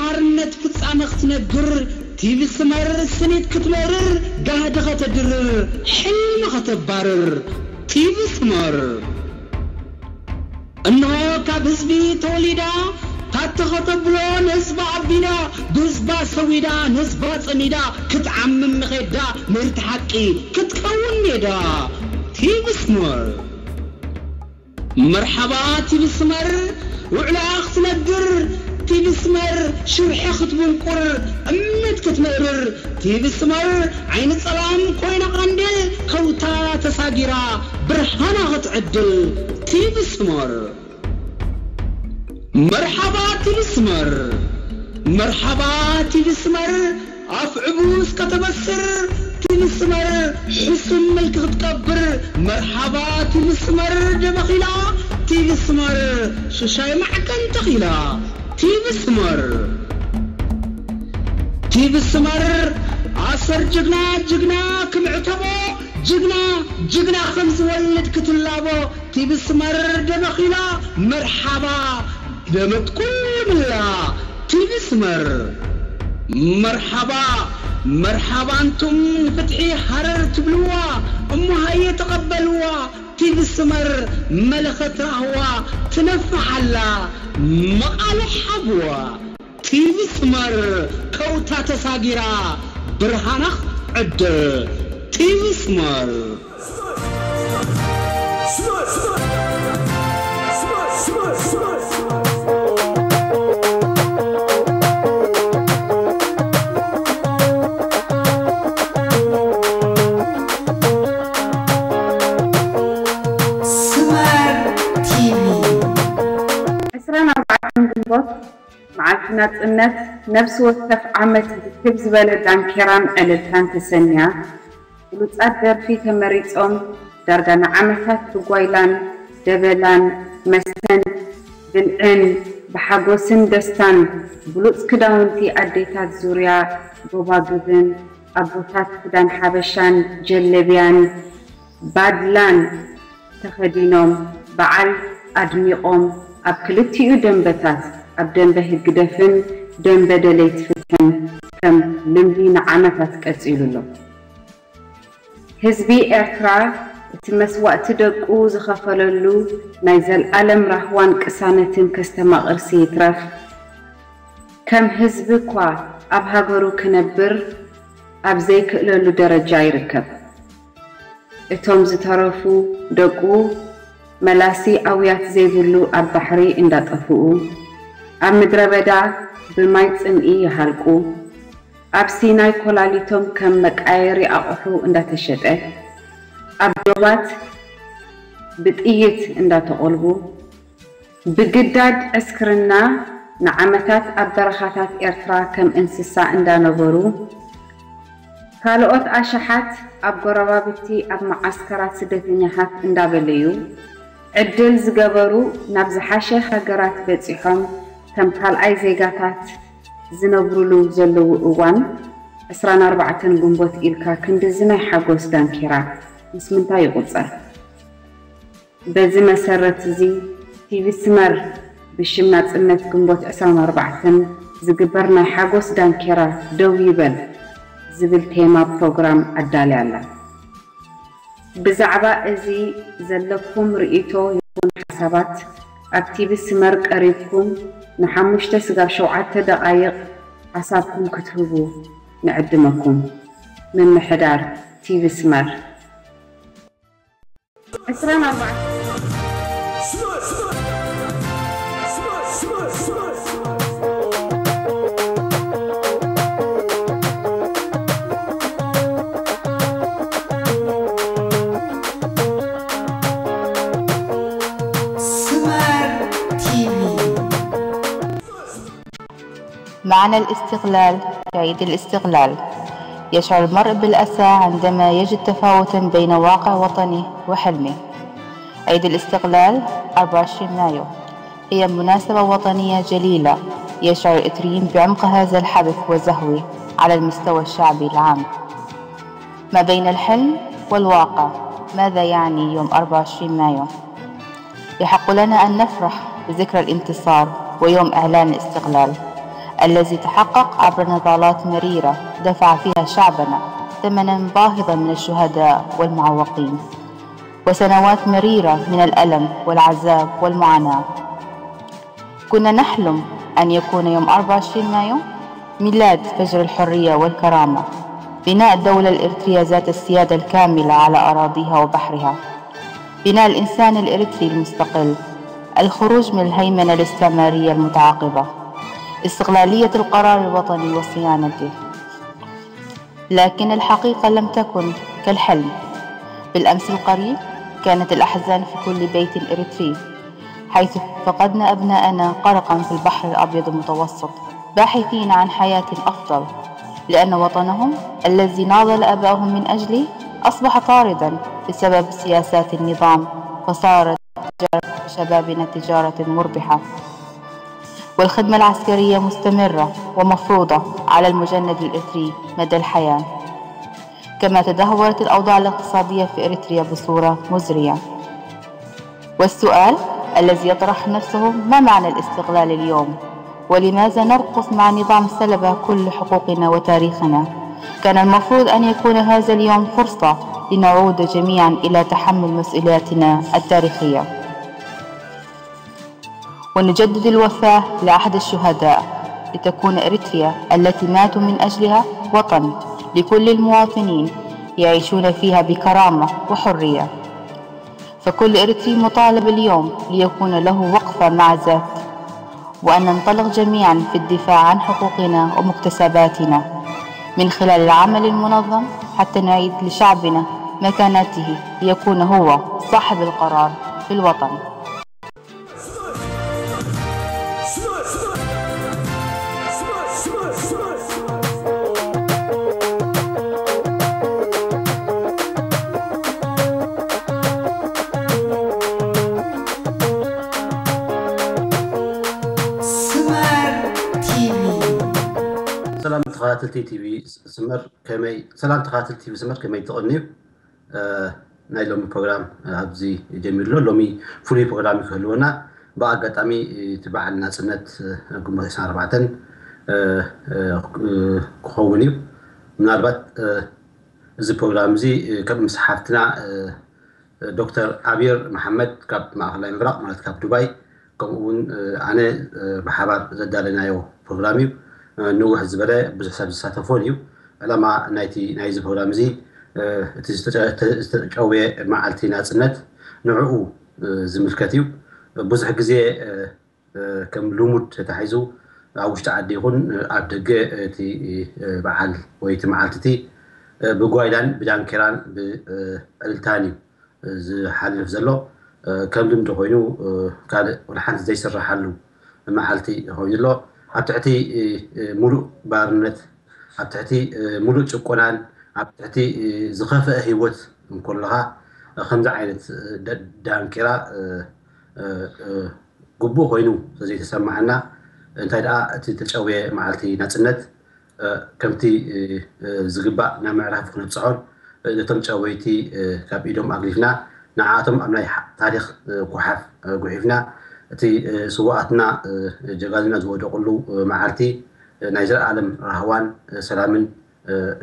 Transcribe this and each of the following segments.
ሓርነት ፍጻመ ክትነግር፣ ቲቪ ስመር ስኒት ክትመርር፣ ጋህዲ ከተድርር፣ ሕልሚ ከተባርር፣ ቲቪ ስመር። እንሆ ካብ ህዝቢ ተወሊዳ፣ ታተ ከተብሎ ንህዝባ ኣቢዳ፣ ብህዝባ ሰዊዳ፣ ንህዝባ ጸሚዳ፣ ክትዓምም ንኸዳ ምህርቲ ሓቂ ክትከውን ሜዳ። ቲቪ ስመር። መርሓባ ቲቪ ስመር፣ ውዕሎኣ ክትነግር፣ ቲቪ ስመር ሽርሒ ክትብንቁር፣ እምነት ክትምእርር፣ ቲቪ ስመር ዓይኒ ጸላም ኮይና ቐንዴል፣ ከውታ ተሳጊራ ብርሃና ክትዕድል፣ ቲቪ ስመር። መርሓባ ቲቪ ስመር፣ መርሓባ ቲቪ ስመር፣ ኣፍ ዕቡስ ከተበስር፣ ቲቪ ስመር ሕሱም ምልኪ ክትቀብር፣ መርሓባ ቲቪ ስመር ደበኺላ፣ ቲቪ ስመር ሽሻይ ማዕቀን ተኺላ፣ ቲቪ ስመር። ቲቪ ስመር ኣሰር ጅግና፣ ጅግና ክምዕተቦ፣ ጅግና፣ ጅግና ከም ዝወልድ ክትላቦ፣ ቲቪ ስመር ደበኺላ፣ መርሓባ ደመት ኩሉ ምላ፣ ቲቪ ስመር። መርሓባ፣ መርሓባ ኣንቱም ንፍትሒ ሃረር ትብልዋ፣ እሞ ሃየ ተቐበልዋ፣ ቲቪ ስመር መለኸት ራህዋ ትነፍሕ ኣላ፣ መቓልሕ ሃብዋ። ቲቪ ስመር ከውታ ተሳጊራ ብርሃና ዕድል። ቲቪ ስመር። ስመር ቲቪ። ዕስራን ኣርባዕተን ግንቦት መዓልቲ ናጽነት፣ ነብሲ ወከፍ ዓመት ብክብ ዝበለ ዳንኬራን ዕልልታን ተሰንያ፣ ብሉጻት ደርፊ ተመሪጾም፣ ዳርጋ ንዓመታት ብጓይላን ደበላን መስተን ብልዕን ብሓጎስን ደስታን ብሉጽ ክዳውንቲ ኣዴታት ዙርያ ጎባጉብን ኣቦታት ክዳን ሓበሻን ጀለብያን ባድላን ተኸዲኖም በዓል ኣድሚቖም ኣብ ክልቲኡ ደንበታት ኣብ ደንበ ህግደፍን ደንበ ደለይቲ ፍትሕን ከም ልምዲ ንዓመታት ቀጺሉ ኣሎ። ህዝቢ ኤርትራ እቲ መስዋእቲ ደቁ ዝኸፈለሉ ናይ ዘልኣለም ራህዋን ቅሳነትን ከስተማቕርሲ ይትረፍ ከም ህዝቢ እኳ ኣብ ሃገሩ ክነብር ኣብ ዘይክእለሉ ደረጃ ይርከብ። እቶም ዝተረፉ ደቁ መላሲ ኣውያት ዘይብሉ ኣብ ባሕሪ እንዳጠፍኡ፣ ኣብ ምድረ በዳ ብማይ ጽምኢ ይሃልቁ፣ ኣብ ሲናይ ኮላሊቶም ከም መቃየሪ ኣቑሑ እንዳተሸጠ፣ ኣብ ዶባት ብጥይት እንዳተቖልቡ፣ ብግዳድ ዕስክርና ንዓመታት ኣብ በረኻታት ኤርትራ ከም እንስሳ እንዳነበሩ፣ ካልኦት ኣሽሓት ኣብ ጎረባብቲ ኣብ መዓስከራት ስደተኛታት እንዳበለዩ ዕድል ዝገበሩ ናብ ዝሓሸ ሃገራት በጺሖም ከም ካልኣይ ዜጋታት ዝነብሩሉ ዘለዉ እዋን ዕስራን ኣርባዕተን ግንቦት ኢልካ ክንድዚ ናይ ሓጎስ ዳንኬራ ምስ ምንታይ ይቑጸር? በዚ መሰረት እዚ ቲቪ ስመር ብሽም ናጽነት ግንቦት ዕስራን ኣርባዕተን ዝግበር ናይ ሓጎስ ዳንኬራ ደው ይበል ዝብል ቴማ ፕሮግራም ኣዳልያ ኣላ። ብዛዕባ እዚ ዘለኩም ርእይቶ ይኹን ሓሳባት ኣብ ቲቪ ስመር ቀሪብኩም ንሓሙሽተ ስጋብ ሸውዓተ ደቓይቕ ሓሳብኩም ክትህቡ ንዕድመኩም። ምምሕዳር ቲቪ ስመር። ዕስራን ኣርባዕተን። ስመር ቲቪ። معنى الاستقلال، عيد الاستقلال يشعر المرء بالأسى عندما يجد تفاوتا بين واقع وطني وحلمي. عيد الاستقلال أربعة وعشرين مايو هي مناسبة وطنية جليلة يشعر الإريتريين بعمق هذا الحدث وزهوه على المستوى الشعبي العام. ما بين الحلم والواقع، ماذا يعني يوم أربعة وعشرين مايو؟ يحق لنا أن نفرح بذكرى الانتصار ويوم إعلان الاستقلال. الذي تحقق عبر نضالات مريرة دفع فيها شعبنا ثمنا باهظا من الشهداء والمعوقين، وسنوات مريرة من الألم والعذاب والمعاناة. كنا نحلم أن يكون يوم أربعة وعشرين مايو ميلاد فجر الحرية والكرامة، بناء الدولة الإريترية ذات السيادة الكاملة على أراضيها وبحرها، بناء الإنسان الإريتري المستقل، الخروج من الهيمنة الاستعمارية المتعاقبة، استغلالية القرار الوطني وصيانته. لكن الحقيقة لم تكن كالحلم. بالأمس القريب كانت الأحزان في كل بيت إريتري، حيث فقدنا أبناءنا غرقا في البحر الأبيض المتوسط باحثين عن حياة أفضل، لأن وطنهم الذي ناضل آباؤهم من أجله أصبح طاردا بسبب سياسات النظام، فصارت تجارة شبابنا تجارة مربحة. والخدمة العسكرية مستمرة ومفروضة على المجند الإريتري مدى الحياة، كما تدهورت الأوضاع الاقتصادية في إريتريا بصورة مزرية. والسؤال الذي يطرح نفسه: ما معنى الاستقلال اليوم؟ ولماذا نرقص مع نظام سلب كل حقوقنا وتاريخنا؟ كان المفروض أن يكون هذا اليوم فرصة لنعود جميعا إلى تحمل مسؤولياتنا التاريخية، ونجدد الوفاة لعهد الشهداء، لتكون إريتريا التي ماتوا من أجلها وطن لكل المواطنين يعيشون فيها بكرامة وحرية. فكل إريتري مطالب اليوم ليكون له وقفة مع ذاته، وأن ننطلق جميعا في الدفاع عن حقوقنا ومكتسباتنا من خلال العمل المنظم، حتى نعيد لشعبنا مكانته، ليكون هو صاحب القرار في الوطن. ስመር ቲቪ። ሰላም ተኸታተልቲ ቲቪ ስመር፣ ከመይ ሰላም ተኸታተልቲ ቲቪ ስመር፣ ከመይ ትቕንዩ? ናይ ሎሚ ፕሮግራም ኣብዚ ጀሚሩ ኣሎ። ሎሚ ፍሉይ ፕሮግራም እዩ ክህልወና። ብኣጋጣሚ እቲ በዓል ናፅነት ግንቦት ዕስራን ኣርባዕተን ክኸውን እዩ። ምናልባት እዚ ፕሮግራም እዚ ከም ምስ ሓፍትና ዶክተር ኣብየር መሓመድ ካብ ማእኸላይ ምብራቕ ማለት ካብ ዱባይ ከምኡ እውን ኣነ ብሓባር ዘዳለናዮ ፕሮግራም እዩ። ንውሕ ዝበለ ብዙሕ ሰብ ዝሳተፎን እዩ። ዕላማ ናይቲ ናይዚ ፕሮግራም እዚ እቲ ዝተጨወየ መዓልቲ ናፅነት ንዕኡ ዝምልከት እዩ። ብዙሕ ግዜ ከም ልሙድ ተታሒዙ ኣብ ውሽጢ ዓዲ ይኹን ኣብ ደገ እቲ በዓል ወይ እቲ መዓልቲ እቲ ብጓይላን ብዳንኬራን ብዕልልታን እዩ ዝሓልፍ ዘሎ። ከም ልምዲ ኮይኑ ካልእ ወላ ሓንቲ ዘይስረሓሉ መዓልቲ ኮይኑ ኣሎ። ኣብ ትሕቲ ሙሉእ ባርነት፣ ኣብ ትሕቲ ሙሉእ ጭቆናን ኣብ ትሕቲ ዝኸፍአ ህይወት እንከለኻ ከምዚ ዓይነት ዳንኬራ ግቡእ ኮይኑ ስለዘይተሰማዓና እንታይ ደኣ እቲ ተጨውየ መዓልቲ ናፅነት ከምቲ ዝግባእ ናብ ምዕራፉ ክነብፅሖን ነቶም ጨወይቲ ካብ ኢዶም ኣግሊፍና ንዓኣቶም ኣብ ናይ ታሪክ ጉሓፍ ጉሒፍና እቲ ስዋኣትና ጀጋኑና ዝወደቕሉ መዓልቲ ናይ ዘለኣለም ራህዋን ሰላምን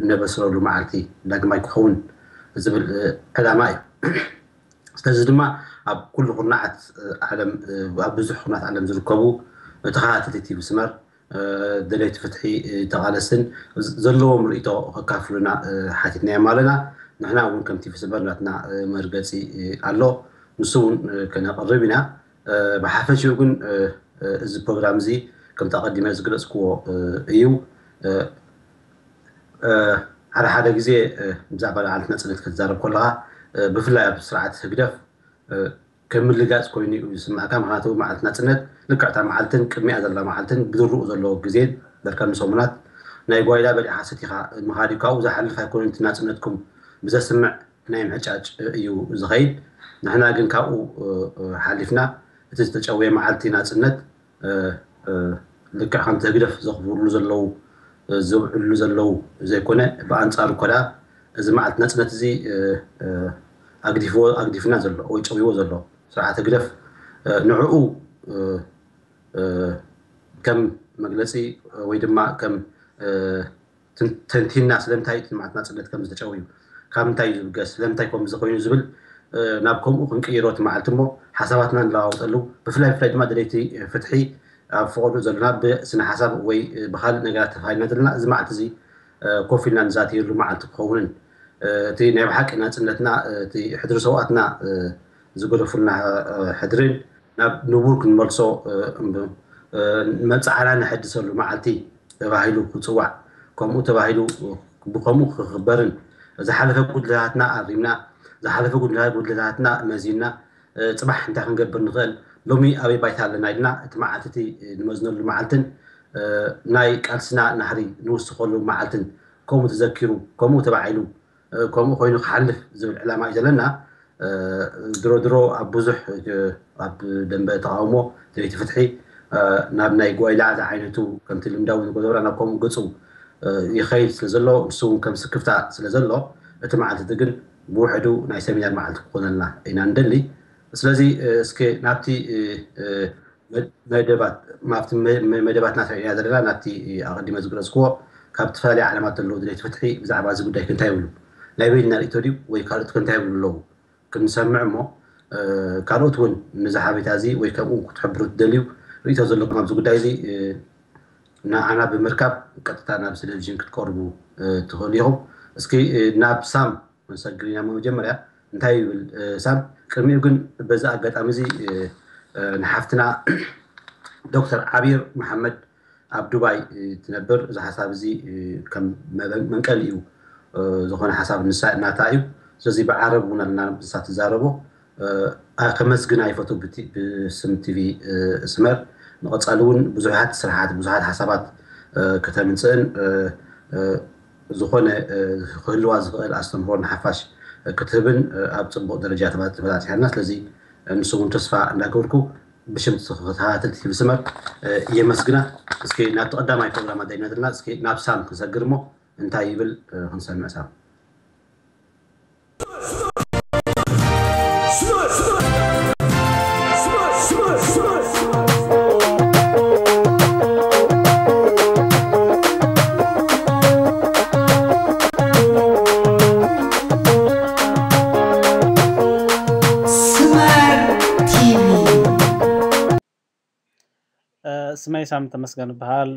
እነበስረሉ መዓልቲ ዳግማይ ክኸውን ዝብል ዕላማ እዩ። ስለዚ ድማ ኣብ ኩሉ ኩርናዓት ዓለም ኣብ ብዙሕ ኩርናዓት ዓለም ዝርከቡ ተኸታተልቲ ቲቪ ስመር ደለይቲ ፍትሒ ተቓለስትን ዘለዎም ርእይቶ ከካፍሉና ሓቲትናዮም ኣለና። ንሕና እውን ከም ቲቪ ስመር ናትና መርገፂ ኣሎ፣ ንሱ እውን ከነቕርብ ኢና። ብሓፈሽኡ ግን እዚ ፕሮግራም እዚ ከምቲ ኣቐዲመ ዝገለፅክዎ እዩ። ሓደ ሓደ ግዜ ብዛዕባ መዓልቲ ናፅነት ክትዛረብ ከለኻ ብፍላይ ኣብ ስርዓት ህግደፍ ከም ምልጋፅ ኮይኑ እዩ ዝስማዕካ። ምክንያቱ መዓልቲ ናፅነት ልክዕ እታ መዓልትን ቅድሚኣ ዘላ መዓልትን ብድርኡ ዘለዎ ግዜን ዳርካ ንሰሙናት ናይ ጓይላ በሊዕኻ ሰቲኻ ምኻድ እዩ። ካብኡ ዝሓልፍ ኣይኮነን እቲ ናፅነትኩም ብዘስምዕ ናይ ምሕጫጭ እዩ ዝኸይድ። ንሕና ግን ካብኡ ሓሊፍና እቲ ዝተጨወየ መዓልቲ ናፅነት ልክዕ ከምቲ ህግደፍ ዘኽብርሉ ዘለዉ ዘውዕልሉ ዘለዉ ዘይኮነ ብኣንፃሩ እኮ ደኣ እዚ መዓልቲ ናፅነት እዚ ኣግዲፍዎ ኣግዲፍና ዘሎ ወይ ጨውይዎ ዘሎ ስርዓት ህግደፍ ንዕኡ ከም መግለፂ ወይ ድማ ከም ተንቲና ስለምንታይ እቲ መዓልቲ ናፅነት ከም ዝተጨውዩ፣ ካብ ምንታይ እዩ ዝብገስ፣ ስለምንታይ ከምዚ ኮይኑ ዝብል ናብ ከምኡ ክንቅይሮ እቲ መዓልቲ እሞ ሓሳባትና ንለዋወጠሉ፣ ብፍላይ ብፍላይ ድማ ደለይቲ ፍትሒ ኣብ ፈቐዶ ዘለና ብስነ ሓሳብ ወይ ብካልእ ነገራት ተፋይና ዘለና እዚ መዓልቲ እዚ ኮፍ ኢልና ንዛተየሉ መዓልቲ ክኸውንን እቲ ናይ ብሓቂ ናፅነትና እቲ ሕድሪ ሰውኣትና ዝገደፉልና ሕድርን ናብ ንቡር ክንመልሶ መብፅዓና ነሐድሰሉ መዓልቲ ተባሂሉ ክፅዋዕ፣ ከምኡ ተባሂሉ ብከምኡ ክኽበርን ዝሓለፈ ጉድለታትና ኣሪምና፣ ዝሓለፈ ጉድለታትና መዚንና ፅባሕ እንታይ ክንገብር ንኽእል፣ ሎሚ ኣበይ ባይታ ኣለና ኢልና እቲ መዓልቲ እቲ ንመዝነሉ መዓልትን ናይ ቃልስና ናህሪ ንውስኸሉ መዓልትን ከምኡ ተዘኪሩ፣ ከምኡ ተባዒሉ፣ ከምኡ ኮይኑ ክሓልፍ ዝብል ዕላማ እዩ ዘለና። ድሮ ድሮ ኣብ ብዙሕ ኣብ ደንበ ተቃውሞ ደለይቲ ፍትሒ ናብ ናይ ጓይላ ዝዓይነቱ ከምቲ ልምዳዊ ንጎደብራ ናብ ከምኡ ገፁ ይኸይድ ስለ ዘሎ ንሱ እውን ከም ስክፍታ ስለ ዘሎ እቲ መዓልቲ እቲ ግን ብውሕዱ ናይ ሰሚናር መዓልቲ ክኾነልና ኢና ንደሊ። ስለዚ እስኪ ናብቲ መደባት ማብቲ መደባትና ሰሪዕና ዘለና ናብቲ ኣቐዲመ ዝግለፅክዎ ካብ ዝተፈላለዩ ዓለማት ዘለዉ ድሌት ፍትሒ ብዛዕባ እዚ ጉዳይ ክንታይ ይብሉ ናይ በይንና ርእቶ ድዩ ወይ ካልኦት ክንታይ ይብሉ ኣለዉ ክንሰምዕ እሞ ካልኦት እውን ነዚ ሓቤታ እዚ ወይ ከምኡ ክትሕብሩ ትደልዩ ርእቶ ዘለኩም ኣብዚ ጉዳይ እዚ ንዓና ብምርካብ ቀጥታ ናብ ቴሌቪዥን ክትቀርቡ ትኽእሉ ኢኹም። እስኪ ናብ ሳም ክንሰግር ኢና መጀመርያ እንታይ ይብል ሳም ቅድሚኡ ግን በዚ ኣጋጣሚ እዚ ንሓፍትና ዶክተር ዓቢር መሓመድ ኣብ ዱባይ ትነብር እዚ ሓሳብ እዚ ከም መንቀል እዩ ዝኾነ ሓሳብ ንሳ እናታ እዩ። ስለዚ ብዓረብ እውን ኣለና ንሳ ትዛረቦ ከመስግና ይፈቱ ብስም ቲቪ ስመር ንቐፃሊ እውን ብዙሓት ስራሓት ብዙሓት ሓሳባት ከተምፅእን ዝኾነ ክህልዋ ዝኽእል ኣስተምህሮ ንሓፋሽ ክትህብን ኣብ ፅቡቕ ደረጃ ተበፃፂሓና። ስለዚ ንሱ እውን ተስፋ እንዳገበርኩ ብሽም ተኸታተልቲ ቲቪ ስመር የመስግና። እስኪ ናብቲ ቀዳማይ ፕሮግራም ኣዳይና ዘለና እስኪ ናብ ሳም ክንሰግር እሞ እንታይ ይብል ክንሰምዕ ሳም። ስመይ ሳም ተመስገን ይበሃል።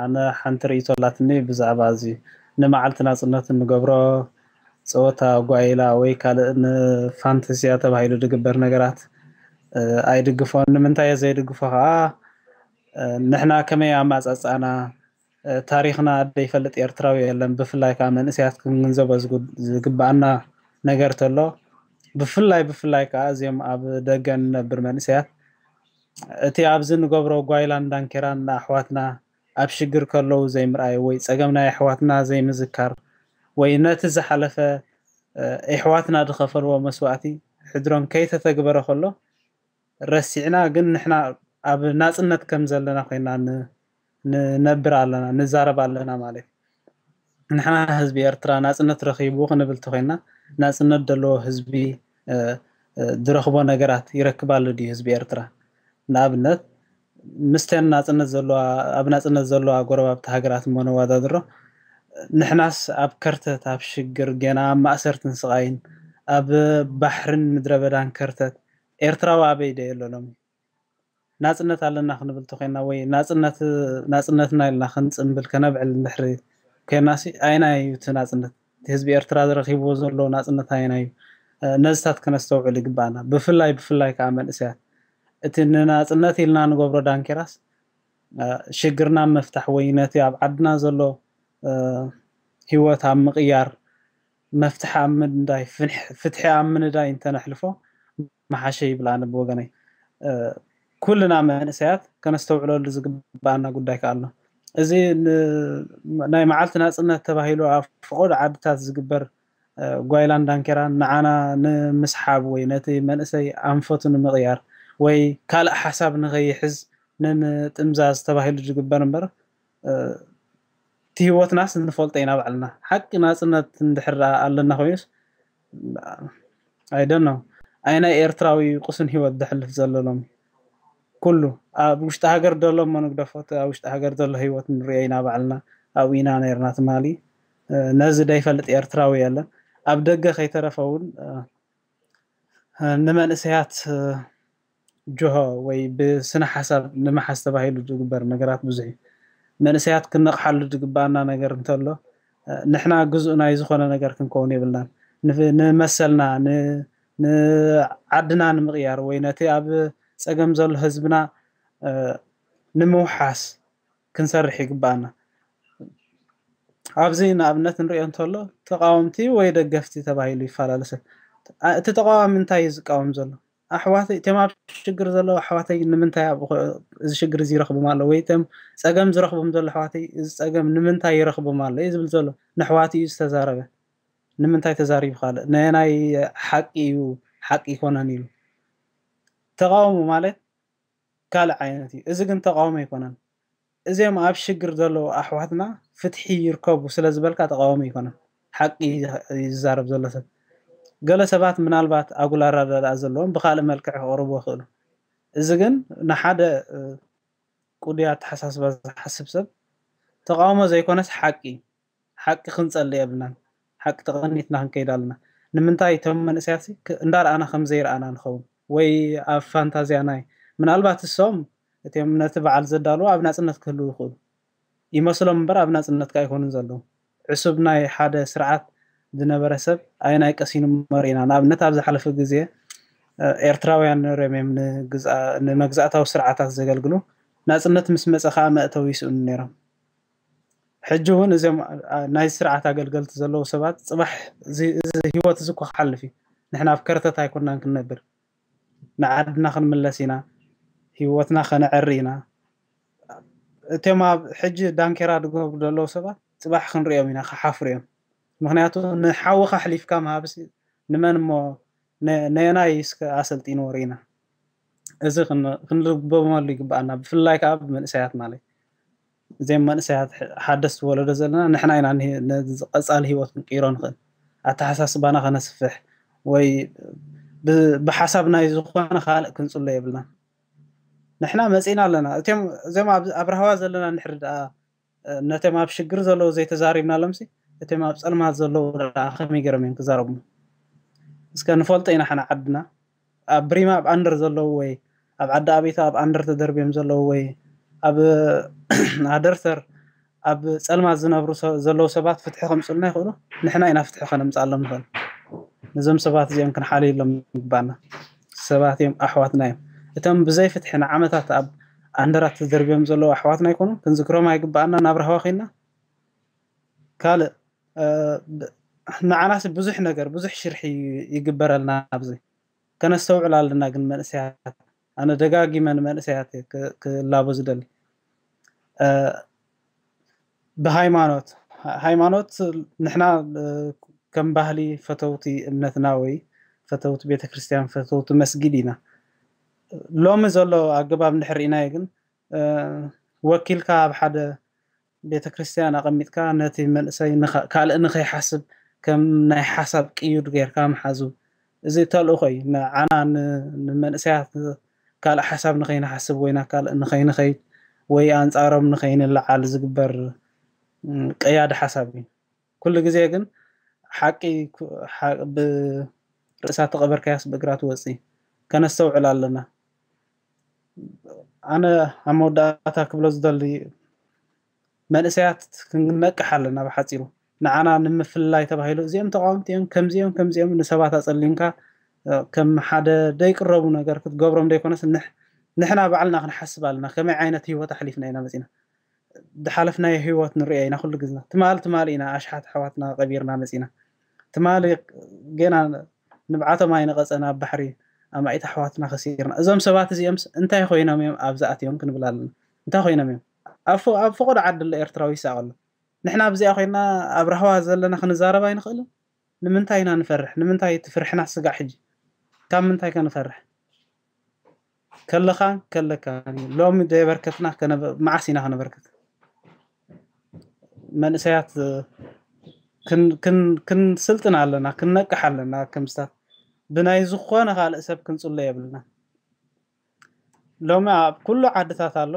ኣነ ሓንቲ ርእይቶ ኣላትኒ ብዛዕባ እዚ ንመዓልቲ ናፅነት እንገብሮ ፀወታ ጓይላ ወይ ካልእ ንፋንተስያ ተባሂሉ ዝግበር ነገራት ኣይድግፎን። ንምንታይ እየ ዘይድግፎ ከዓ ንሕና ከመይ ኣማፃፅኣና ታሪኽና ዘይፈልጥ ኤርትራዊ የለን። ብፍላይ ከዓ መንእሰያት ክንግንዘቦ ዝግበኣና ነገር ተሎ ብፍላይ ብፍላይ ከዓ እዚኦም ኣብ ደገ ንነብር መንእሰያት እቲ ኣብዚ ንገብሮ ጓይላን ዳንኬራን ንኣሕዋትና ኣብ ሽግር ከለዉ ዘይምርኣይ ወይ ጸገም ናይ ኣሕዋትና ዘይምዝካር ወይ ነቲ ዝሓለፈ ኣሕዋትና ዝኸፈልዎ መስዋእቲ ሕድሮን ከይተተግበረ ከሎ ረሲዕና ግን ንሕና ኣብ ናጽነት ከም ዘለና ኮይና ንነብር ኣለና ንዛረብ ኣለና ማለት እዩ። ንሕና ህዝቢ ኤርትራ ናጽነት ረኺቡ ክንብል ተኮይና ናጽነት ዘለዎ ህዝቢ ዝረኽቦ ነገራት ይረክብ ኣሎ ድዩ ህዝቢ ኤርትራ? ንኣብነት ምስተን ናጽነት ዘለዋ ኣብ ናጽነት ዘለዋ ጎረባብቲ ሃገራት እሞ ነወዳድሮ ንሕናስ ኣብ ከርተት ኣብ ሽግር ገና ኣብ ማእሰርትን ስቓይን ኣብ ባሕርን ምድረ በዳን ከርተት ኤርትራዊ ኣበይ ዶ የሎ ሎሚ? ናጽነት ኣለና ክንብል ተኮይና ወይ ናጽነት ናጽነትና ኢልና ክንጽምብል ከነብዕል እንድሕሪ ኮይናሲ ኣየናይ እዩ እቲ ናጽነት? እቲ ህዝቢ ኤርትራ ረኺብዎ ዘሎ ናጽነት ኣየናይ እዩ? ነዚታት ከነስተውዕል ይግባኣና። ብፍላይ ብፍላይ ከዓ መንእሰያት እቲ ንናጽነት ኢልና ንገብሮ ዳንኬራስ ሽግርና ምፍታሕ ወይ ነቲ ኣብ ዓድና ዘሎ ሂወት ኣብ ምቕያር መፍትሒ ኣብ ምንዳይ ፍትሒ ኣብ ምንዳይ እንተነሕልፎ መሓሸ ይብል ኣነ ብወገነይ። ኩልና መንእሰያት ከነስተውዕለሉ ዝግባኣና ጉዳይ ከኣ ኣሎ። እዚ ናይ መዓልቲ ናጽነት ተባሂሉ ኣብ ፈቐዶ ዓድታት ዝግበር ጓይላን ዳንኬራን ንዓና ንምስሓብ ወይ ነቲ መንእሰይ ኣንፈቱ ንምቕያር ወይ ካልእ ሓሳብ ንኸይሕዝ ንምጥምዛዝ ተባሂሉ ዝግበር እምበር እቲ ሂወትናስ ንፈልጦ ኢና ባዕልና። ሓቂ ናጽነት እንድሕር ኣለና ኮይኑስ I don't know ኣይናይ ኤርትራዊ ቁሱን ሂወት ዘሕልፍ ዘሎ ሎሚ። ኩሉ ኣብ ውሽጢ ሃገር ዘሎ እሞ ንግደፎ፣ እቲ ኣብ ውሽጢ ሃገር ዘሎ ህይወት ንሪኦ ኢና ባዕልና፣ ኣብኡ ኢና ነርና ትማሊ። ነዚ ደይፈልጥ ኤርትራዊ የለን። ኣብ ደገ ከይተረፈ እውን ንመንእሰያት ጅሆ ወይ ብስነ ሓሳብ ንምሓዝ ተባሂሉ ዝግበር ነገራት ብዙሕ እዩ። መንእሰያት ክነቕሓሉ ዝግባኣና ነገር እንተሎ፣ ንሕና ግዙእ ናይ ዝኾነ ነገር ክንከውን የብልናን። ንመሰልና ንዓድና ንምቕያር ወይ ነቲ ኣብ ፀገም ዘሎ ህዝብና ንምውሓስ ክንሰርሕ ይግባኣና። ኣብዚ ንኣብነት ንሪኦ እንተሎ ተቃወምቲ ወይ ደገፍቲ ተባሂሉ ይፈላለሰ። እቲ ተቃዋሚ እንታይ እዩ ዝቃወም ዘሎ? ኣሕዋተይ እቶም ኣብ ሽግር ዘለዉ ኣሕዋተይ ንምንታይ ኣብ እዚ ሽግር እዚ ይረኽቦም ኣሎ ወይ እቶም ፀገም ዝረኽቦም ዘሎ ኣሕዋተይ እዚ ፀገም ንምንታይ ይረኽቦም ኣሎ እዩ ዝብል ዘሎ። ንኣሕዋት እዩ ዝተዛረበ። ንምንታይ ተዛሪቡ ካልእ ነናይ ሓቂ እዩ ሓቂ ይኮነን ኢሉ። ተቃውሞ ማለት ካልእ ዓይነት እዩ። እዚ ግን ተቃውሞ ኣይኮነን። እዚኦም ኣብ ሽግር ዘለዉ ኣሕዋትና ፍትሒ ይርከቡ ስለ ዝበልካ ተቃውሞ ኣይኮነን። ሓቂ እዩ ዝዛረብ ዘሎ ሰብ። ገለ ሰባት ምናልባት ኣጉል ኣረዳድኣ ዘለዎም ብካልእ መልክዕ ክቕርቡ ይኽእሉ። እዚ ግን ንሓደ ቅዱይ ኣተሓሳስባ ዝሓስብ ሰብ ተቃውሞ ዘይኮነስ ሓቂ ሓቂ ክንጸሊ የብልናን። ሓቂ ተቐኒትና ክንከይድ ኣለና። ንምንታይ እቶም መንእሰያት እንዳረኣና ከም ዘይረኣና ንኸውን ወይ ኣብ ፋንታዝያ ናይ ምናልባት እሶም እቲም ነቲ በዓል ዘዳልዎ ኣብ ናጽነት ክህልዉ ይኽእሉ ይመስሎም እምበር ኣብ ናጽነት ከ ኣይኮኑን ዘለዉ። ዕሱብ ናይ ሓደ ስርዓት ዝነበረ ሰብ ኣየናይ ቀሲኑ እሞ ርኢና። ንኣብነት ኣብ ዝሓለፈ ግዜ ኤርትራውያን ነይሮም እዮም ንመግዛእታዊ ስርዓታት ዘገልግሉ። ናጽነት ምስ መጸ ከኣ መእተዊ ይስእኑ ነይሮም። ሕጂ እውን እዞም ናይ ስርዓት ኣገልገልቲ ዘለዉ ሰባት ጽባሕ እዚ ህይወት እዚ እኮ ክሓልፍ እዩ። ንሕና ኣብ ከርተት ኣይኮናን ክንነብር። ንዓድና ክንምለስ ኢና። ህይወትና ከነዕሪ ኢና። እቶም ኣብ ሕጂ ዳንኬራ ዝገብሩ ዘለዉ ሰባት ጽባሕ ክንሪኦም ኢና፣ ክሓፍሩ እዮም። ምክንያቱ ንሓውኻ ኣሕሊፍካ ምሃብስ ንመን እሞ ነየናይ እስከ ኣሰልጢንዎ ርኢና። እዚ ክንልበመሉ ይግባኣና፣ ብፍላይ ከዓ ብመንእሰያት ማለት እዚም መንእሰያት ሓደስቲ ወለዶ ዘለና ንሕና ኢና ነዚ ቀፃሊ ህይወት ክንቅይሮ ንኽእል። ኣተሓሳስባና ከነስፍሕ ወይ ብሓሳብ ናይ ዝኾነ ካልእ ክንፅሎ የብልና። ንሕና መፂና ኣለና። እዚም ኣብ ራህዋ ዘለና ንሕሪ ደኣ ነቶም ኣብ ሽግር ዘለዉ ዘይተዛሪብናሎምሲ እቶም ኣብ ፀልማት ዘለዉ ደኣ ከመይ ገይሮም እዮም ክዛረቡ? እስከ ንፈልጦ ኢና ሓና ዓድና ኣብ ብሪማ ኣብ ኣንደር ዘለዉ ወይ ኣብ ዓዲ ኣቤቶ ኣብ ኣንደር ተደርብዮም ዘለዉ ወይ ኣብ ኣደርተር ኣብ ፀልማት ዝነብሩ ዘለዉ ሰባት ፍትሒ ከምፅልና ይኽእሉ። ንሕና ኢና ፍትሒ ከነምፅኣሎም ንኽእል። ነዞም ሰባት እዚኦም ክንሓልየሎም ይግባና። ሰባት እዮም፣ ኣሕዋትና እዮም። እቶም ብዘይ ፍትሒ ንዓመታት ኣብ ኣንደራት ተደርብዮም ዘለዉ ኣሕዋትና ኣይኮኑን። ክንዝክሮም ኣይግባኣና ናብ ራህዋ ኮይና። ካልእ ንዓናስ ብዙሕ ነገር ብዙሕ ሽርሒ ይግበረልና ኣብዚ። ከነስተውዕል ኣለና ግን መንእሰያት፣ ኣነ ደጋጊመ ንመንእሰያት ክላቦ ዝደሊ ብሃይማኖት ሃይማኖት ንሕና ከም ባህሊ ፈተውቲ እምነትና ወይ ፈተውቲ ቤተክርስትያን ፈተውቲ መስጊድ ኢና። ሎሚ ዘሎ ኣገባብ እንድሕር ርኢናዮ ግን ወኪልካ ኣብ ሓደ ቤተክርስትያን ኣቐሚጥካ ነቲ መንእሰይ ካልእ ንኸይሓስብ ከም ናይ ሓሳብ ቅዩድ ጌርካ ምሓዙ። እዚ ተልእኾ እዩ። ንዓና ንመንእሰያት ካልእ ሓሳብ ንኸይንሓስብ ወይ ናብ ካልእ ንኸይንኸይድ ወይ ኣንጻሮም ንኸይንለዓል ዝግበር ቀያዲ ሓሳብ እዩ። ኩሉ ግዜ ግን ሓቂ ብርእሳ ተቐበርካያስ ብእግራ ትወጽእ። ከነስተውዕል ኣለና። ኣነ ኣብ መወዳእታ ክብሎ ዝደሊ መንእሰያት ክንነቅሕ ኣለና። ብሓጺሩ ንዓና ንምፍልላይ ተባሂሉ እዚኦም ተቃወምቲ እዮም፣ ከምዚኦም ከምዚኦም ንሰባት ኣጸሊምካ ከም ሓደ ደይቅረቡ ነገር ክትገብሮም ደይኮነስ ንሕና ባዕልና ክንሓስብ ኣለና። ከመይ ዓይነት ህይወት ኣሕሊፍና ኢና መጺና? ዝሓለፍናዮ ህይወት ንሪኦ ኢና ኩሉ ግዝና። ትማሊ ትማሊ ኢና ኣሽሓት ኣሕዋትና ቀቢርና መፂና። ትማሊ ገና ንብዓቶም ኣይነቐፀን ኣብ ባሕሪ ኣማኢት ኣሕዋትና ከሲርና። እዞም ሰባት እዚኦምስ እንታይ ኮይኖም እዮም ኣብዚ ኣትዮም ክንብል ኣለና። እንታይ ኮይኖም እዮም? ኣብ ፈ- ኣብ ፈቐዶ ዓዲ ኣሎ ኤርትራዊ ይሳቐ ኣሎ። ንሕና ኣብዚኣ ኮይና ኣብ ራህዋ ዘለና ክንዛረብ ኣይንኽእልን? ንምንታይ ኢና ንፈርሕ? ንምንታይ እቲ ፍርሕና ስጋዕ ሕጂ? ካብ ምንታይ ከ ንፈርሕ? ከለኻን ከለካን እዩ። ሎሚ ዘይበርከትና ከነበ- መዓስ ኢና ከነበርክት? መንእሰያት እ፣ ክን- ክን- ክንስልጥን ኣለና፣ ክንነቅሕ ኣለና። ከምስታት ብናይ ዝኾነ ካልእ ሰብ ክንጽሎ የብልና። ሎሚ ኣብ ኩሉ ዓድታት ኣሎ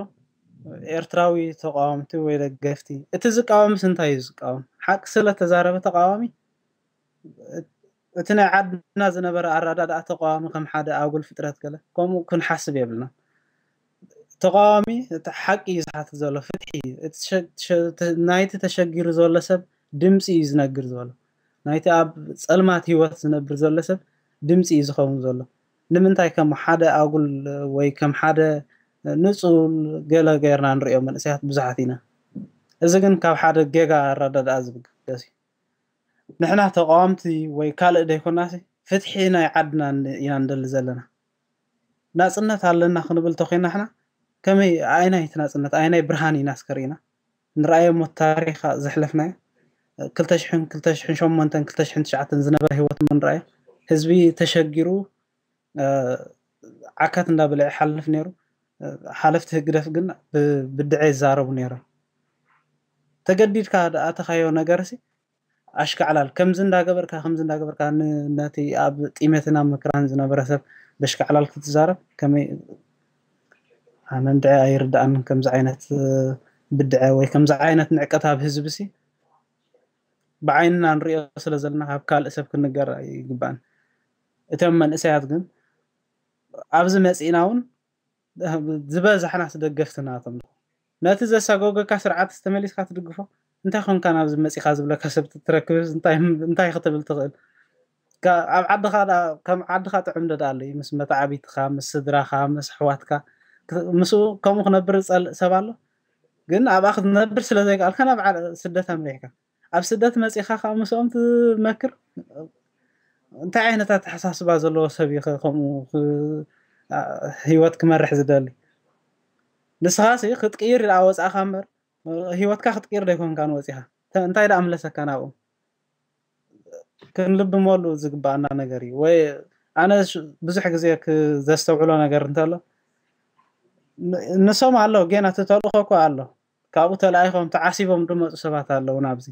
ኤርትራዊ ተቃወምቲ ወይ ደገፍቲ። እቲ ዝቃወምስ እንታይ እዩ ዝቃወም? ሓቂ ስለ ተዛረበ ተቃዋሚ፣ እቲ ናይ ዓድና ዝነበረ ኣረዳድኣ ተቃዋሚ ከም ሓደ ኣጉል ፍጥረት ገለ ከምኡ ክንሓስብ የብልና። ተቃዋሚ እቲ ሓቂ እዩ ዝሓትት ዘሎ፣ ፍትሒ እዩ። እቲ ሸ- ሸ- ተ- ናይቲ ተሸጊሩ ዘሎ ሰብ ድምፂ እዩ ዝነግር ዘሎ። ናይቲ ኣብ ፀልማት ህይወት ዝነብር ዘሎ ሰብ ድምፂ እዩ ዝኸውን ዘሎ። ንምንታይ ከም ሓደ ኣጉል ወይ ከም ሓደ ንፁል ገለ ገይርና ንሪኦ መንእሰያት ብዙሓት ኢና። እዚ ግን ካብ ሓደ ጌጋ ኣረዳድኣ ዝብገስ እዩ። ንሕና ተቃወምቲ ወይ ካልእ ደይኮናሲ ፍትሒ ናይ ዓድና ን- ኢና ንደሊ ዘለና። ናፅነት ኣለና ክንብል ተኮይና ሕና ከመይ ኣይናይቲ ናፅነት ኣይናይ ብርሃን ኢና እስከ ርኢና ንረኣዮ እሞ ታሪክ ዘሕለፍናዮ ክልተ ሽሕን ክልተ ሽሕን ሸሞንተን ክልተ ሽሕን ትሽዓተን ዝነበረ ህይወት እሞ ንረኣዮ። ህዝቢ ተሸጊሩ ዓካት እንዳበለ ይሓልፍ ነይሩ። ሓለፍቲ ህግደፍ ግን ብድዐ ይዛረቡ ነይሮም። ተገዲድካ ኣተኻዮ ነገር ሲ ኣሽካዕላል ከምዚ እንዳገበርካ ከምዚ እንዳገበርካ ነቲ ኣብ ጢመትና ምክራን ዝነበረ ሰብ በሽካዕላል ክትዛረብ ከመይ ኣነ እንድዐ ኣይርድኣንን። ከምዚ ዓይነት ብድዐ ወይ ከምዚ ዓይነት ንዕቀት ኣብ ህዝቢ ሲ ብዓይንና ንሪኦ ስለ ዘለና ካብ ካልእ ሰብ ክንገር ኣይግባእን። እቶም መንእሰያት ግን ኣብዚ መፂእና እውን ዝበዛሕናስ ደገፍቲ ናቶም ነቲ ዘሳጎገካ ስርዓት ዝተመሊስካ ትድግፎ እንታይ ኮንካ ናብዚ መፂኻ ዝብለካ ሰብ ትረክብስ እንታይ ክትብል ትኽእል? ኣብ ዓድኻ ከም ዓድኻ ጥዑም ዶ ኣሎ ምስ መተዓቢትኻ ምስ ስድራኻ ምስ ኣሕዋትካ ምስኡ ከምኡ ክነብር ዝፀልእ ሰብ ኣሎ? ግን ኣብኣ ክትነብር ስለ ዘይከኣልካ ናብ ስደት ኣምሪሕካ ኣብ ስደት መፂኻ ከዓ ምስኦም ትመክር እንታይ ዓይነት ኣተሓሳስባ ዘለዎ ሰብ እዩ ከምኡ ህይወት ክመርሕ ዝደሊ? ንስኻ ክትቅይር ኢላ ወፃእኻ እምበር ህይወትካ ክትቅይር ዘይኮንካ ንወፂኻ እንታይ ደኣ ምለሰካ ናብኡ? ክንልብመሉ ዝግባኣና ነገር እዩ ወይ ኣነ ብዙሕ ግዜ ዘስተውዕሎ ነገር እንተሎ ንሶም ኣሎ ጌና እቲ ተልእኮ እኮ ኣሎ ካብኡ ተለኣይኮም ተዓሲቦም ዝመፁ ሰባት ኣለዉ ናብዚ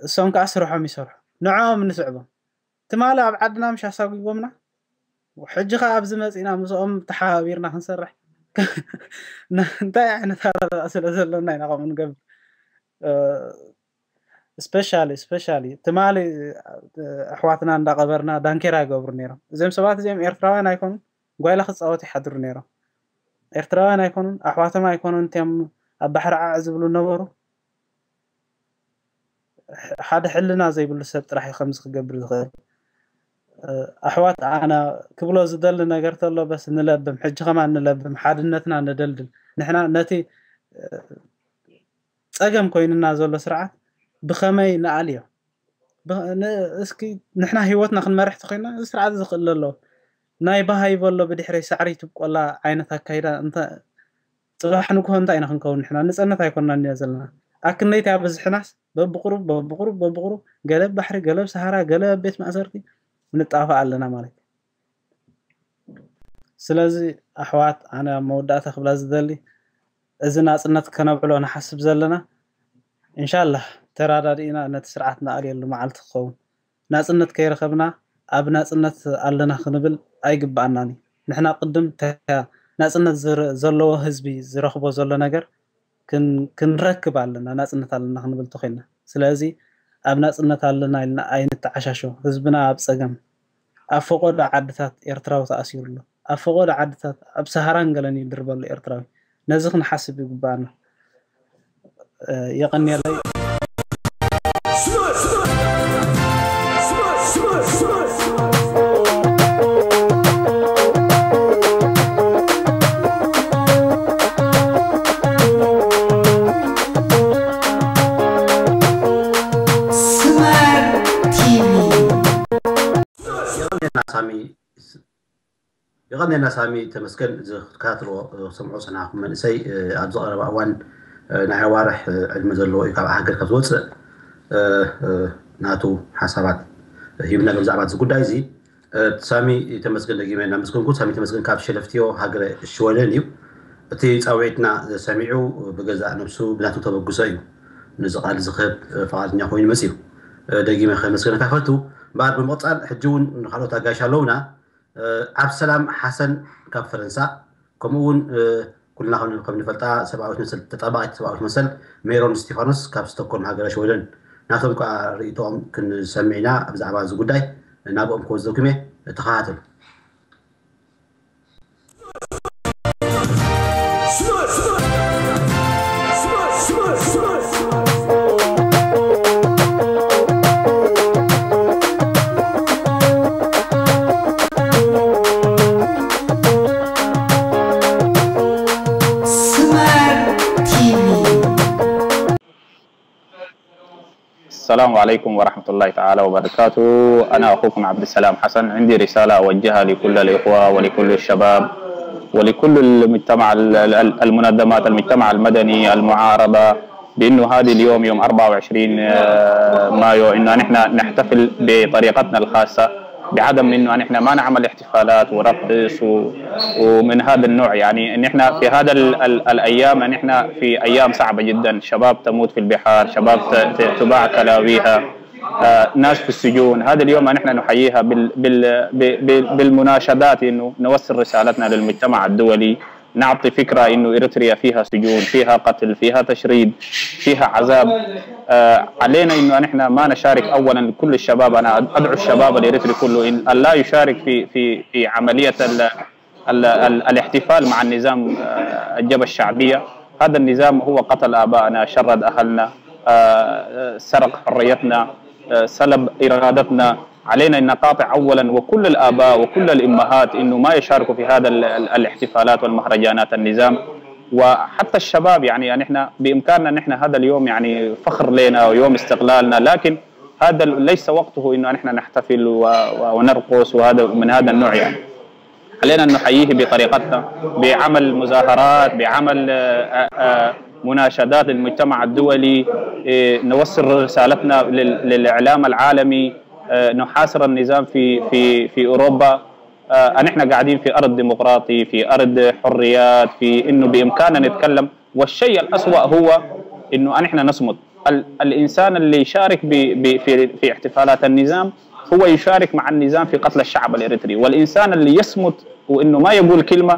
እሶም ከዓ ስርሖም ይሰርሑ ንዕኦም ንስዕቦም ትማሊ ኣብ ዓድና ምሽ ኣሳጒቦምና ሕጂ ከዓ ኣብዚ መፂና ምስኦም ተሓባቢርና ክንሰርሕ እንታይ ዓይነት ኣረዳድኣ ስለ ዘሎና ኢና ከምኡ ንገብር especially especially ትማሊ ኣሕዋትና እንዳቀበርና ዳንኬራ ይገብሩ ነይሮም እዚኦም ሰባት እዚኦም ኤርትራውያን ኣይኮኑን ጓይላ ክፃወቱ ይሓድሩ ነይሮም ኤርትራውያን ኣይኮኑን ኣሕዋቶም ኣይኮኑን እቲኦም ኣብ ባሕሪ ዓዕ ዝብሉ ነበሩ ሓደ ሕልና ዘይብሉ ሰብ ጥራሕ እዩ ከምዚ ክገብር ዝኽእል ኣሕዋት ኣና ክብሎ ዝደሊ ነገር ተሎ በስ ንለብም ሕጂ ከማን ንለብም ሓድነትና ነደልድል ንሕና ነቲ ፀገም ኮይንና ዘሎ ስርዓት ብኸመይ ንኣልዮ እስኪ ንሕና ህይወትና ክንመርሕ ተኮይና እዚ ስርዓት ዝኽእል ኣሎ ናይ ባሃይ በሎ ብድሕረይ ሳዕሪ ትብቆላ ዓይነት ኣካይዳ ጽባሕ ንግሆ እንታይ ኢና ክንከውን ንሕና ንጸነት ኣይኮንና እንያ ዘለና ኣክነይቲ ኣብዝሕናስ በብቁሩብ በብቁሩብ በብቁሩብ ገለ ባሕሪ ገለ ሰሃራ ገለ ቤት ማእሰርቲ ንጣፋ ኣለና ማለት ስለዚ ኣሕዋት ኣነ ኣብ መወዳእታ ክብላ ዝደሊ እዚ ናጽነት ከነብዕሎ ንሓስብ ዘለና እንሻላህ ተራዳዲእና ነቲ ስርዓት ንኣልየሉ መዓልቲ ክኸውን ናጽነት ከይረኸብና ኣብ ናጽነት ኣለና ክንብል ኣይግባኣናን እዩ። ንሕና ቅድም ተያ ናጽነት ዘለዎ ህዝቢ ዝረኽቦ ዘሎ ነገር ክንረክብ ኣለና ናጽነት ኣለና ክንብል ተኮይንና ስለዚ ኣብ ናጽነት ኣለና ኢልና ኣይንተዓሻሾ ህዝብና ኣብ ጸገም ኣብ ፈቆዶ ዓድታት ኤርትራዊ ተኣሲሩ ኣሎ ኣብ ፈቆዶ ዓድታት ኣብ ሰሃራን ገለን ይድርበሉ ኤርትራዊ ነዚ ክንሓስብ ይግባኣና የቐንየለይ የቐንየልና ሳሚ ተመስገን እዚ ክትከታተልዎ ክሰምዖ ዝፀናሕኩም መንእሰይ ኣብዚ ቀረባ እዋን ናይ ኣዋርሕ ዕድመ ዘለዎ እዩ ካብ ሃገር ካብ ዝወፅእ ናቱ ሓሳባት ሂብና ብዛዕባ እዚ ጉዳይ እዚ ሳሚ ተመስገን ደጊመ እናመስገንኩ ሳሚ ተመስገን ካብ ሸለፍትዮ ሃገረ ሽወደን እዩ እቲ ፃውዒትና ሰሚዑ ብገዛእ ነብሱ ብናቱ ተበግሶ እዩ ነዚ ቃል ዝኽህብ ፍቓድኛ ኮይኑ መፅዩ ደጊመ ከመስገነካ ፈቱ እምበኣር ብምቕፃል ሕጂ እውን ንካልኦት ኣጋይሽ ኣለውና ዓብሰላም ሓሰን ካብ ፈረንሳ ከምኡ እውን ኩልና ከም ንፈልጣ ሰብኣዊት መሰል ተጣባቂት ሰብኣዊት መሰል ሜሮን እስቲፋኖስ ካብ ስቶኮልም ሃገረ ሽወደን ናቶም ከዓ ርእይቶኦም ክንሰምዕ ኢና። ብዛዕባ እዚ ጉዳይ ናብኦም ክወስደኩም እየ። ተኸታተሉ። السلام عليكم ورحمة الله تعالى وبركاته. أنا أخوكم عبد السلام حسن. عندي رسالة أوجهها لكل الإخوة ولكل الشباب ولكل المجتمع، المنظمات، المجتمع المدني، المعارضة، بأنه هذه اليوم، يوم أربعة وعشرين مايو، إنه نحن نحتفل بطريقتنا الخاصة، بعدم إنه نحن ما نعمل احتفالات ورقص و... ومن هذا النوع. يعني نحن في هذا ال... ال... الأيام، نحن في أيام صعبة جدا، شباب تموت في البحار، شباب ت... ت... تباع كلاويها، آه، ناس في السجون. هذا اليوم نحن نحييها بال... بال... ب... ب... بالمناشدات، إنه نوصل رسالتنا للمجتمع الدولي، نعطي فكرة إنه إريتريا فيها سجون، فيها قتل، فيها تشريد، فيها عذاب. آه، علينا إنه نحن ما نشارك. أولا، كل الشباب، أنا أدعو الشباب الإريتري كله إن أن لا يشارك في في في عملية ال ال ال الاحتفال مع النظام، آه، الجبهة الشعبية. هذا النظام هو قتل آبائنا، شرد أهلنا، آه، سرق حريتنا، آه، سلب إرادتنا. علينا أن نقاطع أولا، وكل الآباء وكل الأمهات، إنه ما يشاركوا في هذا ال- ال- الاحتفالات والمهرجانات النظام. وحتى الشباب، يعني، يعني إحنا بإمكاننا، نحن هذا اليوم يعني فخر لنا ويوم استقلالنا، لكن هذا ال- ليس وقته إنه نحن نحتفل و- و- ونرقص وهذا من هذا النوع، يعني. علينا أن نحييه بطريقتنا، بعمل مظاهرات، بعمل، آه، آه، آه، مناشدات للمجتمع الدولي، إيه، نوصل رسالتنا لل- للإعلام العالمي، آه، نحاصر النظام في في في أوروبا. آه، أن إحنا قاعدين في أرض ديمقراطي، في أرض حريات، في إنه بإمكاننا نتكلم. والشيء الأسوأ هو إنه أن إحنا نصمت. ال- الإنسان اللي يشارك ب- ب- في في احتفالات النظام هو يشارك مع النظام في قتل الشعب الإريتري، والإنسان اللي يصمت وإنه ما يقول كلمة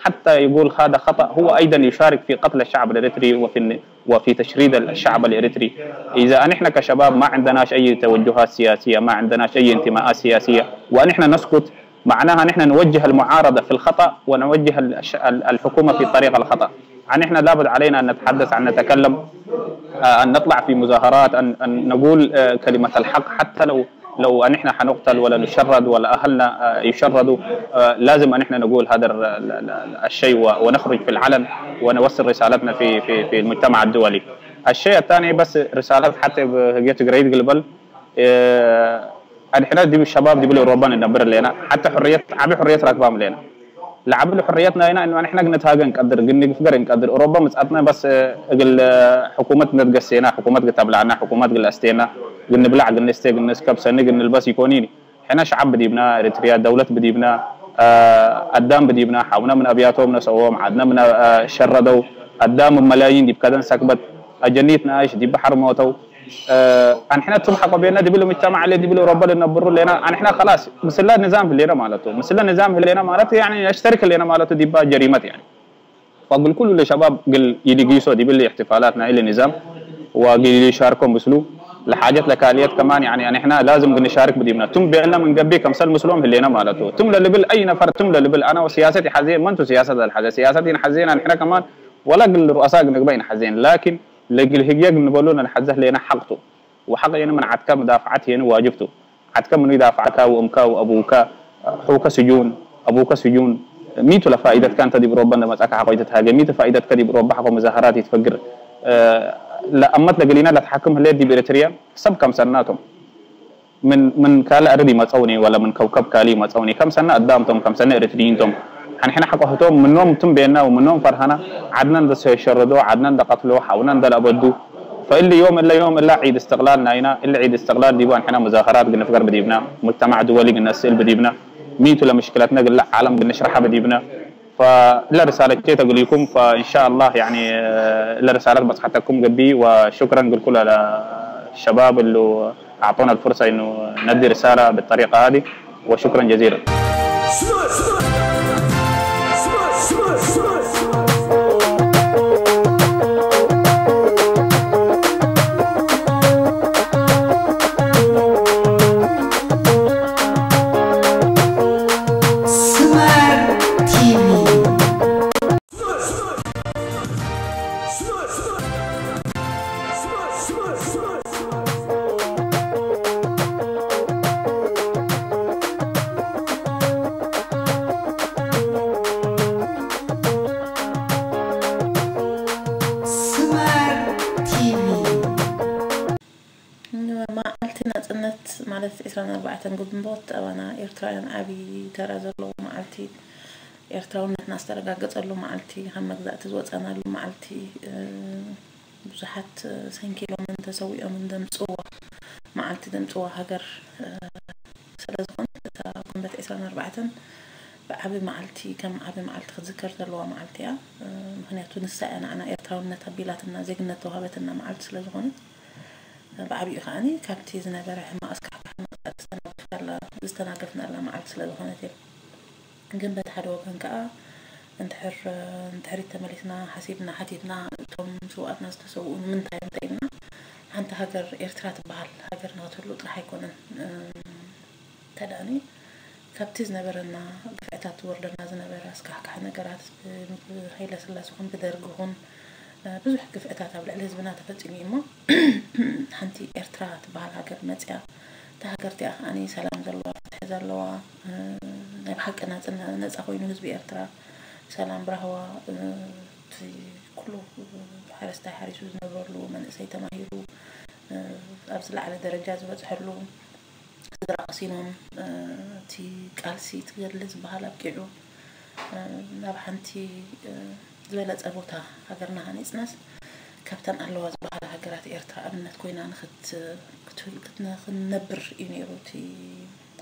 حتى يقول هذا خطأ، هو أيضا يشارك في قتل الشعب الإريتري وفي الن- وفي تشريد الشعب الإريتري. إذا أن إحنا كشباب ما عندناش أي توجهات سياسية، ما عندناش أي انتماءات سياسية، وأن إحنا نسكت، معناها نحن نوجه المعارضة في الخطأ ونوجه ال- الش- ال- الحكومة في الطريق الخطأ. عن إحنا لابد علينا أن نتحدث، أن نتكلم، آه، أن نطلع في مظاهرات، أن أن نقول، آه، كلمة الحق، حتى لو لو أن إحنا حنقتل ولا نشرد ولا أهلنا، آه، يشردوا، آه، لازم أن إحنا نقول هذا ال- ال- ال- الشيء و- ونخرج في العلن ونوصل رسالتنا في في في المجتمع الدولي. الشيء الثاني بس رسالة حتى بهجيت قريت قلبل، آه، أن إحنا دي الشباب دي بلي أوروبا ندبر لنا، حتى حرية، عبي حرية راكبام لنا. لعبل حريتنا هنا إنه إحنا قلنا تهاجن قدر، قلنا نفقر قدر أوروبا متأتنا بس، آه، قل، آه، حكومة ندقسينا، حكومة قتبلعنا، حكومة قل أستينا، قلنا بلع، قلنا نستي، قلنا نسكب سنة، قلنا نلبس يكونيني. حنا شعب بديبنا، إريتريا دولة بديبنا، آه، أدام بديبنا، حاونا من أبياتهم نسوهم، عدنا من، آه، شردوا، أدام ملايين دي بكذا سكبت، أجنيتنا إيش دي بحر موتوا. آه، أن حنا تم حق بيننا دي بالمجتمع اللي دي بالأوروبا اللي نبرو لنا، أن حنا خلاص، مثل النظام اللي أنا مالته، مثل النظام اللي أنا مالته، يعني، يشترك اللي أنا مالته دي بقى جريمة، يعني. فأقول كل الشباب قل يلي قيسو دي باللي احتفالاتنا إلى نظام، وقل يلي يشاركون بسلو لحاجات لكاليات كمان، يعني، يعني إحنا لازم قل نشارك بديمنا. تم بأن من قبل كم سنة مسلوم هلينا مالته. تم للبل أي نفر، تم للبل أنا وسياستي حزين، من تو سياسة الحزين، سياستي حزين، إحنا كمان ولا قل رؤساء قل نقبين حزين، لكن لقل هيك نبلونا نحزه لنا حقته. وحق يعني من عتك مدافعته يعني واجبته. عتك من يدافعك وأمك وأبوك، أخوك سجون، أبوك سجون. ميتو لفائدة كانت دي بروبا عندما تأكا حقوية تهاجم، ميتو فائدة كدي بروبا حقو مظاهرات يتفجر. أه، لا أمت لقلينا لا تحكم هلي دي بإريتريا، سب كم سناتهم. من من كالا أردي ما تصوني ولا من كوكب كالي ما تصوني. كم سنة قدامتهم، كم سنة إريتريينتهم. حن حنا حقوهتهم منهم تم بيننا ومنهم فرهنا. عدنا ندس يشردو، عدنا ندقتلو، حاولنا ندل أبدو. فإلا يوم إلا يوم إلا عيد استقلالنا هنا، إلا عيد استقلال ديبان حنا مظاهرات قلنا فقر بديبنا، مجتمع دولي قلنا السئل بديبنا. ميتو لمشكلتنا قلنا عالم قلنا نشرحها بديبنا. فلا رسالة كي تقول لكم، فإن شاء الله يعني، آه، لا رسالة بصحتكم قبي، وشكرا لكل الشباب اللي أعطونا الفرصة إنه ندي رسالة بالطريقة هذه، وشكرا جزيلا. ማለት ዕስራን ኣርባዕተን ግንቦት ኣባና ኤርትራውያን ዓብዪ ተራ ዘለዎ መዓልቲ፣ ኤርትራውነትና ዝተረጋገጸሉ መዓልቲ፣ ካብ መግዛእቲ ዝወጻናሉ መዓልቲ፣ ብዙሓት ሰንኪሎምን ተሰዊኦምን ዘምጽዋ መዓልቲ ዘምጽዋ ሃገር ስለ ዝኾነት እታ ግንቦት ዕስራን ኣርባዕተን ብዓቢ መዓልቲ ከም ዓቢ መዓልቲ ክትዝከር ዘለዋ መዓልቲ እያ። ምክንያቱ ንሳ እያ ንዓና ኤርትራውነት ኣቢላትና ዜግነት ተዋህበትና መዓልቲ ስለ ዝኾነት ብዓቢኡ ከዓኒ ካብቲ ዝነበረ ሕማቕ ኣስካሕካሒ መቕጻዕቲ ዝተናገፍናላ መዓልቲ ስለ ዝኾነት እያ። ግን በቲ ሓደ ወገን ከኣ እንድሕር ንድሕሪት ተመሊስና ሓሲብና ሓቲትና እቶም ስውኣትና ዝተሰውኡ ንምንታይ እዮም ተኢልና ሓንቲ ሃገር ኤርትራ ትበሃል ሃገር ንክትህሉ ጥራሕ ኣይኮነን ተዳኒ ካብቲ ዝነበረና ግፍዕታት ዝወርደና ዝነበረ ኣስካሕካሒ ነገራት ብምግቢ ሃይለ ስላሴ ኹን ብደርግ ኹን ብዙሕ ግፍዕታት ኣብ ልዕሊ ህዝብና ተፈፂሙ እዩ እሞ ሓንቲ ኤርትራ ትበሃል ሃገር መፅያ እታ ሃገር እቲኣ ከዓኒ ሰላም ዘለዋ ፍትሒ ዘለዋ ናይ ብሓቂ ናፅነ ነፃ ኮይኑ ህዝቢ ኤርትራ ሰላም ብራህዋ እቲ ኩሉ ሓረስታይ ሓሪሱ ዝነብረሉ መንእሰይ ተማሂሩ ኣብ ዝለዓለ ደረጃ ዝበፅሐሉ ስድራ ቀሲኖም እቲ ቃልሲ ትገድሊ ዝበሃል ኣብቂዑ ናብ ሓንቲ ዝበለፀ ቦታ ሃገርና ሃኒፅናስ ካብተን ኣለዋ ዝበሃላ ሃገራት ኤርትራ ኣብነት ኮይና ንክትነብር እዩ ነይሩ እቲ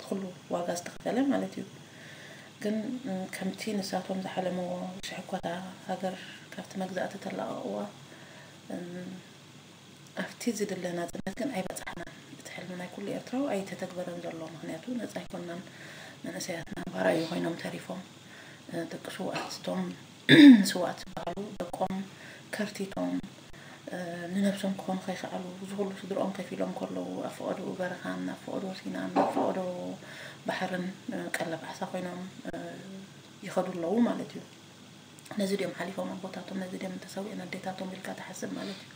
ኩሉ ዋጋ ዝተኸፈለ ማለት እዩ። ግን ከምቲ ንሳቶም ዝሓለምዎ ሽሕኳታ ሃገር ካብቲ መግዛእቲ ተላቐቕዋ ኣብቲ ዝድለ ናፅነት ግን ኣይበፃሕናን። እቲ ሕልሚ ናይ ኩሉ ኤርትራዊ ኣይተተግበረን ዘሎ። ምክንያቱ ነፃ ኣይኮናን። መንእሰያትና ባራዩ ኮይኖም ተሪፎም። ደቂ ስውኣት እቶም ስውኣት ዝበሃሉ ደቆም ከርቲቶም ንነብሶም ክኾኑ ከይከኣሉ እዚ ኩሉ ስድርኦም ከፊሎም ከለዉ ኣብ ፈቐድኡ በረኻን ኣብ ፈቐዶ ሲናን ኣብ ፈቐዶ ባሕርን ቀለብ ዓሳ ኮይኖም ይኸዱ ኣለዉ ማለት እዩ። ነዚ ድዮም ሓሊፎም ኣቦታቶም ነዚ ድዮም ተሰዊአን ኣዴታቶም ኢልካ ትሓስብ ማለት እዩ።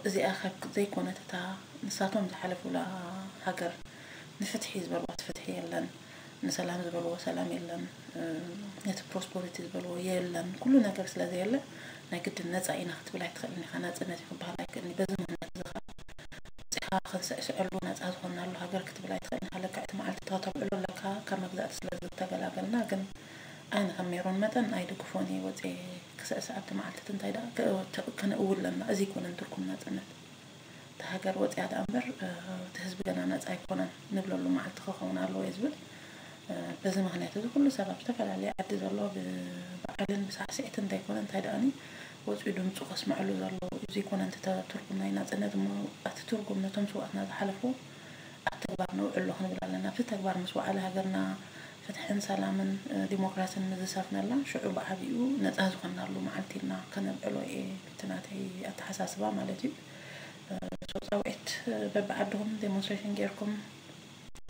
እዚኣ ካብ ዘይኮነት እታ ንሳቶም ዝሓለፉላ ሃገር ንፍትሒ ዝበልዋ ፍትሒ የለን፣ ንሰላም ዝበልዎ ሰላም የለን፣ ነቲ ፕሮስፖሪቲ ዝበልዎ የለን። ኩሉ ነገር ስለ ዘየለ ናይ ግድን ነፃ ኢና ክትብል ኣይትኽእልን ኢኻ። ናፅነት እዩ ክበሃል ኣይክእልን እዩ። በዚ ምክንያት እዚ ከዓ ወፂኻ ክንስዕስዐሉ ነፃ ዝኾንናሉ ሃገር ክትብል ኣይትኽእልን ኢኻ። ለክዕ እቲ መዓልቲ ተተብዕሎ ኣለካ ካብ መግዛእቲ ስለ ዝተገላገልና ግን ኣነ ከም ሜሮን መጠን ኣይድግፎን እየ ወፂኤ ክስዕስዕ ኣብቲ መዓልቲ እቲ እንታይ ደኣ ከነእዊ ኣለና። እዚ ኣይኮነን ትርጉም ናፅነት። እታ ሃገር ወፂኣ ደኣ እምበር እቲ ህዝቢ ገና ነፃ ኣይኮነን ንብለሉ መዓልቲ ክኸውን ኣለዎ እየ ዝብል። በዚ ምክንያት እዚ ኩሉ ሰብ ኣብ ዝተፈላለየ ዓዲ ዘሎ ብበዓልን ብሳዕስዒትን እንተይኮነ እንታይ ደኣኒ ወፂኡ ድምፁ ከስምዐሉ ዘለዎ እዚ ይኮነ እንተ ትርጉም ናይ ናፅነት እሞ እቲ ትርጉም ነቶም ስውኣትና ዝሓለፉ ኣብ ተግባር ነውዕሎ ክንብል ኣለና። ኣብቲ ተግባር ምስ ወዓለ ሃገርና ፍትሕን ሰላምን ዲሞክራስን ምስ ዝሰፍነላ ሽዑ ብዓቢኡ ነፃ ዝኾንናሉ መዓልቲ ኢልና ከነብዕሎ እየ እቲ ናተይ ኣተሓሳስባ ማለት እዩ። ሶ ፃውዒት በብዓድኹም ዴሞንስትሬሽን ጌርኩም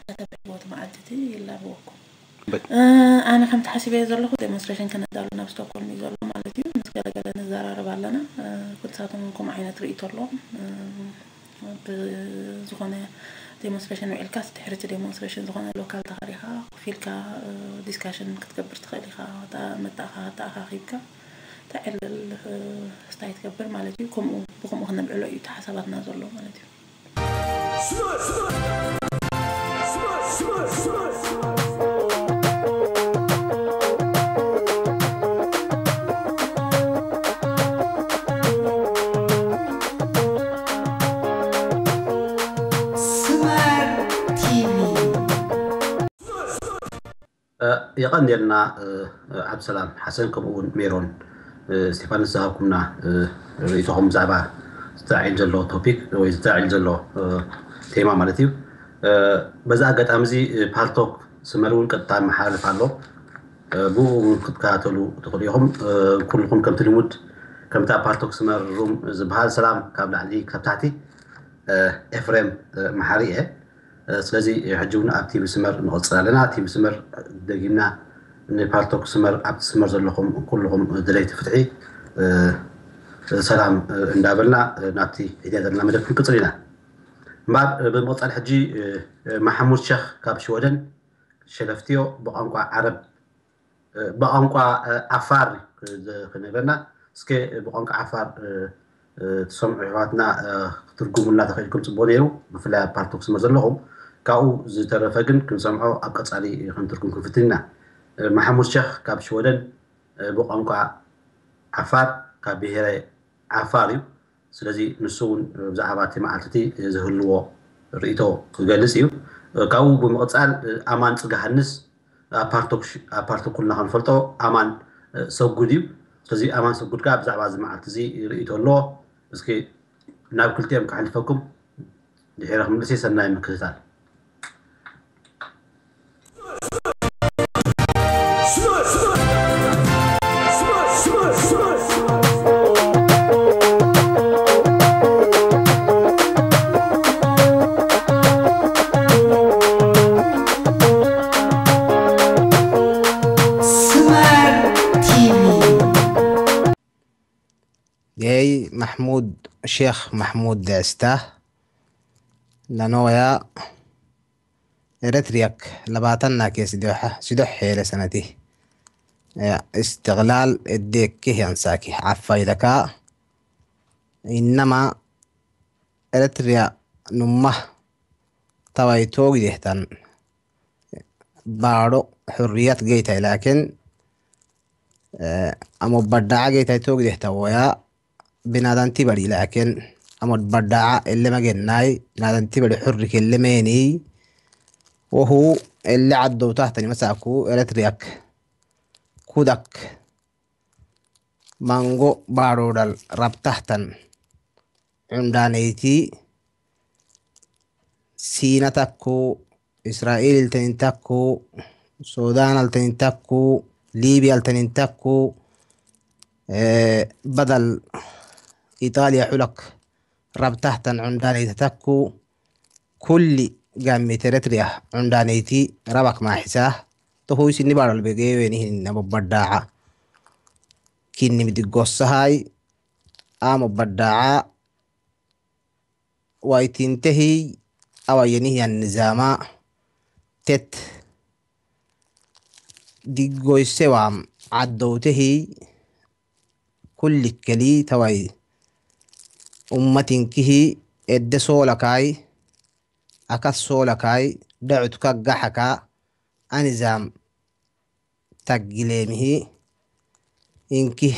ከተብዕልዎ እቲ መዓልቲ እቲ ይላበወኩም። ኣነ ከምቲ ሓሲበዮ ዘለኹ ዴሞንስትሬሽን ከነዳሉ ናብ ስቶክሆልም እዩ ዘሎ ማለት እዩ። ምስ ገለገለ ንዘራረብ ኣለና። ኩልሳቶም እውን ከምኡ ዓይነት ርእይቶ ኣለዎም። ብዝኾነ ዴሞንስትሬሽን ውዒልካ ድሕሪ እቲ ዴሞንስትሬሽን ዝኾነ ሎካል ተኸሪኻ ኮፍ ኢልካ ዲስካሽን ክትገብር ትኽእል ኢኻ። መጣእኻ ተኣኻኺብካ ተዕልል ስታይ ትገብር ማለት እዩ። ከምኡ ብከምኡ ክነብዕሎ እዩ እቲ ሓሳባትና ዘሎ ማለት እዩ። ስመር ቲቪ። የቐንየልና። ዓብሰላም ሓሰን ከምኡ እውን ሜሮን ስቴፋኖስ ዝሃብኩምና ርእይቶኹም ብዛዕባ ዝተዓይል ዘሎ ቶፒክ ወይ ዝተዓይል ዘሎ ቴማ ማለት እዩ። በዚ ኣጋጣሚ እዚ ፓልቶክ ስመር እውን ቀጥታ መሓላልፍ ኣሎ። ብኡ እውን ክትከታተሉ ትኽእሉ ኢኹም። ኩልኹም ከምቲ ልሙድ ከምታ ፓልቶክ ስመር ሩም ዝበሃል ሰላም ካብ ላዕሊ ካብ ታሕቲ ኤፍሬም መሓሪ እየ። ስለዚ ሕጂ እውን ኣብ ቲቪ ስመር ንቐፅል ኣለና። ቲቪ ስመር ደጊምና ንፓልቶክ ስመር ኣብቲ ስመር ዘለኹም ኩልኹም ደለይቲ ፍትሒ ሰላም እንዳበልና ናብቲ ሒድና ዘለና መደብ ክንቅፅል ኢና። እምበኣር ብምቕፃል ሕጂ ማሓሙድ ሸኽ ካብ ሽወደን ሸለፍትዮ ብቋንቋ ዓረብ ብቋንቋ ዓፋር ክነግረና እስከ ብቋንቋ ዓፋር ትሰምዑ ኣሕዋትና ክትርጉሙልና ተኽኢልኩም ፅቡቅ ነይሩ። ብፍላይ ኣብ ፓልቶክ ስመር ዘለኹም ካብኡ ዝተረፈ ግን ክንሰምዖ ኣብ ቀጻሊ ከም ትርጉም ክንፍትን ኢና። መሓሙድ ሸኽ ካብ ሽወደን ብቋንቋ ዓፋር ካብ ብሄረ ዓፋር እዩ። ስለዚ ንሱ እውን ብዛዕባ እቲ መዓልቲ እቲ ዝህልዎ ርእይቶ ክገልጽ እዩ። ካብኡ ብምቕጻል ኣማን ጽጋሃንስ ኣብ ፓርቶክ ኩልና ክንፈልጦ ኣማን ሰጉድ እዩ። ስለዚ ኣማን ሰጉድ ከኣ ብዛዕባ እዚ መዓልቲ እዚ ርእይቶ ኣለዎ። እስኪ ናብ ክልቲኦም ከሕልፈኩም ድሒረ ክምልስ እየ። ሰናይ ምክትታል። Smart T V. Gay Mahmoud, Sheikh Mahmoud Desta, Nanoya, Eritreak, Labatan Nake Sidoha, Sidoh Hele Sanati. Ya, Istiglal, Edde Kihian Saki, Afa Idaka. Innama Eritrea Numma Tawai Togi Dehtan. Baro Hurriyat Gaytai, lakin, eh, Amo Badda'a Gaytai Togi Dehta Woya, Binadan Tibari, lakin, Amo Badda'a, Elema Gennai, Binadan Tibari Hurrik Elemeni, Wohu, Elle Addo Tahtani Masaku, Eritreak, Kudak, Mango Barodal Rabtahtan, Undaneti, Sina Taku, Israel Tanin Taku, Sudan Altanin Taku, Libya Altanin Taku, eh, Badal Italia Hulak, Rabtahtan Undaneti Taku, Kulli Gammi Eritrea, Undaneti, Rabak Mahisa, Tuhui Sini Baral Bege, Weni Hin Nabo Badda'a, Kinni Midigos Sahai, Amo Badda'a, Waitin Tehi, Awayeni Yan Nizama, Tet, Digoi Sewam, Addo Tehi, Kulli Keli, Tawai, Ummatin Kihi, Edde Sola Kai, Akas Sola Kai, Da'ut Kagga Haka, Anizam, Tagilemihi, Inki,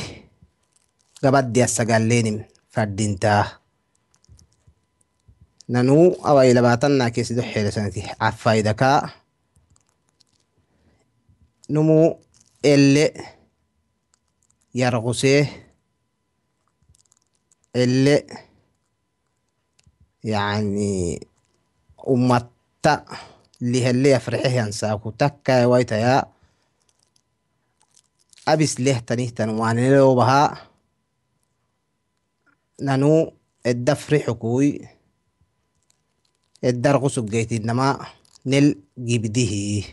Gabaddi Asagalenim, Fadinta. Nanu, Awai Labatan Nake Sidoh Hele Sanati, Afa Idaka. Numu, Elle, Yarguse, Elle, Yani, Ummatta, Lihelle Yafrihe Yan Saku, Takka Waitaya, Abis Leh Tanihtan Wanelo Baha, Nanu, Edda Frihukui, Edda Rusu Gaiti Nama, Nel Gibdihi.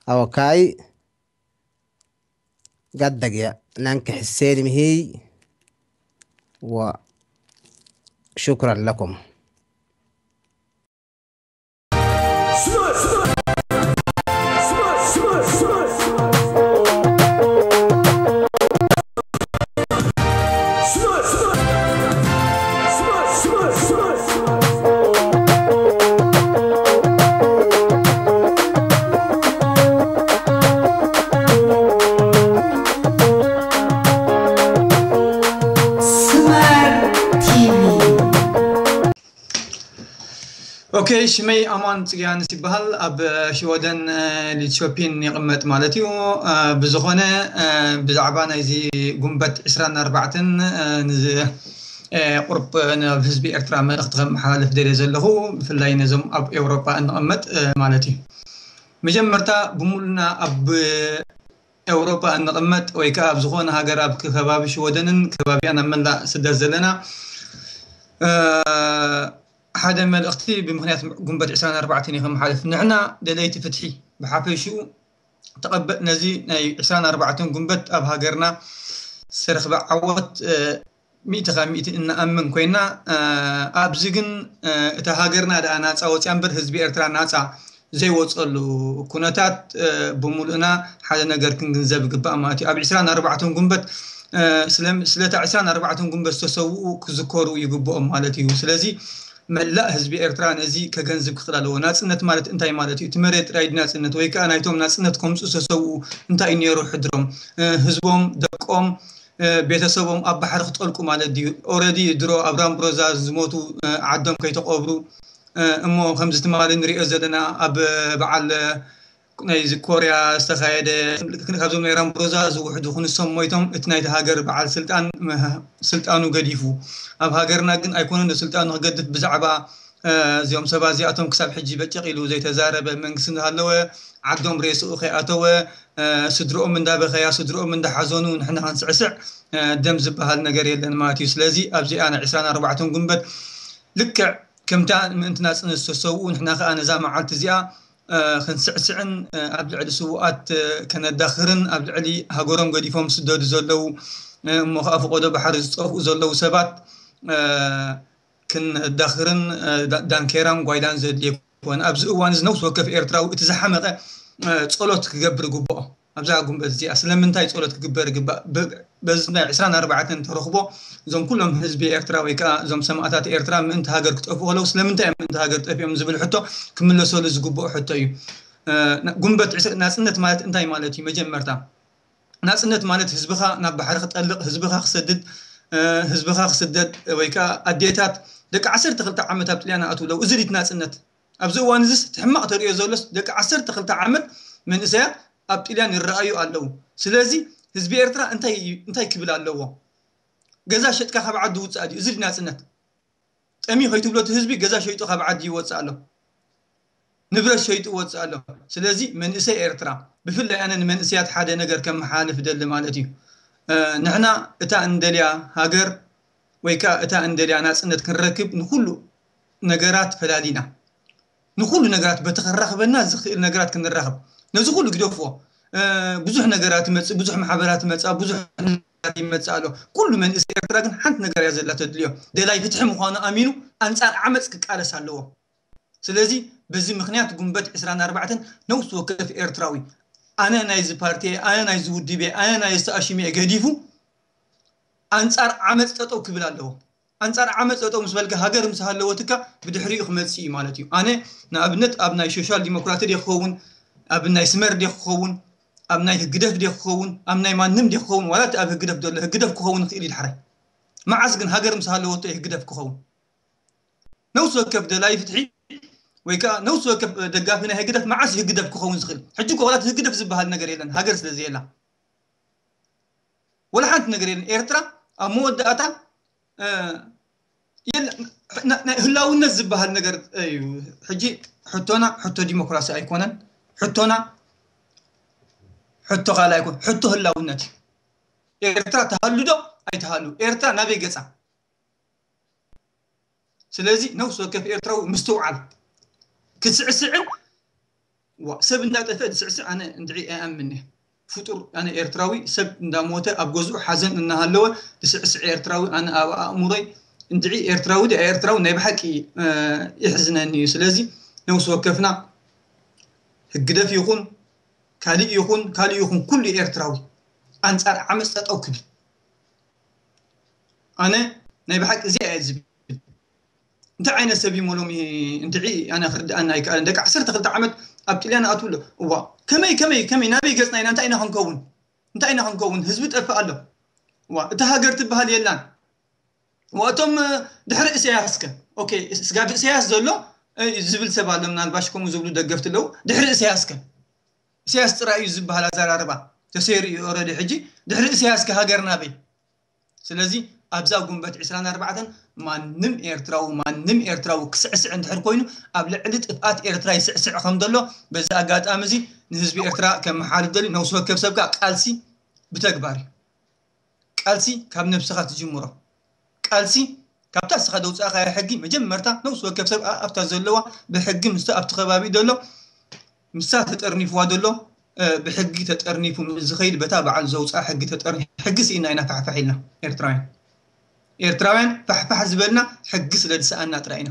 Awakai, Gaddagia, Nanke Hussein Mihi, وشكرا لكم. Smart T V. ኦኬ፣ ሽመይ ኣማን ጽግያንስ ይበሃል። ኣብ ሽወደን፣ እ፣ ሊድሾፒን ይቕመጥ ማለት እዩ። እ፣ ብዝኾነ፣ እ፣ ብዛዕባ ናይዚ ጉንበት ዕስራን ኣርባዕተን፣ እ፣ ንዝ-፣ እ፣ ቁርብ ናብ ህዝቢ ኤርትራ መልእኽቲ ከመሓላልፍ ደልየ ዘለኹ፣ ብፍላይ ነዞም ኣብ ኤውሮጳ እንቕመጥ፣ እ፣ ማለት እዩ። መጀመርታ ብሙሉና ኣብ ኤውሮጳ እንቕመጥ ወይ ከኣ ኣብ ዝኾነ ሃገር ኣብ ከባቢ ሽወደንን ከባቢኣን ኣብ መላእ ስደት ዘለና፣ እ፣ ሓደ መልእኽቲ ብምኽንያት ጉንበት ዕስራን ኣርባዕተን እዩ ከመሓልፍ። ንሕና ደለይቲ ፍትሒ ብሓፈሽኡ ተቐበ-፣ ነዚ ናይ ዕስራን ኣርባዕተን ጉንበት ኣብ ሃገርና ዝተረኽበ ዓወት፣ እ፣ ሚእቲ ካብ ሚእቲ እንኣምን ኮይና፣ እ፣ ኣብዚ ግን፣ እ፣ እታ ሃገርና ደኣ ናጻ ወጽያ እምበር ህዝቢ ኤርትራ ናጻ ዘይወጸሉ ኩነታት፣ እ፣ ብምሉእና ሓደ ነገር ክንግንዘብ ይግባእ ማለት እዩ። ኣብ ዕስራን ኣርባዕተን ጉንበት፣ እ፣ ስለ-፣ ስለታ ዕስራን ኣርባዕተን ጉንበት ዝተሰውኡ ክዝከሩ ይግብኦም ማለት እዩ። ስለዚ መላእ ህዝቢ ኤርትራ ነዚ ከገንዝብ ክኽእል ኣለዎ። ናጽነት ማለት እንታይ ማለት እዩ? እቲ መሬት ጥራይ ድዩ ናጽነት? ወይ ከኣ ናይቶም ናጽነት ከምጽኡ ዝተሰውኡ እንታይ እዩ ነይሩ ሕድሮም? ህዝቦም፣ ደቆም፣ ቤተሰቦም ኣብ ባሕሪ ክጠልቁ ማለት ድዩ? ኦረዲ ድሮ ኣብ ራምብሮዛ ዝሞቱ ዓዶም ከይተቐብሩ እሞ ከምዚ ትማሊ ንሪኦ ዘለና ኣብ በዓል ናይ ኮርያ ዝተኻየደ ካብዞም ናይ ራምብሮዛ ዝውሕዱ ክንሶም ሞይቶም እቲ ናይቲ ሃገር በዓል ስልጣን ስልጣኑ ገዲፉ ኣብ ሃገርና ግን ኣይኮነን ስልጣኑ ክገድፍ ብዛዕባ እዚኦም ሰባት እዚኣቶም ክሳብ ሕጂ በጨቕ ኢሉ ዘይተዛረበ መንግስቲ እንዳሃለወ ዓዶም ሬስኡ ከይኣተወ ስድርኦም እንዳበኸያ ስድርኦም እንዳሓዘኑ ንሕና ክንስዕስዕ ደም ዝበሃል ነገር የለን ማለት እዩ። ስለዚ ኣብዚኣ ናይ ዕስራን ኣርባዕተን ጉንበት ልክዕ ከምታ ምእንቲ ናጽነት ዝተሰውኡ ንሕና ከዓ ነዛ መዓልቲ እዚኣ ክንስዕስዕን ኣብ ልዕሊ ስውኣት ከነዳኽርን ኣብ ልዕሊ ሃገሮም ገዲፎም ዝስደዱ ዘለዉ እሞ ከዓ ፍቆዶ ባሕሪ ዝጠፍኡ ዘለዉ ሰባት ክንዳኽርን ዳንኬራን ጓይላን ዘድልየ ኮነ ኣብዚ እዋን እዚ ነውስ ወከፍ ኤርትራዊ እቲ ዝሓመቐ ጸሎት ክገብር ግብኦ። ኣብዛ ጉንበት እዚኣ ስለምንታይ ጸሎት ክግበር ይግባእ? በዚ ናይ ዕስራን ኣርባዕተን ተረኽቦ እዞም ኩሎም ህዝቢ ኤርትራ ወይ ከዓ እዞም ሰማእታት ኤርትራ ምእንቲ ሃገር ክጠፍኡ ከለዉ ስለምንታይ እዮም ምእንቲ ሃገር ጠፊኦም ዝብል ሕቶ ክምለሰሉ ዝግብኦ ሕቶ እዩ። ጉንበት ናጽነት ማለት እንታይ ማለት እዩ? መጀመርታ ናጽነት ማለት ህዝብኻ ናብ ባሕሪ ክጠልቕ፣ ህዝብኻ ክሰድድ፣ ህዝብኻ ክስደድ ወይ ከዓ ኣዴታት ደቂ ዓሰርተ ክልተ ዓመት ኣብ ጥልያን ኣትው ኣለዉ። እዚ ድዩ ናጽነት? ኣብዚ እዋን እዚስ እቲ ሕማቕ ተርእዮ ዘሎስ ደቂ ዓሰርተ ክልተ ዓመት መንእሰያት ኣብ ጥልያን ይረኣዩ ኣለዉ። ስለዚ ህዝቢ ኤርትራ እንታይ እዩ እንታይ ክብል ኣለዎ? ገዛ ሸጥካ ካብ ዓዲ ውጻእ ድዩ? እዚ ድዩ ናጽነት? ጠሚ ከይትብሎ እቲ ህዝቢ ገዛ ሸይጡ ካብ ዓዲ ይወጽእ ኣሎ። ንብረት ሸይጡ ይወጽእ ኣሎ። ስለዚ መንእሰይ ኤርትራ ብፍላይ ኣነ ንመንእሰያት ሓደ ነገር ከመሓላልፍ ደሊ ማለት እዩ። ንሕና እታ እንደልያ ሃገር ወይ ከዓ እታ እንደልያ ናጽነት ክንረክብ ንኩሉ ነገራት ፈላሊና ንኩሉ ነገራት በቲ ከራኽበና ዝኽእል ነገራት ክንራኸብ ነዚ ኩሉ ግደፍዎ። ብዙሕ ነገራት ይመጽእ፣ ብዙሕ ማሕበራት ይመጻ፣ ብዙሕ ነገራት ይመጽእ ኣሎ። ኩሉ መንእሰይ ኤርትራ ግን ሓንቲ ነገር እያ ዘላ ተድልዮ። ደላይ ፍትሒ ምዃኑ ኣሚኑ ኣንጻር ዓመጽ ክቃለስ ኣለዎ። ስለዚ በዚ ምኽንያት ጉንበት ዕስራን ኣርባዕተን ነውስ ወከፍ ኤርትራዊ ኣነ ናይዚ ፓርቲ፣ ኣነ ናይዚ ውድብ፣ ኣነ ናይ ዝተኣሽመ ገዲፉ ኣንጻር ዓመጽ ጠጠው ክብል ኣለዎ። ኣንጻር ዓመጽ ጠጠው ምስ በልካ ሃገር ምስ ሃለወትካ ብድሕሪኡ ክመጽእ እዩ ማለት እዩ። ኣነ ንኣብነት ኣብ ናይ ሶሻል ዲሞክራቲ ድየ ክኸውን፣ ኣብ ናይ ስመር ድየ ክኸውን፣ ኣብ ናይ ህግደፍ ድየ ክኸውን፣ ኣብ ናይ ማንም ድየ ክኸውን፣ ዋላ እቲ ኣብ ህግደፍ ዘሎ ህግደፍ ክኸውን ይኽእል እዩ ድሕራይ። መዓስ ግን ሃገር ምስ ሃለወቶ እዩ ህግደፍ ክኸውን? ነውስ ወከፍ ደላይ ፍትሒ ወይ ከዓ ነውስ ወከፍ ደጋፊ ናይ ህግደፍ መዓስ እዩ ህግደፍ ክኸውን ዝኽእል? ሕጂ እኮ ዋላ እቲ ህግደፍ ዝበሃል ነገር የለን ሃገር ስለ ዘየላ። ወላ ሓንቲ ነገር የለን። ኤርትራ ኣብ መወዳእታ ህላውነት ዝበሃል ነገር እዩ። ሕጂ ሕቶና ሕቶ ዲሞክራሲ ኣይኮነን። ሕቶና ሕቶ ካልእ ኣይኮን፣ ሕቶ ህላውነት እዩ። ኤርትራ ተሃሉ ዶ ኣይተሃሉ? ኤርትራ ናበይ ገጻ? ስለዚ ነውስ ወከፍ ኤርትራዊ ምስትውዓል ክስዕስዕን ዋ፣ ሰብ እንዳጠፈ ዝስዕስዕ ኣነ እንድዒ ኣይኣምን እየ። ፍጡር ኣነ ኤርትራዊ ሰብ እንዳሞተ ኣብ ገዝኡ ሓዘን እናሃለወ ዝስዕስዕ ኤርትራዊ ኣነ ኣብ ኣእምሮይ እንድዒ ኤርትራዊ ድኣ ኤርትራዊ ናይ ብሓቂ ይሕዝነኒ እዩ። ስለዚ ነውስ ወከፍና ህግደፍ ይኹን ካሊእ ይኹን ካሊእ ይኹን ኩሉ ኤርትራዊ ኣንጻር ዓመፅ ጠጠው ክብል ኣነ ናይ ብሓቂ እዚኣ እየ ዝብል። እንታይ ዓይነት ሰብ እዩ ሎም እንድዒ ኣነ ክርድኣና ኣይከኣልን። ደቂ ዓሰርተ ክልተ ዓመት ኣብ ጥልያን ኣትውሎ እዋ ከመይ ከመይ ከመይ ናበይ ገፅና ኢና እንታይ ኢና ክንከውን እንታይ ኢና ክንከውን ህዝቢ ጠፍእ ኣሎ። እዋ እታ ሃገር ትበሃል የላን። እዋ እቶም ድሕሪ እሰያስከ ኦኬ ስጋብ እሰያስ ዘሎ ዝብል ሰብ ኣሎ ምናልባሽ ከምኡ ዝብሉ ደገፍቲ ኣለዉ። ድሕሪ እሰያስከ እሰያስ ጥራይ እዩ ዝበሃል ኣዘራርባ ተሰይሩ እዩ ኦረዲ ሕጂ ድሕሪ እሰያስከ ሃገር ናበይ? ስለዚ ኣብዛ ጉንበት ዕስራን ኣርባዕተን ማንም ኤርትራዊ ማንም ኤርትራዊ ክስዕስዕ እንድሕር ኮይኑ ኣብ ልዕሊ ጥፍኣት ኤርትራ ይስዕስዕ ከም ዘሎ በዚ ኣጋጣሚ እዚ ንህዝቢ ኤርትራ ከመሓልፍ ደሊ ነብሲ ወከፍ ሰብ ከዓ ቃልሲ ብተግባር እዩ። ቃልሲ ካብ ነብስኻ ትጅምሮ። ቃልሲ ካብታ እስኻ ደውፃእኻያ ሕጊ መጀመርታ ነብሲ ወከፍ ሰብ ኣብታ ዘለዋ ብሕጊ ምስቲ ኣብቲ ከባቢ ዘሎ ምሳ ተጠርኒፍዋ ዘሎ ብሕጊ ተጠርኒፉ ምስ ዝኸይድ በታ በዓል ዘውፅኣ ሕጊ ተጠርኒ ሕጊ ስኢና ኢና ፋሕፋሕ ኢልና ኤርትራውያን ኤርትራውያን ፋሕፋሕ ዝበልና ሕጊ ስለ ዝሰኣና ጥራይ ኢና።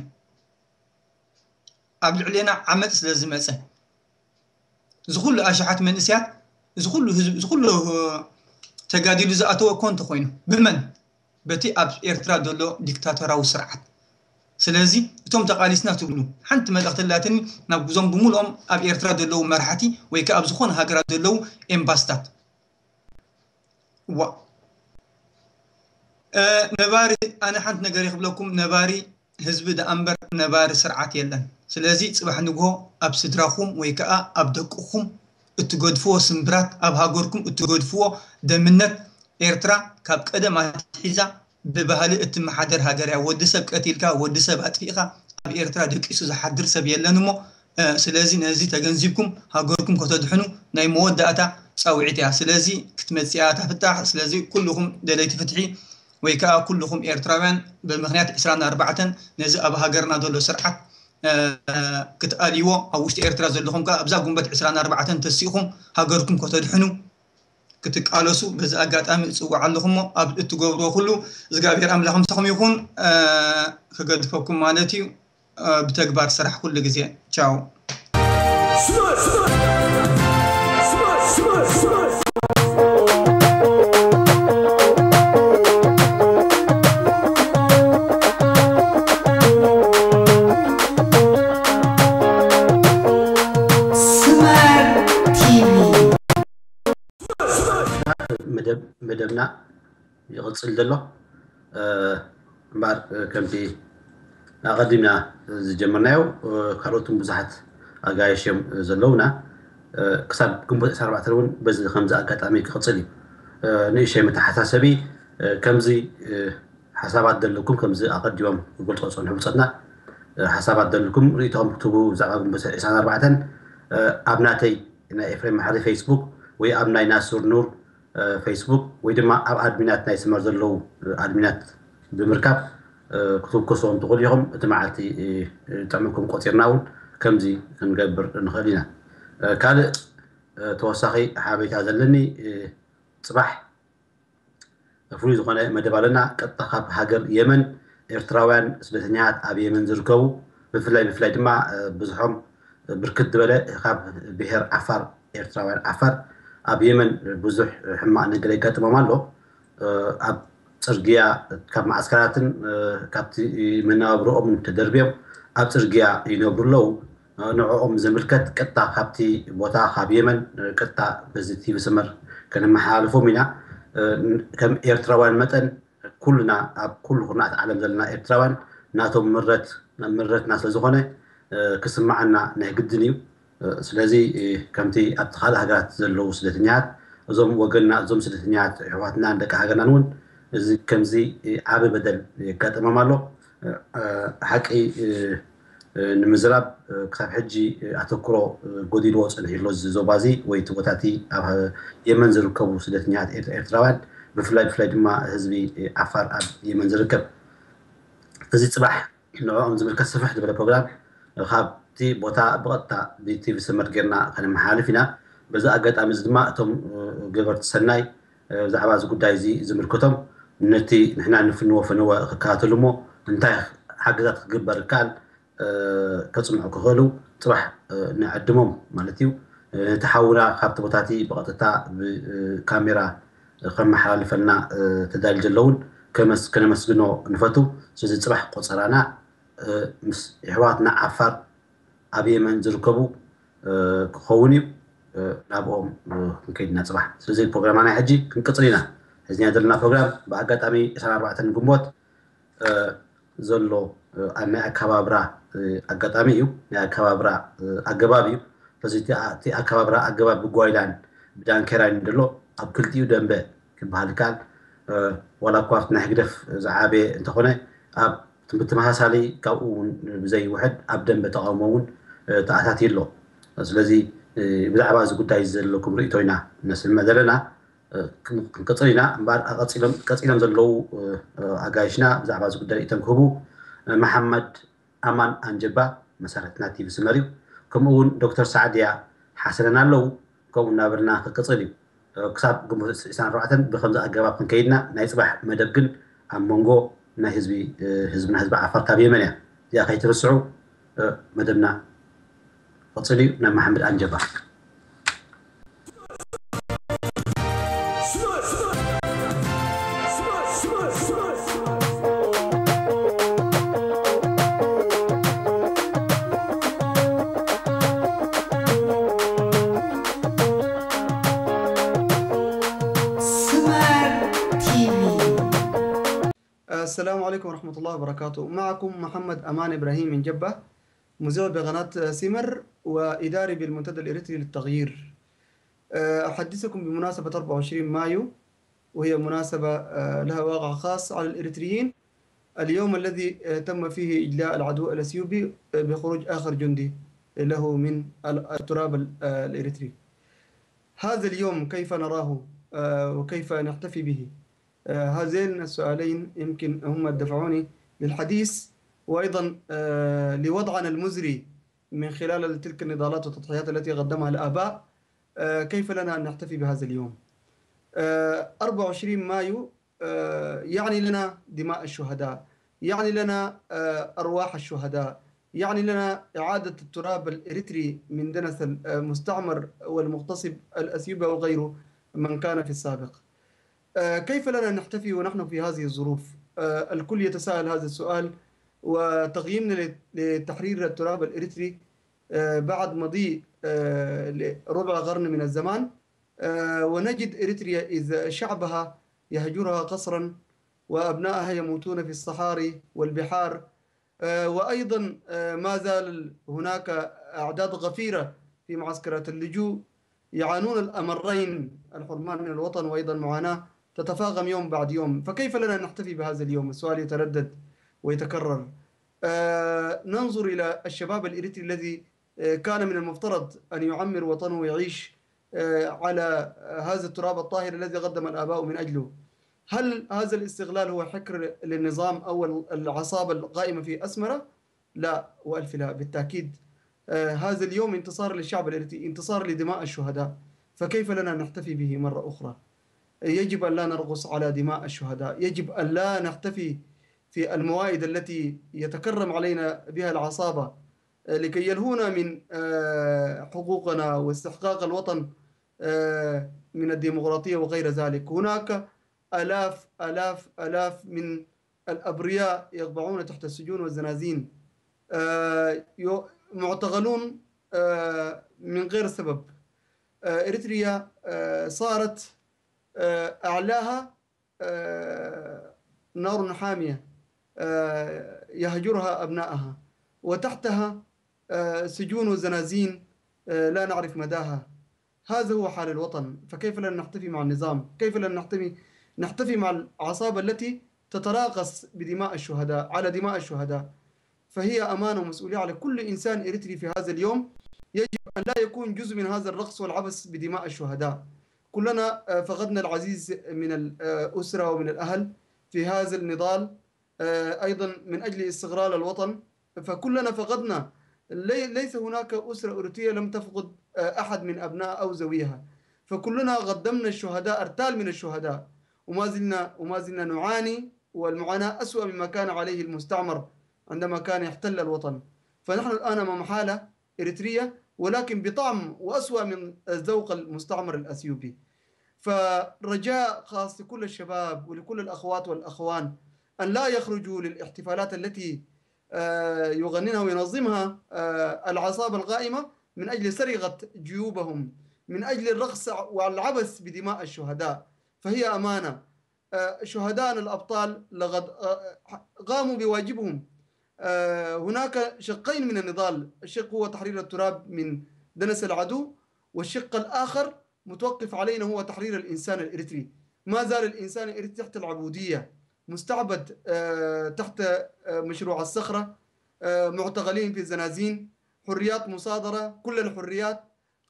ኣብ ልዕሌና ዓመፅ ስለ ዝመፀ እዚ ኩሉ ኣሽሓት መንእስያት እዚ ኩሉ ህዝቢ እዚ ኩሉ ተጋዲሉ ዝኣተወ እኮ እንተኮይኑ ብመን በቲ ኣብ ኤርትራ ዘሎ ዲክታቶራዊ ስርዓት ስለዚ እቶም ተቓሊስና ትብሉ ሓንቲ መልእኽቲ ኣላትኒ ናብ ጉዞም ብምሉኦም ኣብ ኤርትራ ዘለዉ መራሕቲ ወይ ከዓ ኣብ ዝኾነ ሃገራት ዘለዉ ኤምባስታት ዋ ነባሪ ኣነ ሓንቲ ነገር ይክብለኩም ነባሪ ህዝቢ ደኣ እምበር ነባሪ ስርዓት የለን። ስለዚ ጽባሕ ንግሆ ኣብ ስድራኹም ወይ ከዓ ኣብ ደቅኹም እትገድፍዎ ስምብራት ኣብ ሃገርኩም እትገድፍዎ ደምነት ኤርትራ ካብ ቀደም ኣትሒዛ ብባህሊ እትመሓደር ሃገር እያ። ወዲ ሰብ ቀቲልካ ወዲ ሰብ ኣጥፊእካ ኣብ ኤርትራ ደቂሱ ዝሓድር ሰብ የለን እሞ ስለዚ ነዚ ተገንዚብኩም ሃገርኩም ከተድሕኑ ናይ መወዳእታ ፃውዒት እያ። ስለዚ ክትመፅእ እያ እታ ፍታሕ። ስለዚ ኩልኹም ደለይቲ ፍትሒ ወይ ከዓ ኩልኹም ኤርትራውያን ብምክንያት ዕስራን ኣርባዕተን ነዚ ኣብ ሃገርና ዘሎ ስርዓት ክትኣልይዎ ኣብ ውሽጢ ኤርትራ ዘለኹም ከዓ ኣብዛ ጉንበት ዕስራን ኣርባዕተን ተሲእኹም ሃገርኩም ከተድሕኑ ክትቃለሱ በዚ ኣጋጣሚ እፅውዕ ኣለኹ እሞ ኣብ እትገብርዎ ኩሉ እግዚኣብሔር ኣምላኽ ምሳኹም ይኹን። ክገድፈኩም ማለት እዩ። ብተግባር ስራሕ ኩሉ ግዜ። ቻው። መደብና ይቕፅል ዘሎ እምበኣር ከምቲ ኣቐዲምና ዝጀመርናዮ ካልኦትን ብዙሓት ኣጋይሽ እዮም ዘለውና። ክሳብ ግንቦት ዕስራን ኣርባዕተን እውን በዚ ከምዚ ኣጋጣሚ ክቕፅል እዩ። ንእሽተይ መተሓሳሰቢ ከምዚ ሓሳባት ዘለኩም ከምዚ ኣቐዲሞም ክገልፁ ዝፀንሑ ብፆትና ሓሳባት ዘለኩም ርእይቶኹም ክትቡ ብዛዕባ ግንቦት ዕስራን ኣርባዕተን ኣብ ናተይ ናይ ኤፍሬም ማሕሪ ፌስቡክ ወይ ኣብ ናይ ናሱር ኑር ፌስቡክ ወይ ድማ ኣብ ኣድሚናት ናይ ስመር ዘለዉ ኣድሚናት ብምርካብ ክትውከስዎም ትኽእሉ ኢኹም። እቲ መዓልቲ ጥዕምኩም ቆፂርና እውን ከምዚ ክንገብር ንኽእል ኢና። ካልእ ተወሳኺ ሓበሬታ ዘለኒ ፅባሕ ፍሉይ ዝኾነ መደብ ኣለና። ቀጥታ ካብ ሃገር የመን ኤርትራውያን ስደተኛታት ኣብ የመን ዝርከቡ ብፍላይ ብፍላይ ድማ ብዙሖም ብርክት ዝበለ ካብ ብሄር ዓፋር ኤርትራውያን ዓፋር ኣብ የመን ብዙሕ ሕማቕ ነገር የጋጥሞም ኣሎ። ኣብ ፅርግያ ካብ ማዓስከራትን ካብቲ መነባብሮኦምን ተደርብዮም ኣብ ፅርግያ ይነብሩ ኣለዉ። ንዕኦም ዝምልከት ቀጥታ ካብቲ ቦታ ካብ የመን ቀጥታ በዚ ቲቪ ሰመር ከነመሓላልፎም ኢና። ከም ኤርትራውያን መጠን ኩልና ኣብ ኩሉ ኩርናዕቲ ዓለም ዘለና ኤርትራውያን ናቶም ምረት ምረትና ስለዝኾነ ክስማዓና ናይ ግድን እዩ። ስለዚ ከምቲ ኣብቲ ካልእ ሃገራት ዘለዉ ስደተኛታት እዞም ወገንና እዞም ስደተኛታት ኣሕዋትናን ደቂ ሃገርናን እውን እዚ ከምዚ ዓቢ በደል የጋጥሞም ኣሎ። ሓቂ ንምዝራብ ክሳብ ሕጂ ኣተኩሮ ጎዲልዎ ፀኒሑ ኣሎ እዚ ዞባ እዚ ወይ እቲ ቦታ እቲ ኣብ የመን ዝርከቡ ስደተኛታት ኤርትራውያን ብፍላይ ብፍላይ ድማ ህዝቢ ዓፋር ኣብ የመን ዝርከብ እዚ ፅባሕ ንዕኦም ዝምልከት ስፍሕ ዝበለ ፕሮግራም ካብቲ ቦታ ብቐጥታ ብቲቪ ሰመር ጌርና ከነመሓላልፍ ኢና። በዚ ኣጋጣሚ እዚ ድማ እቶም ገበርቲ ሰናይ ብዛዕባ እዚ ጉዳይ እዚ ዝምልከቶም ነቲ ንሕና ንፍንዎ ፈነወ ክከታተሉ እሞ እንታይ ሓገዛት ክግበር ይከኣል ከፅንዑ ክኽእሉ ፅባሕ ንዕድሞም ማለት እዩ። ነቲ ሓውና ካብቲ ቦታ እቲ ብቐጥታ ብካሜራ ከመሓላልፈልና ተዳልዩ ዘለውን ከነመስግኖ ንፈቱ። ስለዚ ፅባሕ ቆፀራና ምስ ኣሕዋትና ዓፋር ኣብ የመን ዝርከቡ ክኸውን እዩ። ናብኦም ክንከይድ ኢና ፅባሕ። ስለዚ ፕሮግራምና ናይ ሕጂ ክንቅፅል ኢና። ሒዝናዮ ዘለና ፕሮግራም ብኣጋጣሚ ዕስራን ኣርባዕተን ግንቦት ዘሎ ናይ ኣከባብራ ኣጋጣሚ እዩ፣ ናይ ኣከባብራ ኣገባብ እዩ። ስለዚ እቲ ኣከባብራ ኣገባብ ብጓይላን ብዳንኬራን ዘሎ ኣብ ክልቲኡ ደንበ ክበሃል ይከኣል። ዋላ እኳ ኣብቲ ናይ ህግደፍ ዝዓበየ እንተኾነ ኣብ ብተመሳሳሊ ካብኡ እውን ብዘይውሕድ ኣብ ደንበ ተቃውሞ እውን ተኣታትዩ ኣሎ። ስለዚ ብዛዕባ እዚ ጉዳይ ዘለኩም ርእይቶ ኢና ነስምዕ ዘለና። ክንቅፅል ኢና እምበኣር ቀፂሎም ዘለዉ ኣጋይሽና ብዛዕባ እዚ ጉዳይ ርእይቶም ክህቡ መሓመድ ኣማን ኣንጀባ መሰረትና ቲቪ ስመር እዩ። ከምኡ እውን ዶክተር ሳዕድያ ሓሰነን ኣለዉ። ከምኡ እናበልና ክቅፅል እዩ። ክሳብ ግንቦት ዕስራን ኣርባዕተን ብከምዚ ኣገባብ ክንከይድና ናይ ፅባሕ መደብ ግን ኣብ መንጎ ናይ ህዝቢ ህዝብና ህዝቢ ዓፋር ካብ የመን እያ እዚኣ ከይትርስዑ። መደብና ክቕፅል እዩ ናብ መሓመድ ኣንጀባ። السلام عليكم ورحمة الله وبركاته. معكم محمد أمان إبراهيم من جبة، مذيع بقناة سيمر وإداري بالمنتدى الإريتري للتغيير. آه، أحدثكم بمناسبة أربعة وعشرين مايو، وهي مناسبة، آه، لها واقع خاص على الإريتريين. اليوم الذي، آه، تم فيه إجلاء العدو الأثيوبي، آه، بخروج آخر جندي له من ال-، التراب ال-، آه، الإريتري. هذا اليوم كيف نراه، آه، وكيف نحتفي به؟ آه، هذين السؤالين يمكن هم دفعوني للحديث، وأيضًا، آه، لوضعنا المزري من خلال تلك النضالات والتضحيات التي قدمها الآباء. آه، كيف لنا أن نحتفي بهذا اليوم؟ آه، أربعة وعشرين مايو، آه، يعني لنا دماء الشهداء، يعني لنا، آه، أرواح الشهداء، يعني لنا إعادة التراب الإريتري من دنس المستعمر والمغتصب الأثيوبي وغيره من كان في السابق. آه، كيف لنا أن نحتفي ونحن في هذه الظروف؟ آه، الكل يتساءل هذا السؤال، وتقييمنا ل-، لتحرير التراب الإريتري، آه، بعد مضي، آه، لربع قرن من الزمان، آه، ونجد إريتريا إذ شعبها يهجرها قسرا، وأبنائها يموتون في الصحاري والبحار. آه، وأيضًا، آه، ما زال هناك أعداد غفيرة في معسكرات اللجوء يعانون الأمرين، الحرمان من الوطن وأيضًا معاناة تتفاقم يوم بعد يوم. فكيف لنا أن نحتفي بهذا اليوم؟ السؤال يتردد ويتكرر. آه، ننظر إلى الشباب الإريتري الذي، آه، كان من المفترض أن يعمر وطنه ويعيش، آه، على هذا التراب الطاهر الذي قدم الآباء من أجله. هل هذا الاستغلال هو حكر للنظام أو العصابة القائمة في أسمرة؟ لا وألف لا، بالتأكيد. آه، هذا اليوم انتصار للشعب الإريتري، انتصار لدماء الشهداء، فكيف لنا أن نحتفي به مرة أخرى؟ يجب أن لا نرقص على دماء الشهداء، يجب أن لا نحتفي في الموائد التي يتكرم علينا بها العصابة، آه، لكي يلهونا من، آه، حقوقنا واستحقاق الوطن، آه، من الديمقراطية وغير ذلك. هناك آلاف، آلاف، آلاف من الأبرياء يقبعون تحت السجون والزنازين، آه، يو-، معتقلون، آه، من غير سبب. آه، إريتريا، آه، صارت، آه، أعلاها، آه، نار حامية، آه، يهجرها أبنائها، وتحتها، آه، سجون وزنازين، آه، لا نعرف مداها. هذا هو حال الوطن، فكيف لن نحتفي مع النظام؟ كيف لن نحتفي، نحتفي مع العصابة التي تتراقص بدماء الشهداء، على دماء الشهداء؟ فهي أمانة ومسؤولية على كل إنسان إريتري في هذا اليوم، يجب أن لا يكون جزء من هذا الرقص والعبث بدماء الشهداء. كلنا، آه، فقدنا العزيز من الأسرة ومن الأهل في هذا النضال، آه، أيضًا من أجل استقرار الوطن، فكلنا فقدنا. لي-، ليس هناك أسرة أوروبية لم تفقد، آه، أحد من أبناء أو ذويها، فكلنا قدمنا الشهداء، أرتال من الشهداء، وما زلنا، وما زلنا نعاني، والمعاناة أسوأ مما كان عليه المستعمر عندما كان يحتل الوطن. فنحن الآن أمام حالة إريترية، ولكن بطعم وأسوأ من الذوق المستعمر الأثيوبي. فرجاء خاص لكل الشباب ولكل الأخوات والأخوان أن لا يخرجوا للاحتفالات التي، آه، يغننها وينظمها، آه، العصابة القائمة من أجل سرقة جيوبهم، من أجل الرقص والعبث بدماء الشهداء. فهي أمانة. آه، شهدائنا الأبطال لقد، آه، قاموا بواجبهم. آه، هناك شقين من النضال، الشق هو تحرير التراب من دنس العدو، والشق الآخر متوقف علينا هو تحرير الإنسان الإريتري. ما زال الإنسان الإريتري تحت العبودية، مستعبد، آه، تحت، آه، مشروع الصخرة، آه، معتقلين في الزنازين، حريات مصادرة، كل الحريات،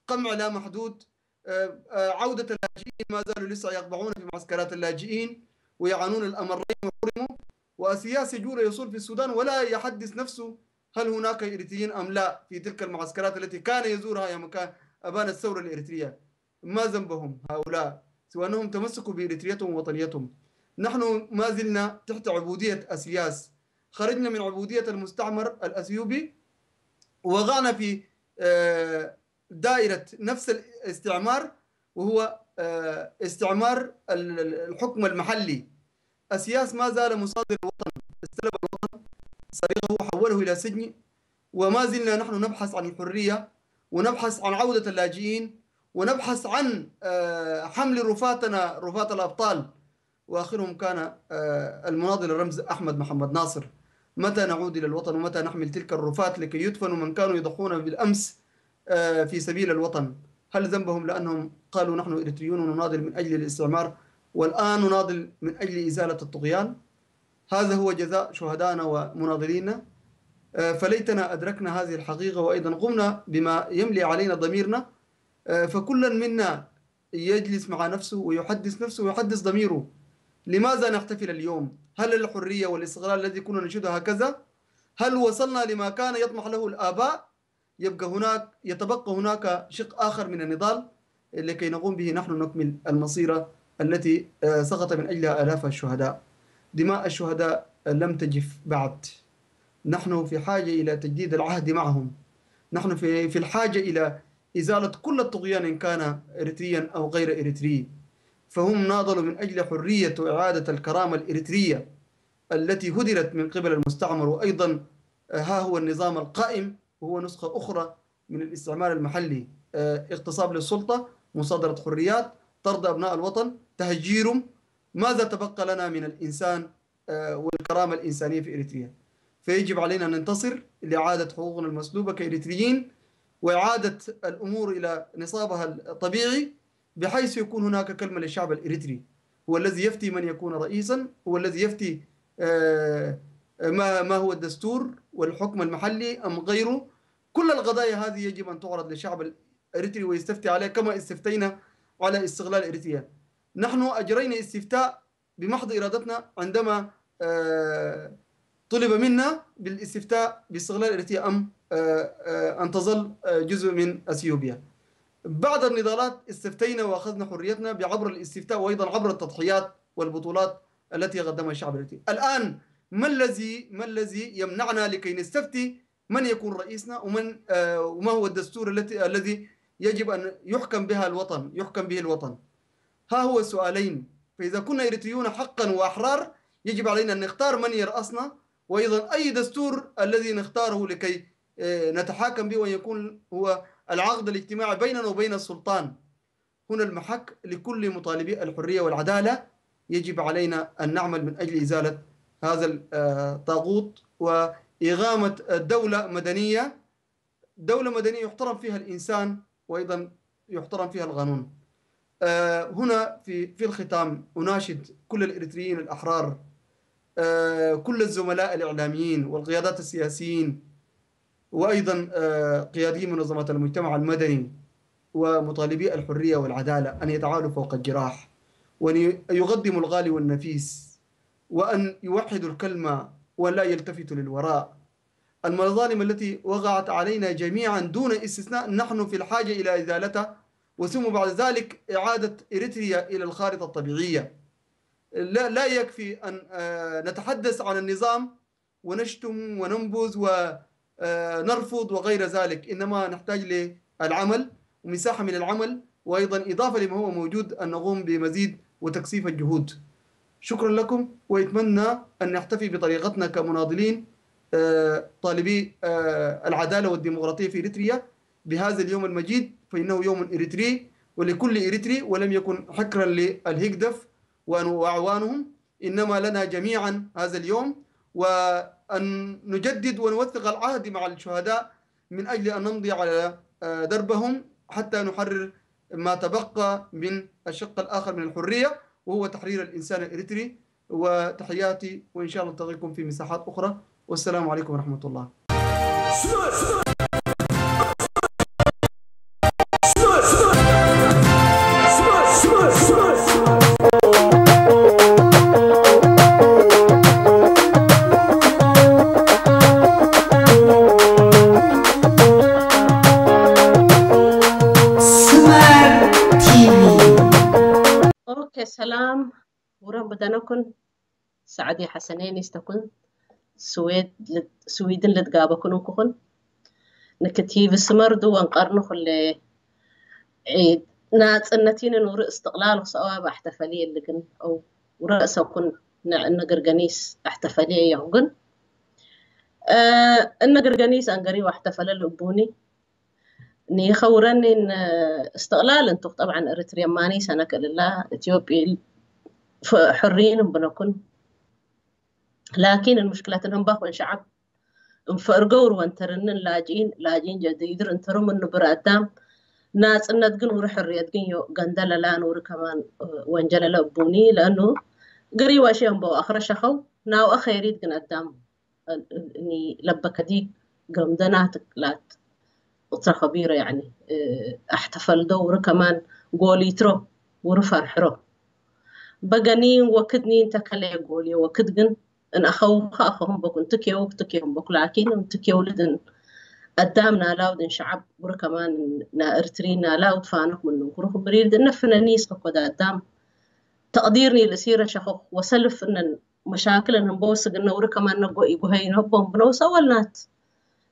قمع لا محدود، آه، آه، عودة اللاجئين ما زالوا لسه يقبعون في معسكرات اللاجئين ويعانون الأمرين وحرموا. وأسياس يجول يصول في السودان ولا يحدث نفسه هل هناك إريتريين أم لا في تلك المعسكرات التي كان يزورها يا مكان أبان الثورة الإريترية. ما ذنبهم هؤلاء سوى أنهم تمسكوا بإريتريتهم ووطنيتهم؟ نحن ما زلنا تحت عبودية أسياس، خرجنا من عبودية المستعمر الأثيوبي، وقعنا في، آه، دائرة نفس الاستعمار، وهو، آه، استعمار ال-، ال-، الحكم المحلي. أسياس ما زال مصادر الوطن، استلب الوطن، سرقه، حوله إلى سجن، وما زلنا نحن نبحث عن الحرية، ونبحث عن عودة اللاجئين، ونبحث عن، آه، حمل رفاتنا، رفات الأبطال. وآخرهم كان آه، المناضل الرمز أحمد محمد ناصر. متى نعود إلى الوطن ومتى نحمل تلك الرفات لكي يدفنوا من كانوا يضحون بالأمس آه، في سبيل الوطن؟ هل ذنبهم لأنهم قالوا نحن إريتريون ونناضل من أجل الاستعمار، والآن نناضل من أجل إزالة الطغيان؟ هذا هو جزاء شهدائنا ومناضلينا. آه، فليتنا أدركنا هذه الحقيقة وأيضا قمنا بما يملي علينا ضميرنا. آه، فكلا منا يجلس مع نفسه ويحدث نفسه ويحدث ضميره. لماذا نحتفل اليوم؟ هل الحرية والاستقلال الذي كنا ننشده هكذا؟ هل وصلنا لما كان يطمح له الآباء؟ يبقى هناك، يتبقى هناك شق آخر من النضال لكي نقوم به نحن نكمل المسيرة التي آه، سقط من أجلها آلاف الشهداء. دماء الشهداء لم تجف بعد. نحن في حاجة إلى تجديد العهد معهم. نحن في في الحاجة إلى إزالة كل الطغيان إن كان إريتريا أو غير إريتري. فهم ناضلوا من أجل حرية وإعادة الكرامة الإريترية التي هدرت من قبل المستعمر. وأيضا آه، ها هو النظام القائم، وهو نسخة أخرى من الاستعمار المحلي. آه، اغتصاب للسلطة، مصادرة حريات، طرد أبناء الوطن، تهجيرهم. ماذا تبقى لنا من الإنسان آه، والكرامة الإنسانية في إريتريا؟ فيجب علينا أن ننتصر لإعادة حقوقنا المسلوبة كإريتريين، وإعادة الأمور إلى نصابها الطبيعي، بحيث يكون هناك كلمة للشعب الإريتري، هو الذي يفتي من يكون رئيسا، هو الذي يفتي آه، ما ما هو الدستور والحكم المحلي أم غيره. كل القضايا هذه يجب أن تعرض للشعب الإريتري ويستفتي عليه، كما استفتينا على استقلال إريتريا. نحن أجرينا استفتاء بمحض إرادتنا عندما آه، طلب منا بالاستفتاء باستقلال إريتريا أم آه، آه، أن تظل آه، جزء من أثيوبيا. بعد النضالات استفتينا وأخذنا حريتنا بعبر الاستفتاء وأيضا عبر التضحيات والبطولات التي قدمها الشعب الإريتري. الآن ما الذي ما الذي يمنعنا لكي نستفتي من يكون رئيسنا ومن آه، وما هو الدستور التي الذي يجب أن يحكم بها الوطن، يحكم به الوطن؟ ها هو سؤالين. فإذا كنا إريتريون حقا وأحرار، يجب علينا أن نختار من يرأسنا، وأيضا أي دستور الذي نختاره لكي آه، نتحاكم به، وأن يكون هو العقد الاجتماعي بيننا وبين السلطان. هنا المحك لكل مطالبي الحرية والعدالة. يجب علينا أن نعمل من أجل إزالة هذا الطاغوت وإقامة دولة مدنية، دولة مدنية يحترم فيها الإنسان وأيضا يحترم فيها القانون. آه، هنا في في الختام أناشد كل الإريتريين الأحرار، آه، كل الزملاء الإعلاميين والقيادات السياسيين وأيضا آه، قيادي منظمات المجتمع المدني ومطالبي الحرية والعدالة أن يتعالوا فوق الجراح، وأن يقدموا الغالي والنفيس، وأن يوحدوا الكلمة ولا يلتفتوا للوراء. المظالم التي وقعت علينا جميعا دون استثناء نحن في الحاجة إلى إزالتها، وثم بعد ذلك إعادة إريتريا إلى الخارطة الطبيعية. لا, لا يكفي أن آه، نتحدث عن النظام ونشتم وننبذ ونرفض وغير ذلك، إنما نحتاج للعمل ومساحة من العمل، وأيضا إضافة لما هو موجود أن نقوم بمزيد وتكثيف الجهود. شكرا لكم، وأتمنى أن نحتفي بطريقتنا كمناضلين آه، طالبي آه، العدالة والديمقراطية في إريتريا بهذا اليوم المجيد، فإنه يوم إريتري ولكل إريتري، ولم يكن حكرا للهيجدف وأعوانهم، إنما لنا جميعا هذا اليوم، وأن نجدد ونوثق العهد مع الشهداء من أجل أن نمضي على آه، دربهم حتى نحرر ما تبقى من الشق الآخر من الحرية، وهو تحرير الإنسان الإريتري. وتحياتي، وإن شاء الله نلتقيكم في مساحات أخرى، والسلام عليكم ورحمة الله. سمر تي في. ኦኬ፣ ሰላም ውረን ብደነኩን፣ ሳዕዲ ሓሰነይ ኒስተኩን፣ ስዊድን ልትጋበኩን እንኩኹን፣ ንክቲቭ ስመር ድወን ቀርኒ ኩለ ናጽነቲንን ውርእ እስትቕላል ክሰዋ ባሕተፈሊ የልግን፣ ረእሰኩን ንዕነ ግርገኒስ ኣሕተፈሊ እየኹ ግን እነ ግርገኒስ ኣንገሪ ዋሕተፈለ ልእቡኒ ንይኸውረኒን እስትቕላል እንቱኽ ጠብዓን እርትርያ ማኒ ሰነክእልላ ኢትዮጵያ ف- حرين بنكون. لكن المشكلة تنبخ شعب እንፈር ገውር ወንተርንን ላጅኢን ላጅኢን ጀዲድር እንተርም እንብር ኣዳም ናጽነት ግን ውሪ ሕርየት ግን ዮ ገንደለላ ንውሪ ከማን ወንጀለለ እቡኒ ለእኑ ገሪ ዋሽ እንቦ ኣኽረ ሸኸው ናውኣ ኸይሪት ግን ኣዳም እኒ ለበከዲ ገምደናት ላት ቁጥረ ከቢረ ያኒ ኣሕተፈልዶ ውሪ ከማን ጎሊትሮ ውሪ ፈርሕሮ በገኒ ወክድኒ እንተከለ ጎልዮ ወክድ ግን እንኣኸው ከኣኸኹም በኩ እንትኬው ክትኬውም በኩ ላኪን እንትኬውልድን ኣዳም ናላውድን ሸዓብ ውሪ ከማን ናእርትሪ ናላውድ ፋኖክ ምንንኩሩ ክብሪልድ እነፍነኒ ስከኮዳ ኣዳም ተቕዲርኒ ልእሲረ ሸኸኽ ወሰልፍ እነን መሻክል እንህንቦ ስግነ ውሪ ከማን ነጎ ይጉሀይ ነቦም ብነውሰ ወልናት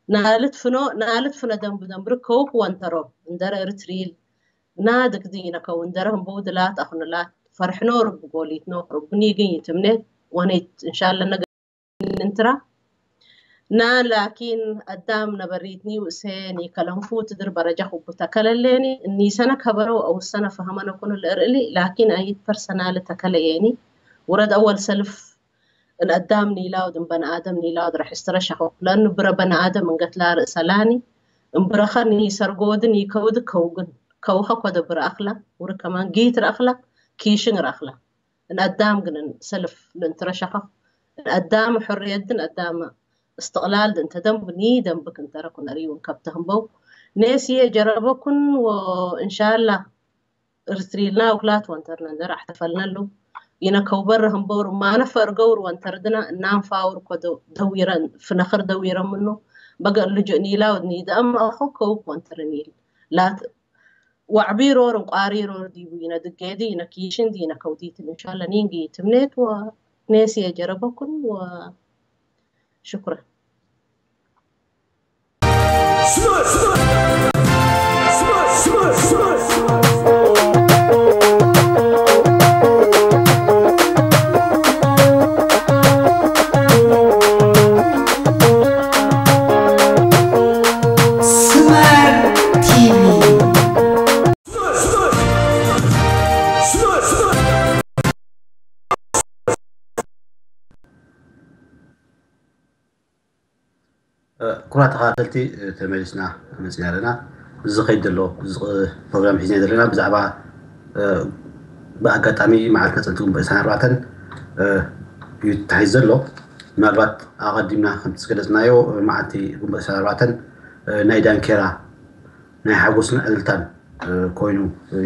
ናልት ፍኖ ናልት ፍነ ደንብ ደንብር ከውክ ወንተሮ እንደረ እርትሪል ናድግዲ ይነከው እንደረ ህንቦ ድላት ኣኹንላት ፈርሕኖ ርብ ጎሊትኖ ርብ ኒግኝ ትምኔት ወኔት እንሻለ ነገ እንትራ ና ላኪን ኣዳም ነበሪትኒ ውእሴ ኒከለንፉ ትድር በረጃ ኩቡታ ከለሌኒ እኒሰነ ከበረው ኣውሰነ ፈህመነ ኩኑ ልእርእሊ ላኪን ኣይት ፐርሰናል ተከለየኒ ውረድ ኣወል ሰልፍ الأدام نيلاود بني آدم نيلاود راح استرشحوا لأنه برا بني آدم من قتل رأس لاني امبرخني سرقودني كود كوغن كوخا كود برا أخلا وركمان جيت رأخلا كيشن رأخلا الأدام قلن سلف لنترشخ الأدام حرية دن أدام استقلال دن تدم بني دم بكن تركن أريون كبتهم بو ناسي جربكن وإن شاء الله እርትሪልና ውክላት ወንተርነ እንደር ኣሕተፈልነሉ ይነከውበር ህንበውር ማነፈር ገውር ወንተርድና እናንፋውር ኮ ደዊረን ፍነኽር ደዊረምኖ በገር ልጅእ ኒላ ወድኒ ደኣም ኣኸ ከውክ ወንተርን ይል ላት ዋዕቢሮር እንቋሪሮር ዲቡ ይነ ድጌዲ ይነ ኪሽን ዲነ ከውዲትን እንሻለ ኒንጊ ትምኔት ወ ኔሲ የጀረበኩን ወ ሽኩረን ኩራ ተኸታተልቲ ተመሊስና መፅና ኣለና። እዚ ዝኸይድ ዘሎ ፕሮግራም ሒዝና ዘለና ብዛዕባ ብኣጋጣሚ መዓልቲ ነፃነት ጉንበት ዕስራን ኣርባዕተን እዩ ተታሒዙ ዘሎ። ምናልባት ኣቐዲምና ከምቲ ዝገለፅናዮ መዓልቲ ጉንበት ዕስራን ኣርባዕተን ናይ ዳንኬራ ናይ ሓጎስን ዕልልታን ኮይኑ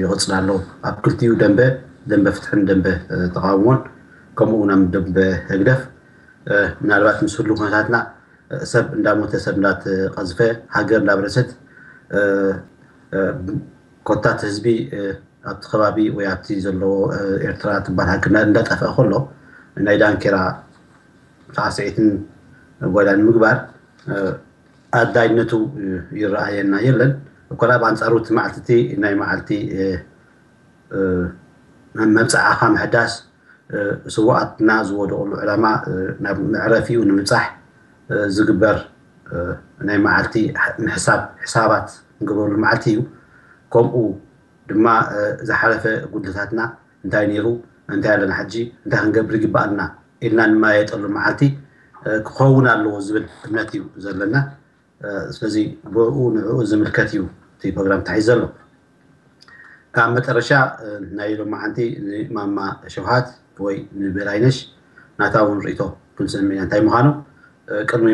ይቕፅል ኣሎ። ኣብ ክልቲኡ ደንበ ደንበ ፍትሕን ደንበ ተቃውሞን ከምኡ እውን ደንበ ህግደፍ ምናልባት ምስ ህሉ ኩነታትና ሰብ እንዳሞተ ሰብ እንዳተቐዝፈ ሃገር እንዳብረሰት ኮታት ህዝቢ ኣብቲ ከባቢ ወይ ኣብቲ ዘለዎ ኤርትራ ትባል ሃገር እንዳጠፍአ ከሎ ናይ ዳንኬራ ሳዕስዒትን ጓይላን ምግባር ኣድላይነቱ ይረኣየና የለን። እኮ ብኣንፃሩ እቲ መዓልቲ እቲ ናይ መዓልቲ መብፅዓኻ ምሕዳስ ስውኣትና ዝወደቕሉ ዕላማ ናብ መዕረፊኡ ንምብፃሕ ዝግበር ናይ መዓልቲ ምሕሳብ ሕሳባት ንገብረሉ መዓልቲ እዩ። ከምኡ ድማ ዝሓለፈ ጉድለታትና እንታይ ነይሩ፣ እንታይ ኣለና ሕጂ፣ እንታይ ክንገብር ይግባኣልና ኢልና ንመያየጠሉ መዓልቲ ክኸውን ኣለዎ ዝብል እምነት እዩ ዘለና። ስለዚ ብኡ ንዕኡ ዝምልከት እዩ እቲ ፕሮግራም ተታሒዙ ዘሎ። ካብ መጠረሻ ናይ ሎማዓንቲ ንማማ ሸውሃት ወይ ንበላይነሽ ናታ እውን ርእቶ ክንስምዕ ኢና እንታይ ምዃኑ። ቅድሚ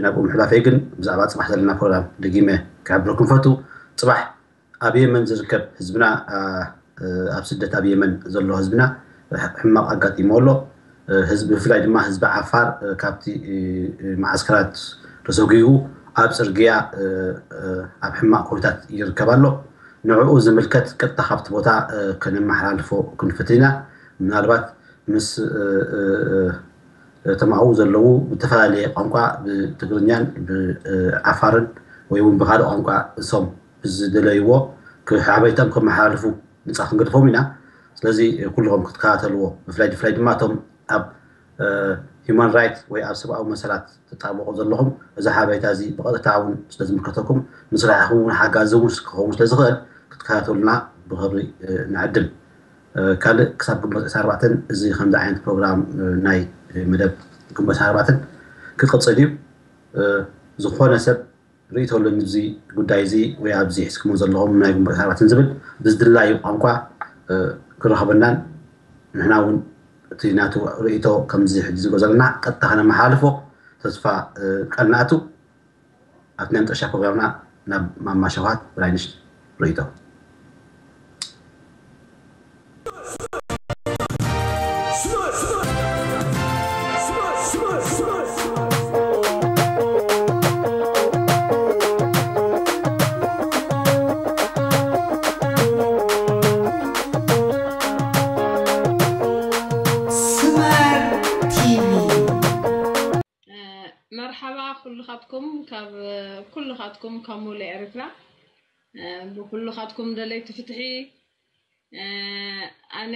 ናብኡ ምሕላፈይ ግን ብዛዕባ ፅባሕ ዘለና ፕሮግራም ደጊመ ክሕብረኩም ፈቱ። ፅባሕ ኣብ የመን ዝርከብ ህዝብና ኣብ ስደት ኣብ የመን ዘሎ ህዝብና ሕማቕ ኣጋጢሞ ኣሎ። ህዝቢ ብፍላይ ድማ ህዝቢ ዓፋር ካብቲ መዓስከራት ተሰጒጉ ኣብ ፅርግያ ኣብ ሕማቕ ኩነታት ይርከብ ኣሎ። ንዕኡ ዝምልከት ቀጥታ ካብቲ ቦታ ከነመሓላልፎ ክንፍትን ኢና። ምናልባት ምስ እቶም ኣብኡ ዘለዉ ብተፈላለየ ቋንቋ ብትግርኛን ብዓፋርን ወይ እውን ብካልእ ቋንቋ እሶም ብዝደለይዎ ሓበሬታኦም ከመሓላልፉ ንፃ ክንገድፎም ኢና። ስለዚ ኩልኹም ክትከታተልዎ ብፍላይ ብፍላይ ድማ እቶም ኣብ ሂማን ራይት ወይ ኣብ ሰብኣዊ መሰላት ትጣበቑ ዘለኹም እዚ ሓበሬታ እዚ ብቐጥታ እውን ስለዝምልከተኩም ንስራሕኹም እውን ሓጋዚ እውን ክኸውን ስለዝኽእል ክትከታተሉና ብኽብሪ ንዕድም። ካልእ ክሳብ ግንቦት ዕስራን ኣርባዕተን እዚ ከምዚ ዓይነት ፕሮግራም ናይ መደብ ግንቦት ዕስራን ኣርባዕተን ክቕጽል እዩ። ዝኾነ ሰብ ርእይቶ ኣለኒ እዚ ጉዳይ እዚ ወይ ኣብዚ ሒዝኩሞ ዘለኹም ናይ ግንቦት ዕስራን ኣርባዕተን ዝብል ብዝድላዩ ቋንቋ ክረኽበናን ንሕና እውን እቲ ናቱ ርእይቶ ከምዚ ሕጂ ዝብሎ ዘለና ቀጥታ ከነመሓላልፎ ተስፋ ቃል ንኣቱ። ኣብቲ ናይ መጨረሻ ፕሮግራምና ናብ ማማ ሸውሃት ብላይነሽ ርእይቶ። መርሓባ ኩልኻትኩም ካብ ኩልኻትኩም ካብ ሙሉእ ኤርትራ ብኩልኻትኩም ደለይቲ ፍትሒ። ኣነ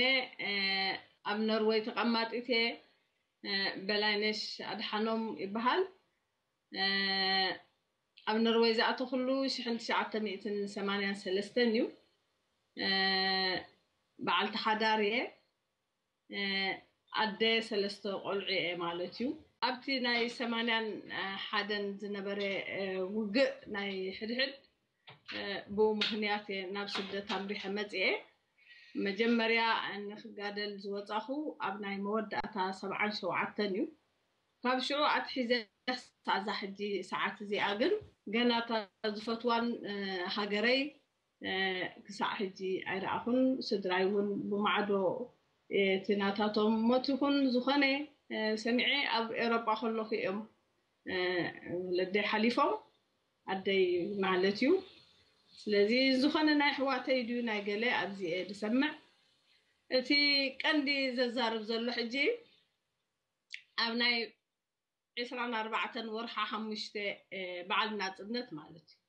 ኣብ ኖርወይ ተቐማጢት እየ። በላይነሽ ኣድሓኖም ይበሃል። ኣብ ኖርወይ ዝኣተኹሉ ሽሕን ትሽዓተ ሚእትን ሰማንያን ሰለስተን እዩ። በዓልቲ ሓዳር እየ። ኣደ ሰለስተ ቆልዑ እየ ማለት እዩ። ኣብቲ ናይ ሰማንያን ሓደን ዝነበረ ውግእ ናይ ሕድሕድ ብኡ ምኽንያት እየ ናብ ስደት ኣምሪሐ መፅኤ። መጀመርያ ንክጋደል ዝወፃኹ ኣብ ናይ መወዳእታ ሰብዓን ሸውዓተን እዩ። ካብ ሽዑ ኣትሒዘ ሳዛ ሕጂ ሰዓት እዚኣ ግን ገና እታ ዝፈትዋን ሃገረይ ክሳዕ ሕጂ ኣይረኣኹን። ስድራይ እውን ብማዕዶ እቲ ናታቶም ሞት ይኹን ዝኾነ ሰሚዐ ኣብ ኤሮጳ ከለኹ እዮም ወለደይ ሓሊፎም፣ ኣደይ ማለት እዩ። ስለዚ ዝኾነ ናይ ኣሕዋተይ ድዩ ናይ ገለ ኣብዚ እየ ዝሰምዕ። እቲ ቀንዲ ዘዛርብ ዘሎ ሕጂ ኣብ ናይ ዕስራን ኣርባዕተን ወርሓ ሓሙሽተ በዓል ናጽነት ማለት እዩ።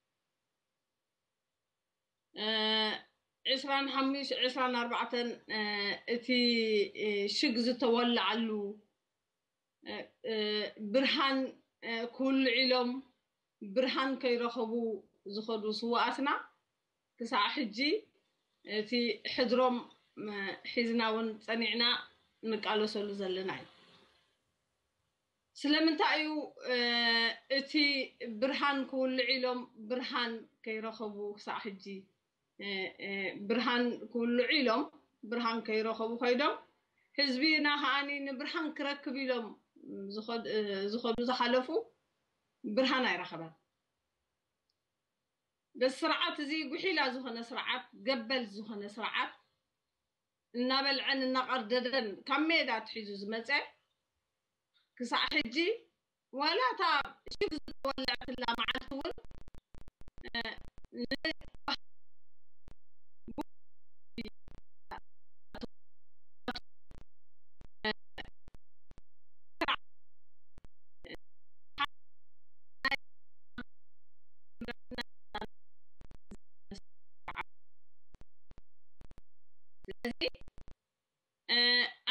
ዕስራን ሓሙሽተ ዕስራን ኣርባዕተን እቲ ሽግ ዝተወልዓሉ ብርሃን ክውልዕ ኢሎም ብርሃን ከይረኸቡ ዝኸዱ ስውኣትና ክሳዕ ሕጂ እቲ ሕድሮም ሒዝና እውን ጸኒዕና ንቃለሰሉ ዘለና እዩ። ስለምንታይ እዩ እቲ ብርሃን ክውልዕ ኢሎም ብርሃን ከይረኸቡ ክሳዕ ሕጂ ብርሃን ክውልዑ ኢሎም ብርሃን ከይረኸቡ ከይዶም ህዝቢና ከዓኒ ንብርሃን ክረክብ ኢሎም ዝኸዱ ዝሓለፉ ብርሃን ኣይረኸበን። በዚ ስርዓት እዚ ጉሒላ ዝኾነ ስርዓት፣ ገበል ዝኾነ ስርዓት እናበልዐን እናቐርደደን ካብ ሜዳ ኣትሒዙ ዝመፀ ክሳዕ ሕጂ ዋላ እታ ሽግ ዝተወለዐትላ መዓልቲ እውን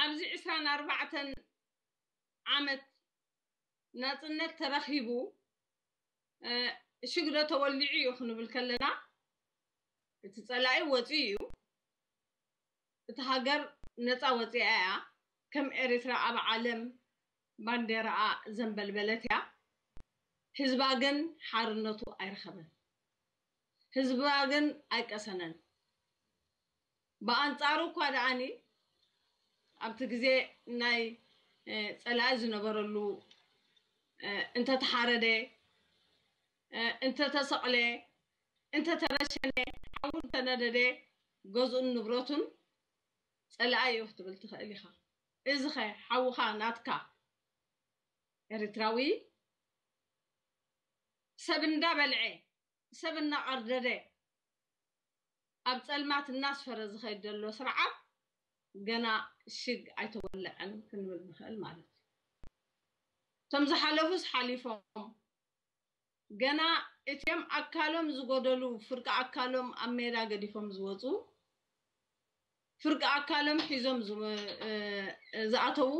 ኣብዚ ዕስራን ኣርባዕተን ዓመት ናጽነት ተረኺቡ ሽግዶ ተወሊዑ እዩ ክንብል ከለና እቲ ጸላኢ ወጺኡ እዩ። እቲ ሃገር ነጻ ወጺኣ እያ። ከም ኤርትራ ኣብ ዓለም ባንዴራኣ ዘንበልበለት እያ። ህዝባ ግን ሓርነቱ ኣይረኸበን። ህዝባ ግን ኣይቀሰነን። ብኣንጻሩ እኳ ደኣኒ ኣብቲ ግዜ ናይ ጸላኢ ዝነበረሉ እንተተሓረደ፣ እንተተሰቕለ፣ እንተተረሸነ፣ ሓዊ እንተነደደ ገዝኡን ንብረቱን ጸላኢ እዩ ክትብል ትኽእል ኢኻ። እዚኸ ሓውኻ ናትካ ኤርትራዊ ሰብ እንዳበልዐ ሰብ እናቐርደደ ኣብ ጸልማት እናስፈረ ዝኸይድ ዘሎ ስርዓት ገና ሽግ ኣይተወለዐን ክንብል ንኽእል ማለት እዩ። እቶም ዝሓለፉስ ሓሊፎም ገና እቲኦም ኣካሎም ዝጎደሉ ፍርቂ ኣካሎም ኣብ ሜዳ ገዲፎም ዝወፁ ፍርቂ ኣካሎም ሒዞም ዝኣተዉ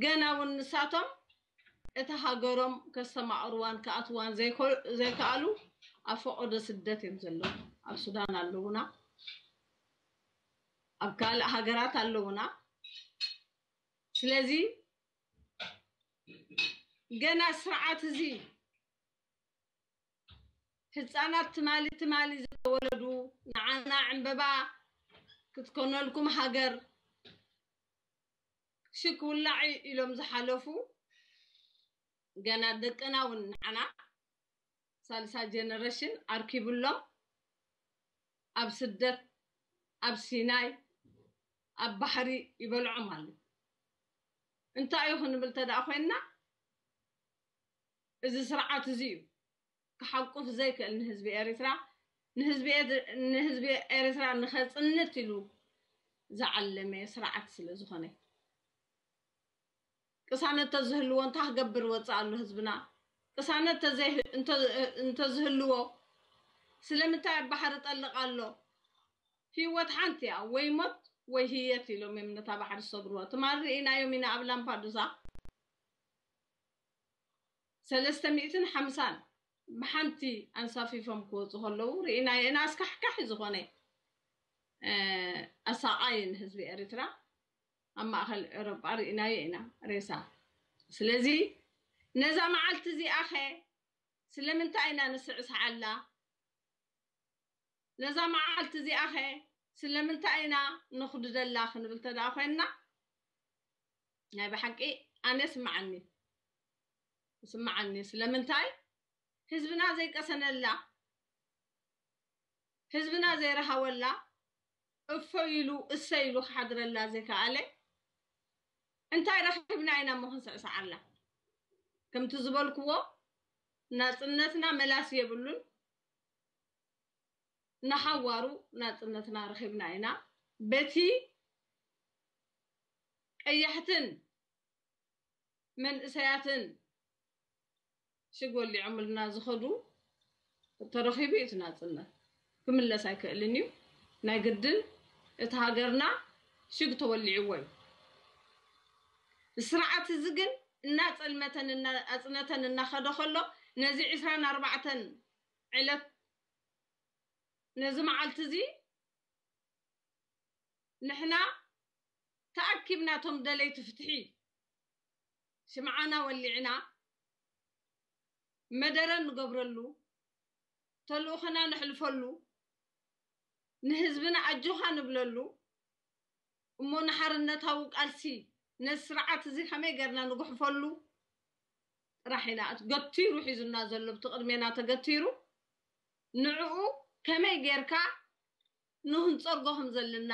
ገና እውን ንሳቶም እታ ሃገሮም ከስተማቕርዋን ክኣትዋን ዘይከኣሉ ኣብ ፈቐዶ ስደት እዮም ዘለዉ። ኣብ ሱዳን ኣለዉና። ኣብ ካልእ ሃገራት ኣለውና። ስለዚ ገና ስርዓት እዚ ህፃናት ትማሊ ትማሊ ዝተወለዱ ንዓና ዕንበባ ክትኮነልኩም ሃገር ሽክ ውላዕ ኢሎም ዝሓለፉ ገና ደቅና እውን ንዓና ሳልሳ ጀነሬሽን ኣርኪብሎም ኣብ ስደት ኣብ ሲናይ ኣብ ባሕሪ ይበልዖም ኣሎ። እንታይ እዩ ክንብል ተደኣ ኮይንና እዚ ስርዓት እዚ እዩ ክሓቁፍ ዘይክእል ንህዝቢ ኤርትራ ንህዝቢ ኤድ- ንህዝቢ ኤርትራ ንኸጽንት ኢሉ ዝዓለመ ስርዓት ስለ ዝኾነ ቅሳነት ተዝህልዎ እንታይ ክገብር ወፅእ ኣሎ ህዝብና? ቅሳነት ተዘይ- እንተ- እንተዝህልዎ ስለምንታይ ኣብ ባሕሪ ጠልቕ ኣሎ? ህይወት ሓንቲ እያ፣ ወይ ሞት ወይ ህየት ኢሎም እዮም ነታ ባሕሪ ዝሰግርዎ። ትማል ርኢናዮም ኢና ኣብ ላምፓዱዛ ሰለስተ ሚእትን ሓምሳን ብሓንቲ ኣንሳፊፎም ክወፁ ከለዉ ርኢናዮ ኢና። ኣስካሕካሒ ዝኾነ ኣሳቓይን ህዝቢ ኤርትራ ኣብ ማእኸል ኤውሮጳ ርኢናዮ ኢና ሬሳ። ስለዚ ነዛ መዓልቲ እዚኣኸ ስለምንታይ ኢና ንስዕስዓላ? ነዛ መዓልቲ እዚኣኸ ስለምንታይ ኢና ንኹድደላ ክንብል ተደኣ ኮይንና ናይ ብሓቂ ኣነ ስምዓኒ ስምዓኒ ስለምንታይ ህዝብና ዘይቀሰነላ ህዝብና ዘይረሃወላ እፎ ኢሉ እሰ ኢሉ ክሓድረላ ዘይከኣለ እንታይ ረኺብና ኢና እሞ ክንስዕስዓላ? ከምቲ ዝበልክዎ ናፅነትና መላሲ የብሉን። ንሓዋሩ ናፅነትና ረኺብና ኢና። በቲ ቀያሕትን መንእሰያትን ሽግ ወሊዖምልና ዝኸዱ ተረኺቡ እዩ እቲ ናፅነት ክምለስ ኣይክእልን እዩ። ናይ ግድን እቲ ሃገርና ሽግ ተወሊዕዎ እዩ። ስርዓት እዚ ግን እናፀልመተን ኣፅነተን እናኸደ ከሎ ነዚ ዕስራን ኣርባዕተን ዕለት ነዚ መዓልቲ እዚ ንሕና ተኣኪብና ቶም ደለይቲ ፍትሒ ሽምዓና ወሊዕና መደረ ንገብረሉ ተልእኾና ንሕልፈሉ ንህዝብና ኣጆኻ ንብለሉ እሞ ንሓርነታዊ ቃልሲ ነዚ ስርዓት እዚ ከመይ ገርና ንጉሕፈሉ ጥራሕ ኢና እቲ ገቲሩ ሒዙና ዘሎ ብቲ ቅድሜና ተገቲሩ ንዕኡ ከመይ ጌርካ ንክንፀርጎ ከም ዘለና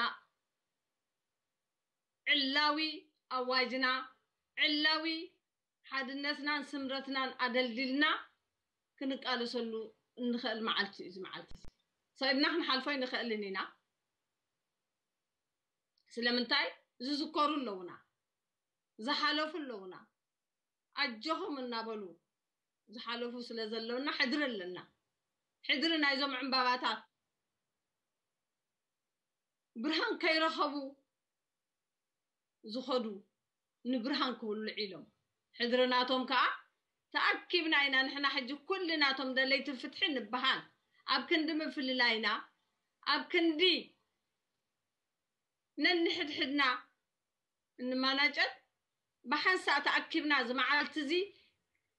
ዕላዊ ኣዋጅና ዕላዊ ሓድነትናን ስምረትናን ኣደልዲልና ክንቃለሰሉ እንኽእል መዓልቲ እዩ እዚ መዓልቲ እዚ ሰኢድና ክንሓልፎ ኣይንኽእልን ኢና ስለምንታይ ዝዝከሩ ኣለውና ዝሓለፉ ኣለውና ኣጆኹም እናበሉ ዝሓለፉ ስለ ዘለውና ሕድሪ ኣለና ሕድሪ ናይዞም ዕምባባታት ብርሃን ከይረኸቡ ዝኸዱ ንብርሃን ክውልዕ ኢሎም ሕድሪ ናቶም ከዓ ተኣኪብና ኢና ንሕና ሕጂ ኩልናቶም ደለይቲ ፍትሒ ንበሃል ኣብ ክንዲ ምፍልላይና ኣብ ክንዲ ነንሕድሕድና እንማናጨት ብሓንሳእ ተኣኪብና እዚ መዓልቲ እዚ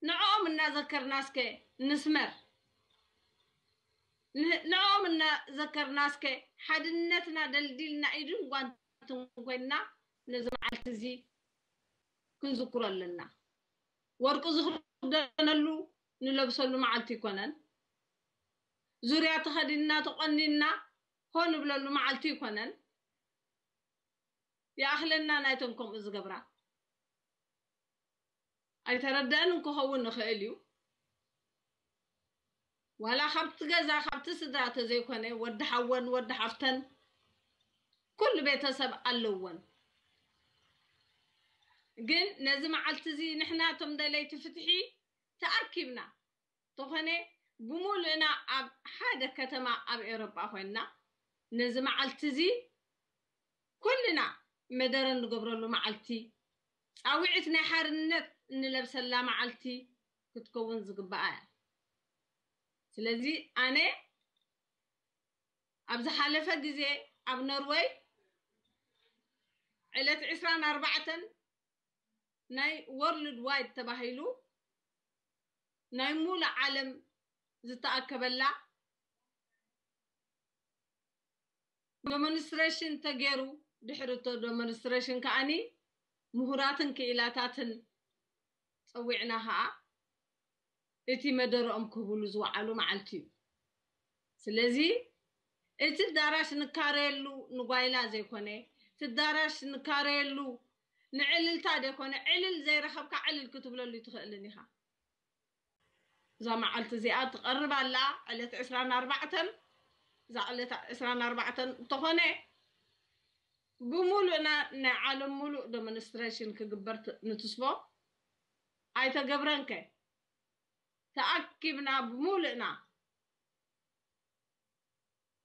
ንዕኦም እናዘከርና እስከ ንስመር ንዕኦም እናዘከርና እስከ ሓድነትና ደልዲልና ኢድን ጓንትን ኮይንና ነዚ መዓልቲ እዚ ክንዝክሮ ኣለና ወርቂ ዝኽደነሉ ንለብሰሉ መዓልቲ ይኮነን ዙርያ ተኸዲንና ተቆኒንና ሆ ንብለሉ መዓልቲ ይኮነን ይኣኽለና ናይቶም ከምኡ ዝገብራ ኣይተረደአንን ክኸውን ይኽእል እዩ ዋላ ካብቲ ገዛ ካብቲ ስድራ ተዘይኮነ ወዲ ሓወን ወዲ ሓፍተን ኩሉ ቤተሰብ ኣለወን ግን ነዚ መዓልቲ እዚ ንሕና እቶም ደለይቲ ፍትሒ ተኣኪብና ተኾነ ብሙሉእና ኣብ ሓደ ከተማ ኣብ ኤውሮጳ ኮይንና ነዚ መዓልቲ እዚ ኩልና መደረ እንገብረሉ መዓልቲ ፃውዒት ናይ ሓርነት እንለብሰላ መዓልቲ ክትከውን ዝግባኣ እያ ስለዚ ኣነ ኣብ ዝሓለፈ ግዜ ኣብ ኖርወይ ዕለት ዕስራን ኣርባዕተን ናይ ወርልድ ዋይድ ተባሂሉ ናይ ሙሉእ ዓለም ዝተኣከበላ ዶሞንስትሬሽን ተገይሩ፣ ድሕሪ እቶ ዶሞንስትሬሽን ከኣኒ ምሁራትን ክኢላታትን ጸዊዕና ከኣ እቲ መደረኦም ክህብሉ ዝወዓሉ መዓልቲ እዩ። ስለዚ እቲ ኣዳራሽ ንካረየሉ ንጓይላ ዘይኮነ፣ እቲ ኣዳራሽ ንካረየሉ ንዕልልታ ዘይኮነ፣ ዕልል ዘይረኸብካ ዕልል ክትብለሉ ይትኽእልን ኢኻ። እዛ መዓልቲ እዚኣ ትቐርብ ኣላ፣ ዕለት ዕስራን ኣርባዕተን። እዛ ዕለት ዕስራን ኣርባዕተን እንተኾነ ብሙሉእና ናይ ዓለም ሙሉእ ዶሞንስትሬሽን ክግበር ት- ንትስፎ ኣይተገብረንከ። ተኣኪብና ብሙሉእና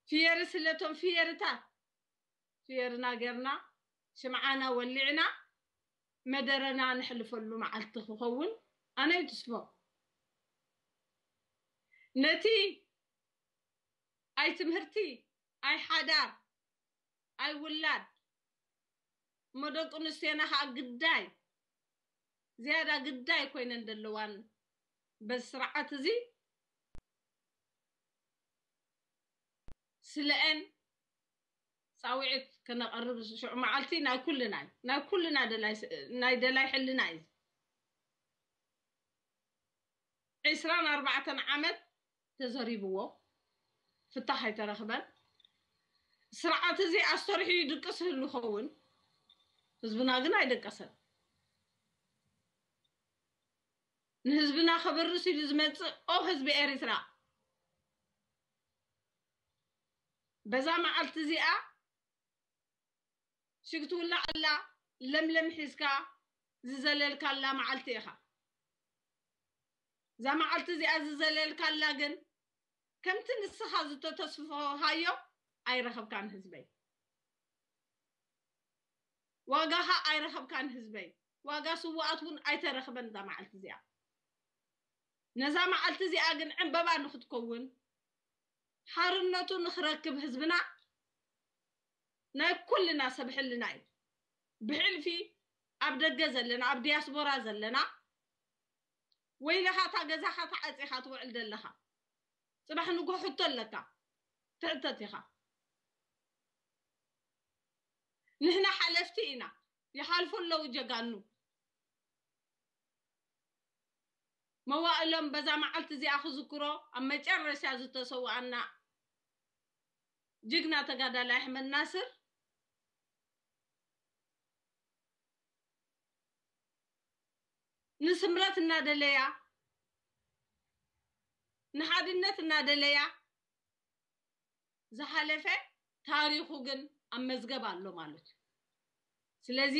ፍየሪ ስለቶም ፍየርታት ፍየርና ጌርና ሽምዓና ወሊዕና መደረና ነሕልፈሉ መዓልቲ ክኸውን ኣነ ይትስፎ። ነቲ ኣይ ትምህርቲ ኣይ ሓዳር ኣይ ውላድ እሞ ደቂ ኣንስትዮና ከዓ ግዳይ ዝያዳ ግዳይ ኮይነን ዘለዋን በዚ ስርዓት እዚ ስለአን ፃውዒት ከነቐርብ ሽዑ መዓልቲ ናይ ኩልና እዩ። ናይ ኩልና ደላይ ስ- ናይ ደላይ ሕልና እዩ። ዕስራን ኣርባዕተን ዓመት ተዘሪብዎ ፍታሕ ኣይተረኽበን። ስርዓት እዚ ኣስተርሕዩ ድቅስ ህሉ ኸውን ህዝብና ግን ኣይደቀሰን። ንህዝብና ከበርስ ኢሉ ዝመፅእ ኦ ህዝቢ ኤርትራ በዛ መዓልቲ እዚኣ ሽግ ትውላዕ ኣላ ለምለም ሒዝካ ዝዘለልካላ መዓልቲ ኢኻ። እዛ መዓልቲ እዚኣ ዝዘለልካላ ግን ከምቲ ንስኻ ዝተተስፈሃዮ ኣይረኸብካን ህዝበይ። ዋጋኻ ኣይረኸብካን ህዝበይ። ዋጋ ስውኣት እውን ኣይተረኽበን እዛ መዓልቲ እዚኣ። ነዛ መዓልቲ እዚኣ ግን ዕንበባ ንክትከውን ሓርነቱ ንክረክብ ህዝብና ናይ ኩልና ሰብ ሕልና እዩ። ብሕልፊ ኣብ ደገ ዘለና ኣብ ዲያስፖራ ዘለና ወይለኻ እታ ገዛኻ ተዓፂኻ ትውዕል ዘለኻ ፅባሕ ንጎ ሕቶ ኣለካ ትሕተት ኢኻ። ንሕና ሓለፍቲ ኢና። ይሓልፉ ኣለዉ ጀጋኑ። መዋእሎም በዛ መዓልቲ እዚኣ ክዝክሮ ኣብ መጨረሻ ዝተሰውኣና ጅግና ተጋዳላይ ኣሕመድ ናስር ንስምረት እናደለያ ንሓድነት እናደለያ ዝሓለፈ ታሪኹ ግን ኣብ መዝገብ ኣሎ ማለት እዩ። ስለዚ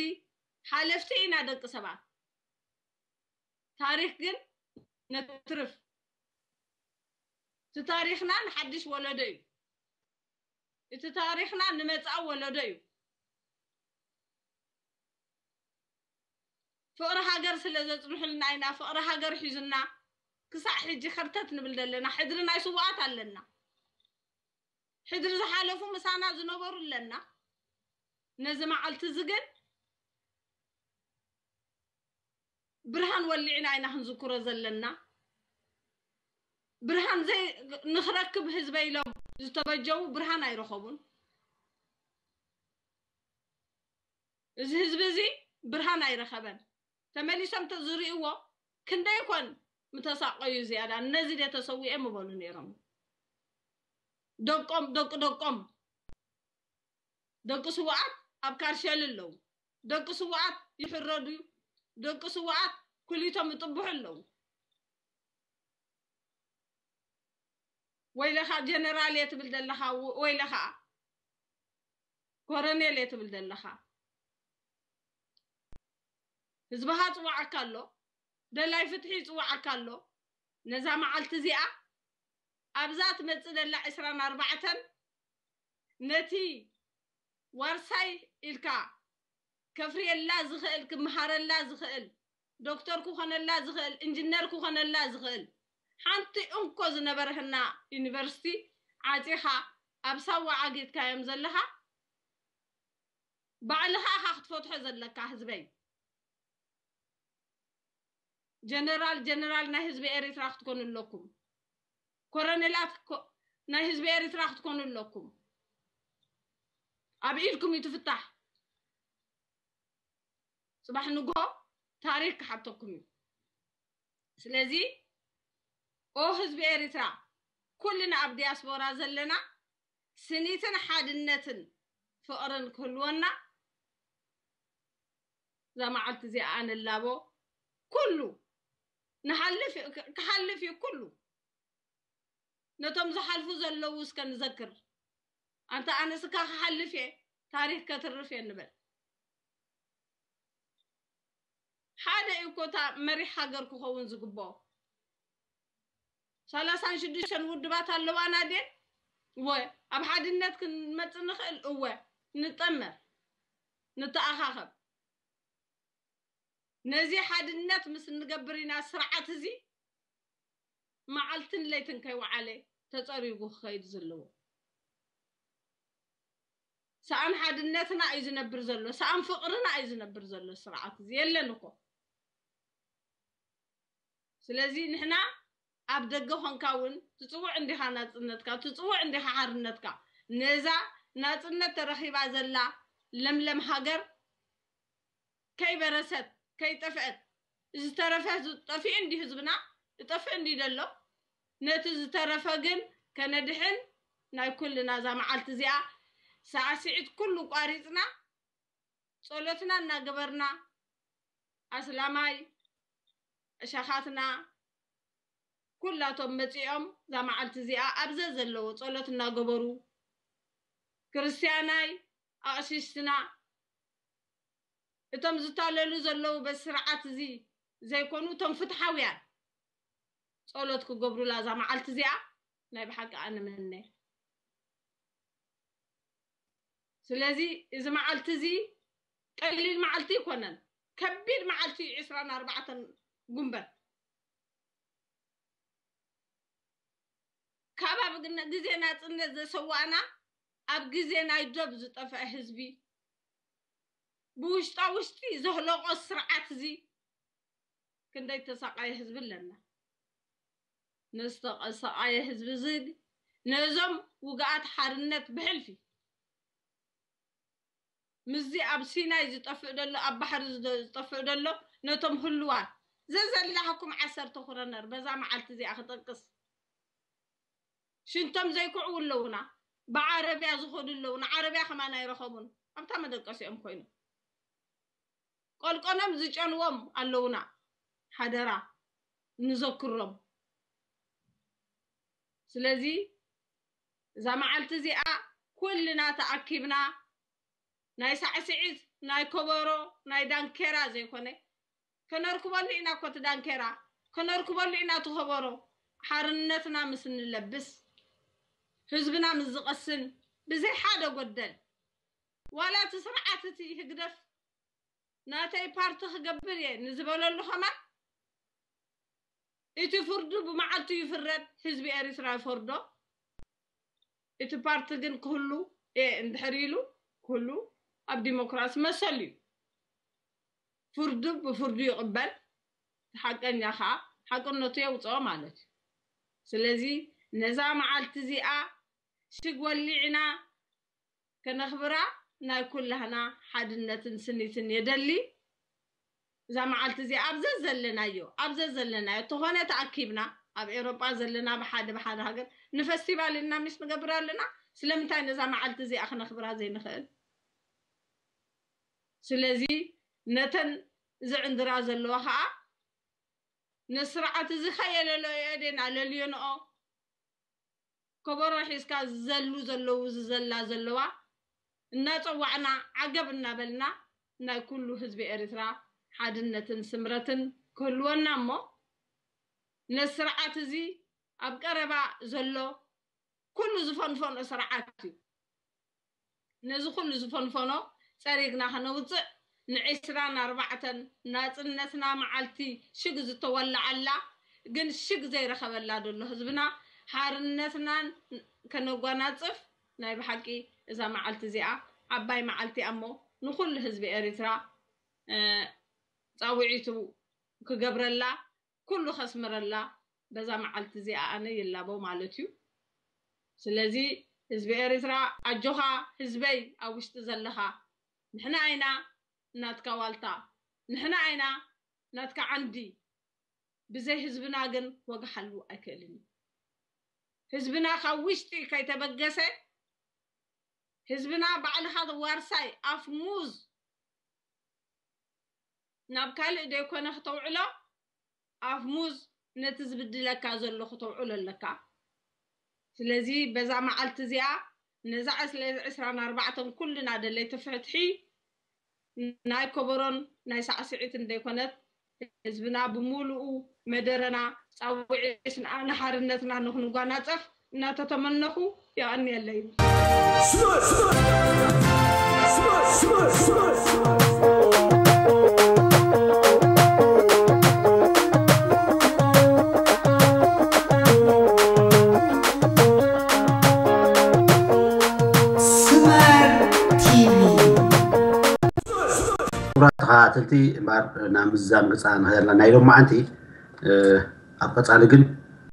ሓለፍቲ ኢና ደቂ ሰባት። ታሪኽ ግን ነትርፍ። እቲ ታሪኽና ንሓድሽ ወለዶ እዩ። እቲ ታሪኽና ንመጻኢ ወለዶ እዩ። ፍቕሪ ሃገር ስለ ዘጽንሑልና ኢና ፍቕሪ ሃገር ሒዙና ክሳዕ ሕጂ ከርተት ንብል ዘለና። ሕድሪ ናይ ስውኣት ኣለና። ሕድሪ ዝሓለፉ ምሳና ዝነበሩ ኣለና። ነዚ መዓልቲ እዚ ግን ብርሃን ወሊዕና ኢና ክንዝክሮ ዘለና። ብርሃን ዘይ ንኽረክብ ህዝበ ኢሎም ዝተበጀዉ ብርሃን ኣይረኸቡን። እዚ ህዝቢ እዚ ብርሃን ኣይረኸበን። ተመሊሶም ተዝርእይዎ ክንደይ ኮን ምተሳቀዩ ዝያዳ ነዚ ደ ተሰዊኤ ምበሉ ነይሮም። ደቆም ደቂ ደቆም ደቂ ስውኣት ኣብ ካርሸል ኣለዉ። ደቂ ስውኣት ይሕረዱ። ደቂ ስውኣት ኩሊቶም ይጥብሑ ኣለዉ። ወይለኻ ጀነራል እየ ትብል ዘለኻ፣ ወ- ወይለኻ ኮረኔል እየ ትብል ዘለኻ። ህዝብኻ ይፅውዓካ ኣሎ፣ ደላይ ፍትሒ ይፅውዓካ ኣሎ። ነዛ መዓልቲ እዚኣ ኣብዛ ትመፅእ ዘላ ዕስራን ኣርባዕተን ነቲ ዋርሳይ ኢልካ ከፍርየላ ዝኽእል ክምሃረላ ዝኽእል ዶክተር ክኾነላ ዝኽእል ኢንጂነር ክኾነላ ዝኽእል ሓንቲ እንኮ ዝነበርህና ዩኒቨርሲቲ ዓፂኻ ኣብ ሳዋ ዓጊትካዮም ዘለኻ ባዕልኻ ኢኻ ክትፈትሖ ዘለካ ህዝበይ። ጀነራል ጀነራል ናይ ህዝቢ ኤሪትራ ክትኮኑ ኣለኩም። ኮረኔላት ኮ- ናይ ህዝቢ ኤሪትራ ክትኮኑ ኣለኩም። ኣብ ኢድኩም እዩ ትፍታሕ። ጽባሕ ንግሆ ታሪክ ክሓተኩም እዩ። ስለዚ ኦ ህዝቢ ኤሪትራ፣ ኩልና ኣብ ዲያስፖራ ዘለና ስኒትን ሓድነትን ፍቕርን ክህልወና እዛ መዓልቲ እዚኣ ንላቦ። ኩሉ ንሓልፍ እዩ፣ ክ- ክሓልፍ እዩ ኩሉ። ነቶም ዝሓልፉ ዘለዉ እስከ ንዘክር። ኣንታ ኣነስ እካ ክሓልፍ እየ፣ ታሪክ ከትርፍ እየ ንበል። ሓደ እዩ እኮ እታ መሪሕ ሃገር ክኸውን ዝግብኦ። ሰላሳን ሽዱሽተን ውድባት ኣለዋና ድየን? እወ። ኣብ ሓድነት ክንመጽእ ንኽእል? እወ። ንጠመር፣ ንተኣኻኸብ። ነዚ ሓድነት ምስ እንገብር ኢና ስርዓት እዚ መዓልትን ለይትን ከይወዓለ ተጸሪጉ ክኸይድ ዘለዎ። ሰኣን ሓድነትና እዩ ዝነብር ዘሎ፣ ሰኣን ፍቕርና እዩ ዝነብር ዘሎ ስርዓት እዚ የለን እኮ። ስለዚ ንሕና ኣብ ደገ ኾንካ እውን ትጽውዕ እንዲኻ ናጽነትካ፣ ትጽውዕ እንዲኻ ሓርነትካ። ነዛ ናጽነት ተረኺባ ዘላ ለምለም ሃገር ከይበረሰት፣ ከይጠፍአት፣ ዝተረፈ ጠፊኡ እንዲ ህዝብና፣ ይጠፍእ እንዲ ዘሎ፣ ነቲ ዝተረፈ ግን ከነድሕን ናይ ኩልና እዛ መዓልቲ እዚኣ ሳዕስዒት ኩሉ ቋሪጽና ጸሎትና እናገበርና ኣስላማይ ሸኻትና ኩላቶም መጺኦም እዛ መዓልቲ እዚኣ ኣብዘ ዘለዎ ጸሎት እናገበሩ ክርስትያናይ ኣቕሽሽትና እቶም ዝታለሉ ዘለዉ በዚ ስርዓት እዚ ዘይኮኑ እቶም ፍትሓውያን ጸሎት ክገብሩላ እዛ መዓልቲ እዚኣ ናይ ብሓቂ ኣነ ምነ። ስለዚ እዚ መዓልቲ እዚ ቀሊል መዓልቲ ኣይኮነን፣ ከቢድ መዓልቲ እዩ። ዕስራን ኣርባዕተን ጉንበት ካብ ኣብ ግነ- ግዜ ናጽነት ዘሰዋእና ኣብ ግዜ ናይ ዶብ ዝጠፍአ ህዝቢ ብውሽጣ ውሽጢ ዘህለቆ ስርዓት እዚ ክንደይ ተሰቃየ ህዝቢ ኣለና። ነዝተሰቃየ ህዝቢ እዚ ነዞም ውግኣት ሓርነት ብሕልፊ ምስዚ ኣብ ሲናይ ዝጠፍእ ዘሎ ኣብ ባሕሪ ዝደ- ዝጠፍእ ዘሎ ነቶም ህልዋት ዘዘላህኩም ዓሰርተ ኩረነር በዛ መዓልቲ እዚኣ ክጠቅስ ሽንቶም ዘይክዕው ኣለውና ብዓረብያ ዝኸዱ ኣለውና ዓረብያ ከማን ኣይረኸቡን ኣብታ መደቀሲኦም ኮይኖም ቆልቆኖም ዝጨንዎም ኣለውና ሓደራ ንዘክሮም ስለዚ እዛ መዓልቲ እዚኣ ኩልና ተኣኪብና ናይ ሳዕስዒት ናይ ከበሮ ናይ ዳንኬራ ዘይኮነ ከነርክበሉ ኢና እኮ እቲ ዳንኬራ ከነርክበሉ ኢና እቲ ከበሮ ሓርነትና ምስ ንለብስ ህዝብና ምስ ዝቐስን ብዘይ ሓደ ጎደል ዋላ እቲ ስርዓት እቲ ህግደፍ ናተይ ፓርቲ ክገብር እየ ንዝበለሉ ከማን እቲ ፍርዱ ብመዓልቱ ይፍረድ ህዝቢ ኤሪትራ ይፈርዶ እቲ ፓርቲ ግን ክህሉ እየ እንድሕር ኢሉ ክህሉ ኣብ ዲሞክራሲ መሰሉ እዩ ፍርዱ ብፍርዱ ይቕበል ሓቀኛ ከዓ ሓቅነቱ የውፅኦ ማለት እዩ ስለዚ ነዛ መዓልቲ እዚኣ ሽግ ወሊዕና ከነኽብራ ናይ ኩላህና ሓድነትን ስኒትን የደሊ። እዛ መዓልቲ እዚኣ ኣብ ዘዘለናዮ ኣብ ዘዘለናዮ ተኾነ ተኣኪብና ኣብ ኤሮጳ ዘለና ብሓደ ብሓደ ሃገር ንፈስቲቫል ኢልና ሚስ ንገብር ኣለና። ስለምንታይ ነዛ መዓልቲ እዚኣ ክነኽብራ ዘይንኽእል? ስለዚ ነተን ዝዕንድራ ዘለዋ ከዓ ነስርዓት እዚ ከየለለዮ ደና ለልዮንኦ ከበሮ ሒዝካ ዝዘሉ ዘለዉ ዝዘላ ዘለዋ እናፀዋዕና ዓገብ እናበልና ናይ ኩሉ ህዝቢ ኤርትራ ሓድነትን ስምረትን ክህልወና እሞ ነዚ ስርዓት እዚ ኣብ ቀረባ ዘሎ ኩሉ ዝፈንፈኖ ስርዓት እዩ። ነዚ ኩሉ ዝፈንፈኖ ጸሪግና ከነውጽእ ንዕስራን ኣርባዕተን ናጽነትና መዓልቲ ሽግ ዝተወለዓላ ግን ሽግ ዘይረኸበላ ደሎ ህዝብና ሓርነትናን ከነጓናጽፍ ናይ ብሓቂ እዛ መዓልቲ እዚኣ ዓባይ መዓልቲ እያ እሞ ንኹሉ ህዝቢ ኤርትራ ጻውዒቱ ክገብረላ፣ ኩሉ ከስምረላ በዛ መዓልቲ እዚኣ ኣነ ይላቦ ማለት እዩ። ስለዚ ህዝቢ ኤርትራ ኣጆኻ፣ ህዝበይ ኣብ ውሽጢ ዘለኻ፣ ንሕና ኢና ናትካ ዋልታ፣ ንሕና ኢና ናትካ ዓንዲ። ብዘይ ህዝብና ግን ዋጋ ሓልቡ ኣይክእልን እዩ። ህዝብና ካብ ውሽጢ ከይተበገሰ፣ ህዝብና ባዕልኻ ዋርሳይ ኣፍ ሙዝ ናብ ካልእ ዘይኮነ ክተውዕሎ፣ ኣፍ ሙዝ ነቲ ዝብድለካ ዘሎ ክተውዕሎ ኣለካ። ስለዚ በዛ መዓልቲ እዚኣ ነዛ ዕስራን ኣርባዕተን ኩልና ደለይቲ ፍትሒ ናይ ከበሮን ናይ ሳዕስዒትን ዘይኮነት፣ ህዝብና ብምሉኡ መደረና ጻውዒትና ንሓርነትና ንክንጓናጸፍ እናተተመነኹ የቐንየለይ። ስመር ቲቪ። ክቡራት ተኸታተልቲ፣ እምበር ናብ ምዝዛም ገጻ ንኸደልና ናይ ሎማዓንቲ፣ እ፣ ኣብ ቀጻሊ ግን፣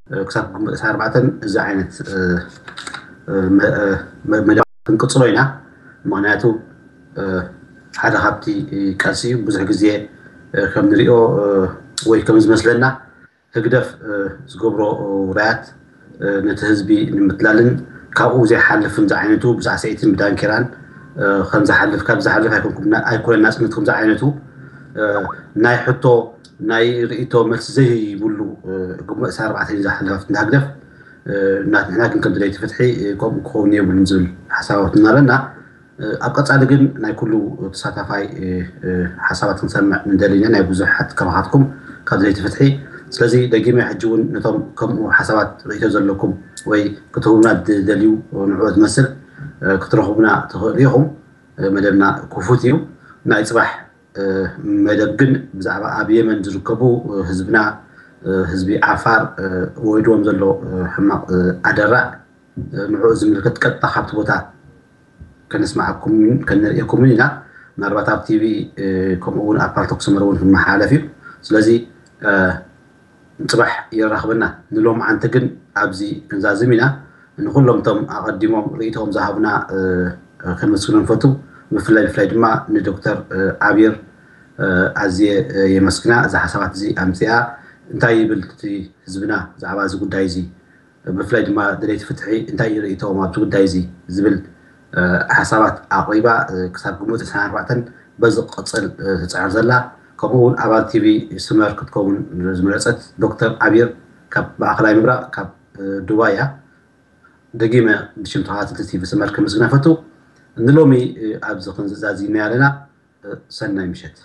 እ፣ ክሳብ ግንቦት ዕስራን ኣርባዕተን እዚ ዓይነት፣ እ፣ እ፣ መ-፣ እ፣ መ-፣ መደባት ክንቅጽሎ ኢና። ምኽንያቱ፣ እ፣ ሓደ ካብቲ፣ እ፣ ቃልሲ እዩ። ብዙሕ ግዜ፣ እ፣ ከም ንሪኦ፣ እ፣ ወይ ከም ዝመስለና ህግደፍ፣ እ፣ ዝገብሮ፣ እ፣ ውራያት፣ እ፣ ነቲ ህዝቢ ንምትላልን ካብኡ ዘይሓልፍን ዝዓይነቱ ብሳዕስዒትን ብዳንኬራን፣ እ፣ ከም ዝሓልፍ፣ ካብ ዝሓልፍ ኣይኮንኩም፣ ና-፣ ኣይኮነን ናጽነት ከም ዝዓይነቱ፣ እ፣ ናይ ሕቶ፣ ናይ ርእይቶ መልሲ ዘይብሉ፣ እ፣ ግንቦት ዕስራን ኣርባዕተን ዝሓለፈት እንዳ ህግደፍ፣ እ፣ ናት-፣ ንሕና ግን ከም ደለይቲ ፍትሒ፣ እ፣ ከምኡ ክኸውን የብሉን ዝብል ሓሳባት ኣለና። እ፣ ኣብ ቀጻሊ ግን ናይ ኩሉ ተሳታፋይ፣ እ፣ እ፣ ሓሳባት ክንሰምዕ ንደሊ ኢና፣ ናይ ብዙሓት ካባኻትኩም ካብ ደለይቲ ፍትሒ። ስለዚ ደጊመ ሕጂ እውን ነቶም ከምኡ ሓሳባት ርእይቶ ዘለኩም ወይ ክትህቡና ትደልዩ ንዕኡ ዝመስል፣ እ፣ ክትረኽቡና ትኽእሉ ኢኹም። እ፣ መደብና ክፉት እዩ። ናይ ጽባሕ፣ እ፣ መደብ ግን ብዛዕባ ኣብ የመን ዝርከቡ፣ እ፣ ህዝብና፣ እ፣ ህዝቢ ዓፋር፣ እ፣ ወሪድዎም ዘሎ፣ እ፣ ሕማቕ፣ እ፣ ኣደራዕ፣ እ፣ ንዕኡ ዝምልከት ቀጥታ ካብቲ ቦታ ከነስምዓኩምን ከነርእየኩምን ኢና። ምናልባት ኣብ ቲቪ፣ እ፣ ከምኡ እውን ኣብ ፓልቶክ ሰመር እውን ክመሓላለፍ እዩ። ስለዚ፣ እ፣ ጽባሕ የራኽበና። ንሎማዓንቲ ግን ኣብዚ ክንዛዝም ኢና። ንኹሎም እቶም ኣቐዲሞም ርእይቶኦም ዝሃቡና፣ እ፣ ከነመስግኖም ንፈቱ። ብፍላይ፣ ብፍላይ ድማ ንዶክተር፣ እ፣ ዓቢር፣ እ፣ ኣዝየ፣ እ፣ የመስግና። እዛ ሓሳባት እዚ ኣምጺኣ፣ እንታይ ይብል እቲ ህዝብና ብዛዕባ እዚ ጉዳይ እዚ፣ ብፍላይ ድማ ደለይቲ ፍትሒ እንታይ እዩ ርእይቶኦም ኣብዚ ጉዳይ እዚ ዝብል፣ እ፣ ሓሳባት ኣቕሪባ፣ እ፣ ክሳብ ግንቦት ዕስራን ኣርባዕተን በዚ ክቕጽል፣ እ፣ ትጽዕር ዘላ፣ ከምኡ እውን ኣባል ቲቪ ስመር ክትከውን ዝመረጸት ዶክተር ዓቢር ካብ ማእከላይ ምብራቕ፣ ካብ፣ እ፣ ዱባይ እያ። ደጊመ ብሽም ተኸታተልቲ ቲቪ ስመር ከመስግና ፈቱ። ንሎሚ፣ እ፣ ኣብዚ ክንዛዝም ኣለና። እ፣ ሰናይ ምሸት።